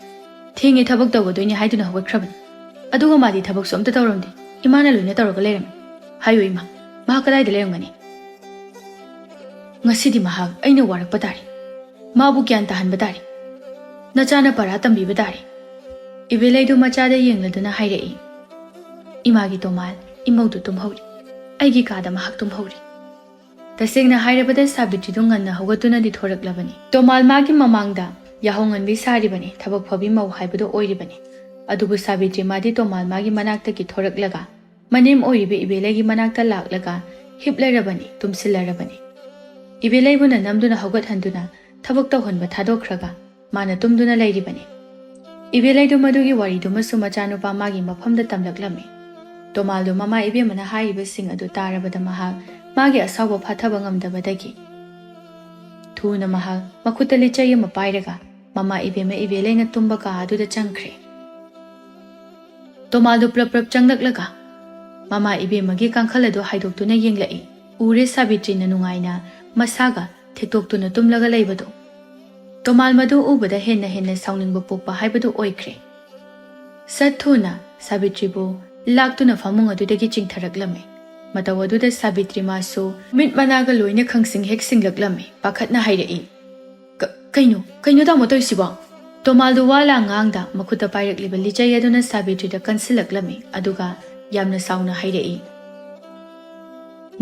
ꯊꯦꯡꯉꯦ, ꯊꯕꯛ ꯇꯧꯒꯗꯣꯏꯅꯤ ꯍꯥꯏꯗꯨꯅ ꯍꯧꯒꯠꯈ꯭ꯔꯕꯅꯤ꯫ ꯑꯗꯨꯒ ꯃꯥꯗꯤ ꯊꯕꯛꯁꯨ ꯑꯝꯇ ꯇꯧꯔꯝꯗꯦ꯫ ꯏꯃꯥꯅ ꯂꯣꯏꯅ ꯇꯧꯔꯒ ꯂꯩꯔꯝꯃꯤ꯫ ꯍꯥꯏꯌꯨ ꯏꯃꯥ, ꯃꯍꯥꯛ ꯀꯗꯥꯏꯗ ꯂꯩꯔꯝꯒꯅꯤ? ꯉꯁꯤꯗꯤ ꯃꯍꯥꯛ ꯑꯩꯅ ꯋꯥꯔꯛꯄ ꯇꯥꯔꯦ꯫ ꯃꯥꯕꯨ ꯒ꯭ꯌꯥꯟ ꯇꯥꯍꯟꯕ ꯇꯥꯔꯦ꯫ ꯅꯆꯥꯅ ꯄꯔꯥ ꯇꯝꯕꯤꯕ ꯇꯥꯔꯦ꯫" ꯏꯕꯦꯂꯩꯗꯨ ꯃꯆꯥꯗ ꯌꯦꯡꯂꯗꯨꯅ ꯍꯥꯏꯔꯛꯏ, "ꯏꯃꯥꯒꯤ ꯇꯣꯃꯥꯜ, ꯏꯃꯧꯗꯨ ꯇꯨꯝꯍꯧꯔꯤ꯫ ꯑꯩꯒꯤ ꯀꯥꯗ ꯃꯍꯥꯛ ꯇꯨꯝꯍꯧꯔꯤ꯫" ꯇꯁꯦꯡꯅ ꯍꯥꯏꯔꯕꯗ ꯁꯥꯕꯤꯇ꯭ꯔꯤꯗꯨ ꯉꯟꯅ ꯍꯧꯒꯠꯇꯨꯅꯗꯤ ꯊꯣꯔꯛꯂꯕꯅꯤ꯫ ꯇꯣꯃꯥꯜ ꯃꯥꯒꯤ ꯃꯃꯥꯡꯗ ꯌꯥꯍꯧ ꯉꯟꯕꯤ ꯁꯥꯔꯤꯕꯅꯤ, ꯊꯕꯛ ꯐꯕꯤ ꯃꯧ ꯍꯥꯏꯕꯗꯨ ꯑꯣꯏꯔꯤꯕꯅꯤ꯫ ꯑꯗꯨꯕꯨ ꯁꯥꯕꯤꯇ꯭ꯔꯤ ꯃꯥꯗꯤ ꯇꯣꯃꯥꯜ ꯃꯥꯒꯤ ꯃꯅꯥꯛꯇꯒꯤ ꯊꯣꯔꯛꯂꯒ ꯃꯅꯦꯝ ꯑꯣꯏꯔꯤꯕ ꯏꯕꯦꯂꯩꯒꯤ ꯃꯅꯥꯛꯇ ꯂꯥꯛꯂꯒ ꯍꯤꯞꯂꯔꯕꯅꯤ, ꯇꯨꯝꯁꯤꯜꯂꯔꯕꯅꯤ꯫ ꯏꯕꯦꯂꯩꯕꯨꯅ ꯅꯝꯗꯨꯅ ꯍꯧꯒꯠꯍꯟꯗꯨꯅ ꯊꯕꯛ ꯇꯧꯍꯟꯕ ꯊꯥꯗꯣꯛꯈ꯭ꯔꯒ ꯃꯥꯅ ꯇꯨꯝꯗꯨꯅ ꯂꯩꯔꯤꯕꯅꯤ꯫ ꯏꯕꯦꯂꯩꯗꯨ ꯃꯗꯨꯒꯤ ꯋꯥꯔꯤꯗꯨꯃꯁꯨ ꯃꯆꯥꯅꯨꯄꯥ ꯃꯥꯒꯤ ꯃꯐꯝꯗ ꯇꯝꯂꯛꯂꯝꯃꯤ꯫ ꯇꯣꯃꯥꯜꯗꯣ ꯃꯃꯥ ꯏꯕꯦꯝꯃꯅ ꯍꯥꯏꯔꯤꯕꯁꯤꯡ ꯑꯗꯨ ꯇꯥꯔꯕꯗ ꯃꯍꯥꯛ ꯃꯥꯒꯤ ꯑꯁꯥꯎꯕ ꯐꯥꯊꯕ ꯉꯝꯗꯕꯗꯒꯤ ꯊꯨꯅ ꯃꯍꯥꯛ ꯃꯈꯨꯠꯇ ꯂꯤꯆꯩ ꯑꯃ ꯄꯥꯏꯔꯒ ꯃꯃꯥ ꯏꯕꯦꯝꯃ ꯏꯕꯦꯂꯩꯅ ꯇꯨꯝꯕ ꯀꯥ ꯑꯗꯨꯗ ꯆꯪꯈ꯭ꯔꯦ꯫ ꯇꯣꯃꯥꯜꯗꯣ ꯄ꯭ꯔꯞ ꯄ꯭ꯔꯞ ꯆꯪꯂꯛꯂꯒ ꯃꯃꯥ ꯏꯕꯦꯝꯃꯒꯤ ꯀꯥꯡꯈꯜ ꯑꯗꯨ ꯍꯥꯏꯗꯣꯛꯇꯨꯅ ꯌꯦꯡꯂꯛꯏ꯫ ꯎꯔꯦ ꯁꯥꯕꯤꯇ꯭ꯔꯤꯅ ꯅꯨꯡꯉꯥꯏꯅ ꯃꯁꯥꯒ ꯊꯦꯛꯇꯣꯛꯇꯨꯅ ꯇꯨꯝꯂꯒ ꯂꯩꯕꯗꯨ꯫ ꯇꯣꯃꯥꯜ ꯃꯗꯨ ꯎꯕꯗ ꯍꯦꯟꯅ ꯍꯦꯟꯅ ꯁꯥꯎꯅꯤꯡꯕ ꯄꯣꯛꯄ ꯍꯥꯏꯕꯗꯨ ꯑꯣꯏꯈ꯭ꯔꯦ꯫ ꯁꯠ ꯊꯨꯅ ꯁꯥꯕꯤꯇ꯭ꯔꯤꯕꯨ ꯂꯥꯛꯇꯨꯅ ꯐꯃꯨꯡ ꯑꯗꯨꯗꯒꯤ ꯆꯤꯡꯊꯔꯛꯂꯝꯃꯤ꯫ ꯃꯇꯧ ꯑꯗꯨꯗ ꯁꯥꯕꯤꯇ꯭ꯔꯤ ꯃꯥꯁꯨ ꯃꯤꯠ ꯃꯅꯥꯒ ꯂꯣꯏꯅ ꯈꯪꯁꯤꯡ ꯍꯦꯛ ꯁꯤꯡꯂꯛꯂꯝꯃꯤ꯫ ꯄꯥꯈꯠꯅ ꯍꯥꯏꯔꯛꯏ, "ꯀ-, ꯀꯩꯅꯣ, ꯀꯩꯅꯣ ꯇꯥꯃꯣ ꯇꯧꯔꯤꯁꯤꯕꯣ?" ꯇꯣꯃꯥꯜꯗꯨ ꯋꯥ ꯂꯥꯡ ꯉꯥꯡꯗ ꯃꯈꯨꯠꯇ ꯄꯥꯏꯔꯛꯂꯤꯕ ꯂꯤꯆꯩ ꯑꯗꯨꯅ ꯁꯥꯕꯤꯇ꯭ꯔꯤꯗ ꯀꯟꯁꯤꯜꯂꯛꯂꯝꯃꯤ, ꯑꯗꯨꯒ ꯌꯥꯝꯅ ꯁꯥꯎꯅ ꯍꯥꯏꯔꯛꯏ,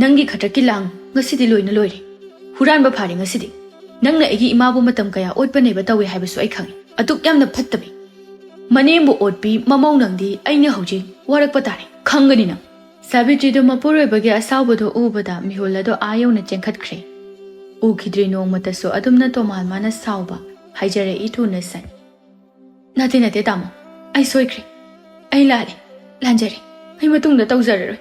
"ꯅꯪꯒꯤ ꯈꯇꯛꯀꯤ ꯂꯥꯡ ꯉꯁꯤꯗꯤ ꯂꯣꯏꯅ ꯂꯣꯏꯔꯦ꯫ ꯍꯨꯔꯥꯟꯕ ꯐꯥꯔꯦ ꯉꯁꯤꯗꯤ꯫ ꯅꯪꯅ ꯑꯩꯒꯤ ꯏꯃꯥꯕꯨ ꯃꯇꯝ ꯀꯌꯥ ꯑꯣꯠꯄ ꯅꯩꯕ ꯇꯧꯏ ꯍꯥꯏꯕꯁꯨ ꯑꯩ ꯈꯪꯏ꯫ ꯑꯗꯨꯛ ꯌꯥꯝꯅ ꯐꯠꯇꯕꯤ, ꯃꯅꯦꯝꯕꯨ ꯑꯣꯠꯄꯤ ꯃꯃꯧ ꯅꯪꯗꯤ ꯑꯩꯅ ꯍꯧꯖꯤꯛ ꯋꯥꯔꯛꯄ ꯇꯥꯔꯦ, ꯈꯪꯒꯅꯤ ꯅꯪ꯫" ꯁꯥꯕꯤꯇ꯭ꯔꯤꯗꯨ ꯃꯄꯨꯔꯣꯏꯕꯒꯤ ꯑꯁꯥꯎꯕꯗꯨ ꯎꯕꯗ ꯃꯤꯍꯨꯜ ꯑꯗꯨ ꯑꯥ ꯌꯧꯅ ꯆꯦꯟꯈꯠꯈ꯭ꯔꯦ꯫ ꯎꯈꯤꯗ꯭ꯔꯤ ꯅꯣꯡꯃꯇꯁꯨ ꯑꯗꯨꯝꯅ ꯇꯣꯃꯥꯜ ꯃꯥꯅ ꯁꯥꯎꯕ꯫ ꯍꯥꯏꯖꯔꯛꯏ ꯊꯨꯅ ꯁꯠ꯫ "ꯅꯠꯇꯦ, ꯅꯠꯇꯦ ꯇꯥꯃꯣ, ꯑꯩ ꯁꯣꯏꯈ꯭ꯔꯦ꯫ ꯑꯩ ꯂꯥꯜꯂꯦ, ꯂꯥꯟꯖꯔꯦ꯫ ꯑꯩ ꯃꯇꯨꯡꯗ ꯇꯧꯖꯔꯔꯣꯏ꯫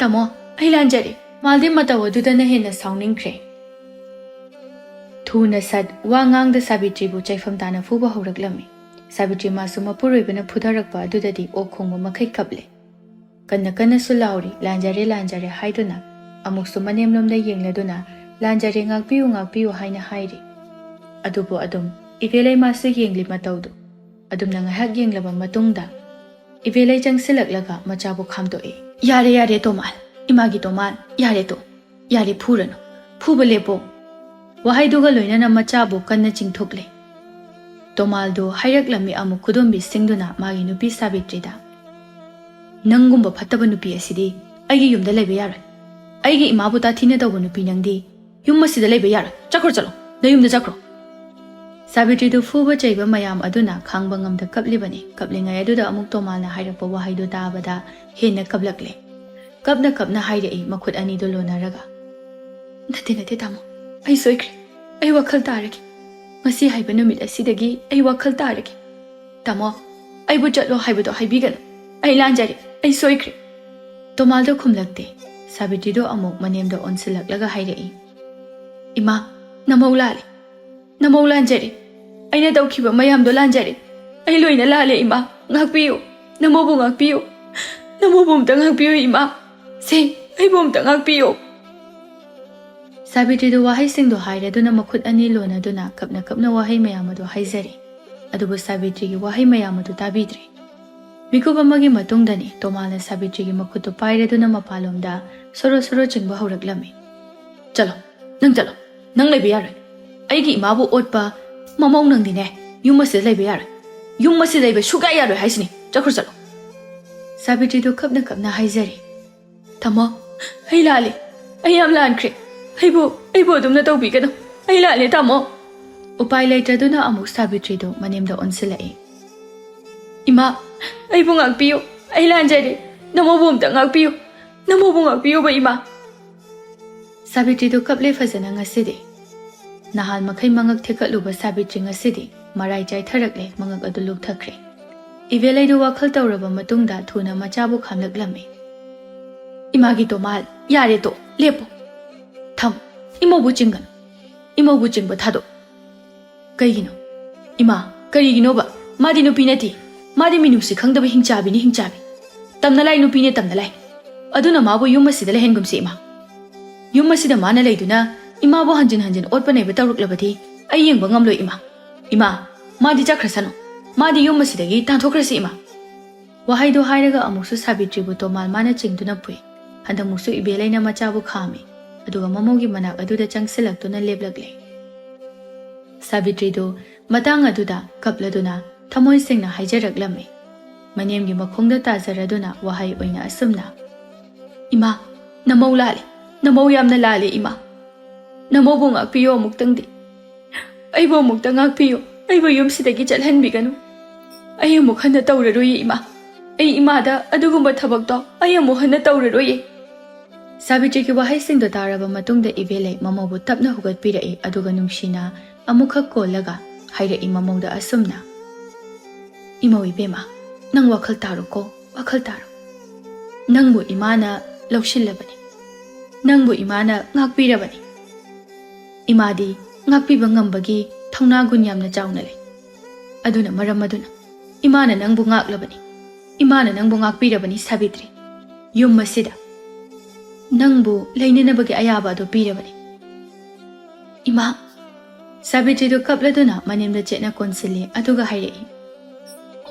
ꯇꯥꯃꯣ, ꯑꯩ ꯂꯥꯟꯖꯔꯦ꯫" ꯃꯥꯜꯗꯤ ꯃꯇꯧ ꯑꯗꯨꯗꯅ ꯍꯦꯟꯅ ꯁꯥꯎꯅꯤꯡꯈ꯭ꯔꯦ꯫ ꯊꯨꯅ ꯁꯠ ꯋꯥ ꯉꯥꯡꯗ ꯁꯥꯕꯤꯇ꯭ꯔꯤꯕꯨ ꯆꯩꯐꯝ ꯇꯥꯅ ꯐꯨꯕ ꯍꯧꯔꯛꯂꯝꯃꯤ꯫ ꯁꯥꯕꯤꯇ꯭ꯔꯤ ꯃꯥꯁꯨ ꯃꯄꯨꯔꯣꯏꯕꯅ ꯐꯨꯊꯔꯛꯄ ꯑꯗꯨꯗꯗꯤ ꯑꯣꯛ ꯈꯣꯡꯕ ꯃꯈꯩ ꯀꯞꯂꯦ꯫ ꯀꯟꯅ ꯀꯟꯅꯁꯨ ꯂꯥꯎꯔꯤ, "ꯂꯥꯟꯖꯔꯦ, ꯂꯥꯟꯖꯔꯦ" ꯍꯥꯏꯗꯨꯅ꯫ ꯑꯃꯨꯛꯁꯨ ꯃꯅꯦꯝꯂꯣꯝꯗ ꯌꯦꯡꯂꯗꯨꯅ, "ꯂꯥꯟꯖꯔꯦ, ꯉꯥꯛꯄꯤꯌꯨ, ꯉꯥꯛꯄꯤꯌꯨ" ꯍꯥꯏꯅ ꯍꯥꯏꯔꯤ꯫ ꯑꯗꯨꯕꯨ ꯑꯗꯨꯝ ꯏꯕꯦꯂꯩ ꯃꯥꯁꯨ ꯌꯦꯡꯂꯤ ꯃꯇꯧꯗꯨ꯫ ꯑꯗꯨꯝꯅ ꯉꯥꯏꯍꯥꯛ ꯌꯦꯡꯂꯕ ꯃꯇꯨꯡꯗ ꯏꯕꯦꯂꯩ ꯆꯪꯁꯤꯜꯂꯛꯂꯒ ꯃꯆꯥꯕꯨ ꯈꯥꯝꯗꯣꯛꯏ꯫ "ꯌꯥꯔꯦ, ꯌꯥꯔꯦ ꯇꯣꯃꯥꯜ, ꯏꯃꯥꯒꯤ ꯇꯣꯃꯥꯜ, ꯌꯥꯔꯦ ꯇꯣ꯫ ꯌꯥꯔꯦ, ꯐꯨꯔꯅꯨ꯫ ꯐꯨꯕ ꯂꯦꯞꯄꯣ꯫" ꯋꯥꯍꯩꯗꯨꯒ ꯂꯣꯏꯅꯅ ꯃꯆꯥꯕꯨ ꯀꯟꯅ ꯆꯤꯡꯊꯣꯛꯂꯦ꯫ ꯇꯣꯃꯥꯜꯗꯨ ꯍꯥꯏꯔꯛꯂꯝꯃꯤ ꯑꯃꯨꯛ ꯈꯨꯗꯣꯝꯕꯤ ꯁꯤꯡꯗꯨꯅ ꯃꯥꯒꯤ ꯅꯨꯄꯤ ꯁꯥꯕꯤꯇ꯭ꯔꯤꯗ, "ꯅꯪꯒꯨꯝꯕ ꯐꯠꯇꯕ ꯅꯨꯄꯤ ꯑꯁꯤꯗꯤ ꯑꯩꯒꯤ ꯌꯨꯝꯗ ꯂꯩꯕ ꯌꯥꯔꯣꯏ꯫ ꯑꯩꯒꯤ ꯏꯃꯥꯕꯨ ꯇꯥꯊꯤꯅ ꯇꯧꯕ ꯅꯨꯄꯤ ꯅꯪꯗꯤ ꯌꯨꯝ ꯑꯁꯤꯗ ꯂꯩꯕ ꯌꯥꯔꯣꯏ꯫ ꯆꯠꯈ꯭ꯔꯣ, ꯆꯠꯂꯣ꯫ ꯅꯌꯨꯝꯗ ꯆꯠꯈ꯭ꯔꯣ꯫" ꯁꯥꯕꯤꯇ꯭ꯔꯤꯗꯨ ꯐꯨꯕ ꯆꯩꯕ ꯃꯌꯥꯝ ꯑꯗꯨꯅ ꯈꯥꯡꯕ ꯉꯝꯗ ꯀꯞꯂꯤꯕꯅꯤ꯫ ꯀꯞꯂꯤꯉꯩ ꯑꯗꯨꯗ ꯑꯃꯨꯛ ꯇꯣꯃꯥꯜꯅ ꯍꯥꯏꯔꯛꯄ ꯋꯥꯍꯩꯗꯨ ꯇꯥꯕꯗ ꯍꯦꯟꯅ ꯀꯞꯂꯛꯂꯦ꯫ ꯀꯞꯅ ꯀꯞꯅ ꯍꯥꯏꯔꯛꯏ, ꯃꯈꯨꯠ ꯑꯅꯤꯗꯨ ꯂꯣꯟꯅꯔꯒ, "ꯅꯠꯇꯦ, ꯅꯠꯇꯦ ꯇꯥꯃꯣ, ꯑꯩ ꯁꯣꯏꯈ꯭ꯔꯦ꯫ ꯑꯩ ꯋꯥꯈꯜ ꯇꯥꯔꯒꯦ꯫ ꯉꯁꯤ ꯍꯥꯏꯕ ꯅꯨꯃꯤꯠ ꯑꯁꯤꯗꯒꯤ ꯑꯩ ꯋꯥꯈꯜ ꯇꯥꯔꯒꯦ꯫ ꯇꯥꯃꯣ, ꯑꯩꯕꯨ ꯆꯠꯂꯣ ꯍꯥꯏꯕꯗꯣ ꯍꯥꯏꯕꯤꯒꯅꯨ꯫ ꯑꯩ ꯂꯥꯟꯖꯔꯦ, ꯑꯩ ꯁꯣꯏꯈ꯭ꯔꯦ꯫" ꯇꯣꯃꯥꯜꯗꯣ ꯈꯨꯝꯂꯛꯇꯦ꯫ ꯁꯥꯕꯤꯇ꯭ꯔꯤꯗꯣ ꯑꯃꯨꯛ ꯃꯅꯦꯝꯗ ꯑꯣꯟꯁꯤꯜꯂꯛꯂꯒ ꯍꯥꯏꯔꯛꯏ, "ꯏꯃꯥ, ꯅꯃꯧ ꯂꯥꯜꯂꯦ꯫ ꯅꯃꯧ ꯂꯥꯟꯖꯔꯦ꯫ ꯑꯩꯅ ꯇꯧꯈꯤꯕ ꯃꯌꯥꯝꯗꯣ ꯂꯥꯟꯖꯔꯦ꯫ ꯑꯩ ꯂꯣꯏꯅ ꯂꯥꯜꯂꯦ, ꯏꯃꯥ꯫ ꯉꯥꯛꯄꯤꯌꯨ꯫ ꯅꯃꯧꯕꯨ ꯉꯥꯛꯄꯤꯌꯨ꯫ ꯅꯃꯧꯕꯨ ꯑꯝꯇ ꯉꯥꯛꯄꯤꯌꯨ, ꯏꯃꯥ꯫ ꯁꯦ, ꯑꯩꯕꯨ ꯑꯝꯇ ꯉꯥꯛꯄꯤꯌꯨ꯫" ꯁꯥꯕꯤꯇ꯭ꯔꯤꯗꯨ ꯋꯥꯍꯩꯁꯤꯡꯗꯣ ꯍꯥꯏꯔꯗꯨꯅ ꯃꯈꯨꯠ ꯑꯅꯤ ꯂꯣꯟꯅꯗꯨꯅ ꯀꯞꯅ ꯀꯞꯅ ꯋꯥꯍꯩ ꯃꯌꯥꯝ ꯑꯗꯨ ꯍꯥꯏꯖꯔꯦ꯫ ꯑꯗꯨꯕꯨ ꯁꯥꯕꯤꯇ꯭ꯔꯤꯒꯤ ꯋꯥꯍꯩ ꯃꯌꯥꯝ ꯑꯗꯨ ꯇꯥꯕꯤꯗ꯭ꯔꯦ꯫ ꯃꯤꯀꯨꯞ ꯑꯃꯒꯤ ꯃꯇꯨꯡꯗꯅꯤ ꯇꯣꯃꯥꯜꯅ ꯁꯥꯕꯤꯇ꯭ꯔꯤꯒꯤ ꯃꯈꯨꯠꯇꯨ ꯄꯥꯏꯔꯗꯨꯅ ꯃꯄꯥꯟꯂꯣꯝꯗ ꯁꯣꯔꯣ ꯁꯣꯔꯣ ꯆꯤꯡꯕ ꯍꯧꯔꯛꯂꯝꯃꯤ꯫ "ꯆꯠꯂꯣ, ꯅꯪ ꯆꯠꯂꯣ꯫ ꯅꯪ ꯂꯩꯕ ꯌꯥꯔꯣꯏ꯫ ꯑꯩꯒꯤ ꯏꯃꯥꯕꯨ ꯑꯣꯠꯄ ꯃꯃꯧ ꯅꯪꯗꯤꯅꯦ, ꯌꯨꯝ ꯑꯁꯤꯗ ꯂꯩꯕ ꯌꯥꯔꯣꯏ꯫ ꯌꯨꯝ ꯑꯁꯤꯗ ꯂꯩꯕ ꯁꯨꯛꯌꯥ ꯌꯥꯔꯣꯏ ꯍꯥꯏꯁꯤꯅꯤ꯫ ꯆꯠꯈ꯭ꯔꯣ, ꯆꯠꯂꯣ꯫" ꯁꯥꯕꯤꯇ꯭ꯔꯤꯗꯨ ꯀꯞꯅ ꯀꯞꯅ ꯍꯥꯏꯖꯔꯤ, "ꯇꯥꯃꯣ, ꯑꯩ ꯂꯥꯜꯂꯦ꯫ ꯑꯩ ꯌꯥꯝ ꯂꯥꯟꯈ꯭ꯔꯦ꯫ ꯑꯩꯕꯨ, ꯑꯩꯕꯨ ꯑꯗꯨꯝꯅ ꯇꯧꯕꯤꯒꯅꯨ꯫ ꯑꯩ ꯂꯥꯜꯂꯦ, ꯇꯥꯃꯣ꯫" ꯎꯄꯥꯏ ꯂꯩꯇ꯭ꯔꯗꯨꯅ ꯑꯃꯨꯛ ꯁꯥꯕꯤꯇ꯭ꯔꯤꯗꯨ ꯃꯅꯦꯝꯗ ꯑꯣꯟꯁꯤꯜꯂꯛꯏ꯫ "ꯏꯃꯥ, ꯑꯩꯕꯨ ꯉꯥꯛꯄꯤꯌꯨ꯫ ꯑꯩ ꯂꯥꯟꯖꯔꯦ꯫ ꯅꯃꯧꯕꯨ ꯑꯝꯇ ꯉꯥꯛꯄꯤꯌꯨ꯫ ꯅꯃꯧꯕꯨ ꯉꯥꯛꯄꯤꯌꯨꯕ, ꯏꯃꯥ꯫" ꯁꯥꯕꯤꯇ꯭ꯔꯤꯗꯨ ꯀꯞꯂꯦ ꯐꯖꯅ ꯉꯁꯤꯗꯤ꯫ ꯅꯍꯥꯟ ꯃꯈꯩ ꯃꯉꯛ ꯊꯦꯛꯀꯠꯂꯨꯕ ꯁꯥꯕꯤꯇ꯭ꯔꯤ ꯉꯁꯤꯗꯤ ꯃꯔꯥꯏ ꯆꯥꯏꯊꯔꯛꯂꯦ, ꯃꯉꯛ ꯑꯗꯨ ꯂꯨꯞꯊꯈ꯭ꯔꯦ꯫ ꯏꯕꯦꯂꯩꯗꯨ ꯋꯥꯈꯜ ꯇꯧꯔꯕ ꯃꯇꯨꯡꯗ ꯊꯨꯅ ꯃꯆꯥꯕꯨ ꯈꯥꯝꯂꯛꯂꯝꯃꯤ꯫ "ꯏꯃꯥꯒꯤ ꯇꯣꯃꯥꯜ, ꯌꯥꯔꯦ ꯇꯣ, ꯂꯦꯞꯄꯣ꯫ ꯊꯝ, ꯏꯃꯧꯕꯨ ꯆꯤꯡꯒꯅꯨ꯫ ꯏꯃꯧꯕꯨ ꯆꯤꯡꯕ ꯊꯥꯗꯣꯛ꯫" "ꯀꯩꯒꯤꯅꯣ? ꯏꯃꯥ, ꯀꯔꯤꯒꯤꯅꯣꯕ? ꯃꯥꯗꯤ ꯅꯨꯄꯤ ꯅꯠꯇꯦ꯫ ꯃꯥꯗꯤ ꯃꯤꯅꯨꯡꯁꯤ ꯈꯪꯗꯕ ꯍꯤꯡꯆꯥꯕꯤꯅꯤ, ꯍꯤꯡꯆꯥꯕꯤ꯫ ꯇꯝꯅ ꯂꯥꯏ ꯅꯨꯄꯤꯅꯦ, ꯇꯝꯅ ꯂꯥꯏ꯫ ꯑꯗꯨꯅ ꯃꯥꯕꯨ ꯌꯨꯝ ꯑꯁꯤꯗ ꯂꯩꯍꯟꯒꯨꯝꯁꯤ, ꯏꯃꯥ꯫ ꯌꯨꯝ ꯑꯁꯤꯗ ꯃꯥꯅ ꯂꯩꯗꯨꯅ ꯏꯃꯥꯕꯨ ꯍꯟꯖꯤꯟ ꯍꯟꯖꯤꯟ ꯑꯣꯠꯄ ꯅꯩꯕ ꯇꯧꯔꯛꯂꯕꯗꯤ ꯑꯩ ꯌꯦꯡꯕ ꯉꯝꯂꯣꯏ, ꯏꯃꯥ꯫ ꯏꯃꯥ, ꯃꯥꯗꯤ ꯆꯠꯈ꯭ꯔꯁꯅꯨ꯫ ꯃꯥꯗꯤ ꯌꯨꯝ ꯑꯁꯤꯗꯒꯤ ꯇꯥꯟꯊꯣꯛꯈ꯭ꯔꯁꯤ, ꯏꯃꯥ꯫" ꯋꯥꯍꯩꯗꯨ ꯍꯥꯏꯔꯒ ꯑꯃꯨꯛꯁꯨ ꯁꯥꯕꯤꯇ꯭ꯔꯤꯕꯨ ꯇꯣꯃꯥꯜ ꯃꯥꯅ ꯆꯤꯡꯗꯨꯅ ꯄꯨꯏ꯫ ꯍꯟꯗꯛꯃꯨꯛꯁꯨ ꯏꯕꯦꯂꯩꯅ ꯃꯆꯥꯕꯨ ꯈꯥꯝꯃꯤ, ꯑꯗꯨꯒ ꯃꯃꯧꯒꯤ ꯃꯅꯥꯛ ꯑꯗꯨꯗ ꯆꯪꯁꯤꯜꯂꯛꯇꯨꯅ ꯂꯦꯞꯂꯛꯂꯦ꯫ ꯁꯥꯕꯤꯇ꯭ꯔꯤꯗꯨ ꯃꯇꯥꯡ ꯑꯗꯨꯗ ꯀꯞꯂꯗꯨꯅ ꯊꯃꯣꯏ ꯁꯦꯡꯅ ꯍꯥꯏꯖꯔꯛꯂꯝꯃꯤ꯫ ꯃꯅꯦꯝꯒꯤ ꯃꯈꯣꯡꯗ ꯇꯥꯖꯔꯗꯨꯅ ꯋꯥꯍꯩ ꯑꯣꯏꯅ ꯑꯁꯨꯝꯅ, "ꯏꯃꯥ, ꯅꯃꯧ ꯂꯥꯜꯂꯦ꯫ ꯅꯃꯧ ꯌꯥꯝꯅ ꯂꯥꯜꯂꯦ, ꯏꯃꯥ꯫ ꯅꯃꯧꯕꯨ ꯉꯥꯛꯄꯤꯌꯨ ꯑꯃꯨꯛꯇꯪꯗꯤ꯫ ꯑꯩꯕꯨ ꯑꯃꯨꯛꯇ ꯉꯥꯛꯄꯤꯌꯨ꯫ ꯑꯩꯕꯨ ꯌꯨꯝꯁꯤꯗꯒꯤ ꯆꯠꯍꯟꯕꯤꯒꯅꯨ꯫ ꯑꯩ ꯑꯃꯨꯛ ꯍꯟꯅ ꯇꯧꯔꯔꯣꯏꯌꯦ, ꯏꯃꯥ꯫ ꯑꯩ ꯏꯃꯥꯗ ꯑꯗꯨꯒꯨꯝꯕ ꯊꯕꯛꯇꯣ ꯑꯩ ꯑꯃꯨꯛ ꯍꯟꯅ ꯇꯧꯔꯔꯣꯏꯌꯦ꯫" ꯁꯥꯕꯤꯇ꯭ꯔꯤꯒꯤ ꯋꯥꯍꯩꯁꯤꯡꯗꯣ ꯇꯥꯔꯕ ꯃꯇꯨꯡꯗ ꯏꯕꯦꯂꯩ ꯃꯃꯧꯕꯨ ꯇꯞꯅ ꯍꯧꯒꯠꯄꯤꯔꯛꯏ, ꯑꯗꯨꯒ ꯅꯨꯡꯁꯤꯅ ꯑꯃꯨꯛꯈꯛ ꯀꯣꯜꯂꯒ ꯍꯥꯏꯔꯛꯏ ꯃꯃꯧꯗ ꯑꯁꯨꯝꯅ, "ꯏꯃꯧ ꯏꯕꯦꯝꯃ, ꯅꯪ ꯋꯥꯈꯜ ꯇꯥꯔꯣꯀꯣ, ꯋꯥꯈꯜ ꯇꯥꯔꯣ꯫ ꯅꯪꯕꯨ ꯏꯃꯥꯅ ꯂꯧꯁꯤꯜꯂꯕꯅꯤ꯫ ꯅꯪꯕꯨ ꯏꯃꯥꯅ ꯉꯥꯛꯄꯤꯔꯕꯅꯤ꯫ ꯏꯃꯥꯗꯤ ꯉꯥꯛꯄꯤꯕ ꯉꯝꯕꯒꯤ ꯊꯧꯅꯥ ꯒꯨꯟ ꯌꯥꯝꯅ ꯆꯥꯎꯅ ꯂꯩ꯫ ꯑꯗꯨꯅ ꯃꯔꯝ ꯑꯗꯨꯅ ꯏꯃꯥꯅ ꯅꯪꯕꯨ ꯉꯥꯛꯂꯕꯅꯤ꯫ ꯏꯃꯥꯅ ꯅꯪꯕꯨ ꯉꯥꯛꯄꯤꯔꯕꯅꯤ ꯁꯥꯕꯤꯇ꯭ꯔꯤ꯫ ꯌꯨꯝ ꯑꯁꯤꯗ ꯅꯪꯕꯨ ꯂꯩꯅꯅꯕꯒꯤ ꯑꯌꯥꯕ ꯑꯗꯨ ꯄꯤꯔꯕꯅꯤ꯫ ꯏꯃꯥ! ꯁꯥꯕꯤꯇ꯭ꯔꯤꯗꯨ ꯀꯞꯂꯗꯨꯅ ꯃꯅꯦꯝꯗ ꯆꯦꯠꯅ ꯀꯣꯟꯁꯤꯜꯂꯤ, ꯑꯗꯨꯒ ꯍꯥꯏꯔꯛꯏ,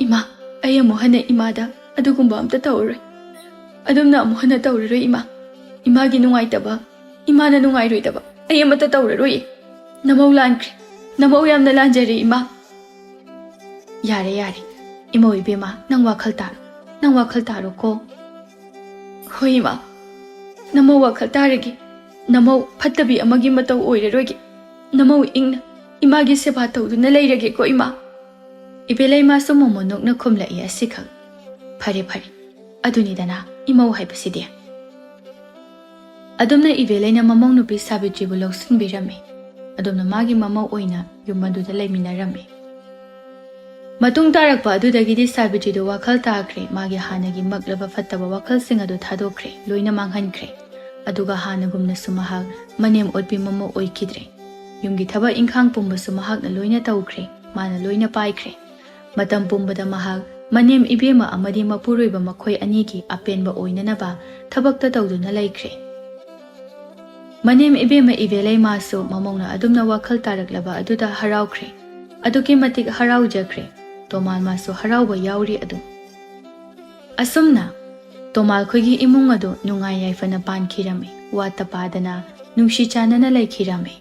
"ꯏꯃꯥ, ꯑꯩ ꯑꯃꯨꯛ ꯍꯟꯅ ꯏꯃꯥꯗ ꯑꯗꯨꯒꯨꯝꯕ ꯑꯝꯇ ꯇꯧꯔꯔꯣꯏ꯫ ꯑꯗꯨꯝꯅ ꯑꯃꯨꯛ ꯍꯟꯅ ꯇꯧꯔꯔꯣꯏ ꯏꯃꯥ꯫ ꯏꯃꯥꯒꯤ ꯅꯨꯡꯉꯥꯏꯇꯕ, ꯏꯃꯥꯅ ꯅꯨꯡꯉꯥꯏꯔꯣꯏꯗꯕ ꯑꯩ ꯑꯃꯠꯇ ꯇꯧꯔꯔꯣꯏ꯫ ꯅꯃꯧ ꯂꯥꯟꯈ꯭ꯔꯦ꯫ ꯅꯃꯧ ꯌꯥꯝꯅ ꯂꯥꯟꯖꯔꯦ ꯏꯃꯥ꯫" "ꯌꯥꯔꯦ, ꯌꯥꯔꯦ꯫ ꯏꯃꯧ ꯏꯕꯦꯝꯃ, ꯅꯪ ꯋꯥꯈꯜ ꯇꯥꯔꯣ꯫ ꯅꯪ ꯋꯥꯈꯜ ꯇꯥꯔꯣꯀꯣ꯫" "ꯍꯣꯏ ꯏꯃꯥ꯫ ꯅꯃꯧ ꯋꯥꯈꯜ ꯇꯥꯔꯒꯦ꯫ ꯅꯃꯧ ꯐꯠꯇꯕꯤ ꯑꯃꯒꯤ ꯃꯇꯧ ꯑꯣꯏꯔꯔꯣꯏꯒꯦ꯫ ꯅꯃꯧ ꯏꯪꯅ ꯏꯃꯥꯒꯤ ꯁꯦꯕꯥ ꯇꯧꯗꯨꯅ ꯂꯩꯔꯒꯦꯀꯣ ꯏꯃꯥ꯫" ꯏꯕꯦꯂꯩꯃꯥꯁꯨ ꯃꯣꯃꯣꯟ ꯅꯣꯛꯅ ꯈꯨꯝꯂꯛꯏ ꯑꯁꯤꯈꯛ꯫ "ꯐꯔꯦ, ꯐꯔꯦ꯫ ꯑꯗꯨꯅꯤꯗꯅ ꯏꯃꯧ ꯍꯥꯏꯕꯁꯤꯗꯤ꯫" ꯑꯗꯨꯝꯅ ꯏꯕꯦꯂꯩꯅ ꯃꯃꯧ ꯅꯨꯄꯤ ꯁꯥꯕꯤꯇ꯭ꯔꯤꯕꯨ ꯂꯧꯁꯤꯟꯕꯤꯔꯝꯃꯤ꯫ ꯑꯗꯨꯝꯅ ꯃꯥꯒꯤ ꯃꯃꯧ ꯑꯣꯏꯅ ꯌꯨꯝ ꯑꯗꯨꯗ ꯂꯩꯃꯤꯟꯅꯔꯝꯃꯤ꯫ ꯃꯇꯨꯡ ꯇꯥꯔꯛꯄ ꯑꯗꯨꯗꯒꯤꯗꯤ ꯁꯥꯕꯤꯇ꯭ꯔꯤꯗꯨ ꯋꯥꯈꯜ ꯇꯥꯈ꯭ꯔꯦ꯫ ꯃꯥꯒꯤ ꯍꯥꯟꯅꯒꯤ ꯃꯛꯂꯕ ꯐꯠꯇꯕ ꯋꯥꯈꯜꯁꯤꯡ ꯑꯗꯨ ꯊꯥꯗꯣꯛꯈ꯭ꯔꯦ, ꯂꯣꯏꯅ ꯃꯥꯡꯍꯟꯈ꯭ꯔꯦ꯫ ꯑꯗꯨꯒ ꯍꯥꯟꯅꯒꯨꯝꯅꯁꯨ ꯃꯍꯥꯛ ꯃꯅꯦꯝ ꯑꯣꯠꯄꯤ ꯃꯃꯧ ꯑꯣꯏꯈꯤꯗ꯭ꯔꯦ꯫ ꯌꯨꯝꯒꯤ ꯊꯕꯛ ꯏꯪꯈꯥꯡ ꯄꯨꯝꯕꯁꯨ ꯃꯍꯥꯛꯅ ꯂꯣꯏꯅ ꯇꯧꯈ꯭ꯔꯦ, ꯃꯥꯅ ꯂꯣꯏꯅ ꯄꯥꯏꯈ꯭ꯔꯦ꯫ ꯃꯇꯝ ꯄꯨꯝꯕꯗ ꯃꯍꯥꯛ ꯃꯅꯦꯝ ꯏꯕꯦꯝꯃ ꯑꯃꯗꯤ ꯃꯄꯨꯔꯣꯏꯕ ꯃꯈꯣꯏ ꯑꯅꯤꯒꯤ ꯑꯄꯦꯟꯕ ꯑꯣꯏꯅꯅꯕ ꯊꯕꯛꯇ ꯇꯧꯗꯨꯅ ꯂꯩꯈ꯭ꯔꯦ꯫ ꯃꯅꯦꯝ ꯏꯕꯦꯝꯃ ꯏꯕꯦꯂꯩꯃꯥꯁꯨ ꯃꯃꯧꯅ ꯑꯗꯨꯝꯅ ꯋꯥꯈꯜ ꯇꯥꯔꯛꯂꯕ ꯑꯗꯨꯗ ꯍꯔꯥꯎꯈ꯭ꯔꯦ꯫ ꯑꯗꯨꯛꯀꯤ ꯃꯇꯤꯛ ꯍꯔꯥꯎꯖꯈ꯭ꯔꯦ꯫ ꯇꯣꯃꯥꯜ ꯃꯥꯁꯨ ꯍꯔꯥꯎꯕ ꯌꯥꯎꯔꯤ ꯑꯗꯨꯝ꯫ ꯑꯁꯨꯝꯅ ꯇꯣꯃꯥꯜ ꯈꯣꯏꯒꯤ ꯏꯃꯨꯡ ꯑꯗꯨ ꯅꯨꯡꯉꯥꯏ ꯌꯥꯏꯐꯅ ꯄꯥꯟꯈꯤꯔꯝꯃꯤ꯫ ꯋꯥꯠꯇ ꯄꯥꯗꯅ ꯅꯨꯡꯁꯤ ꯆꯥꯟꯅꯅ ꯂꯩꯈꯤꯔꯝꯃꯤ꯫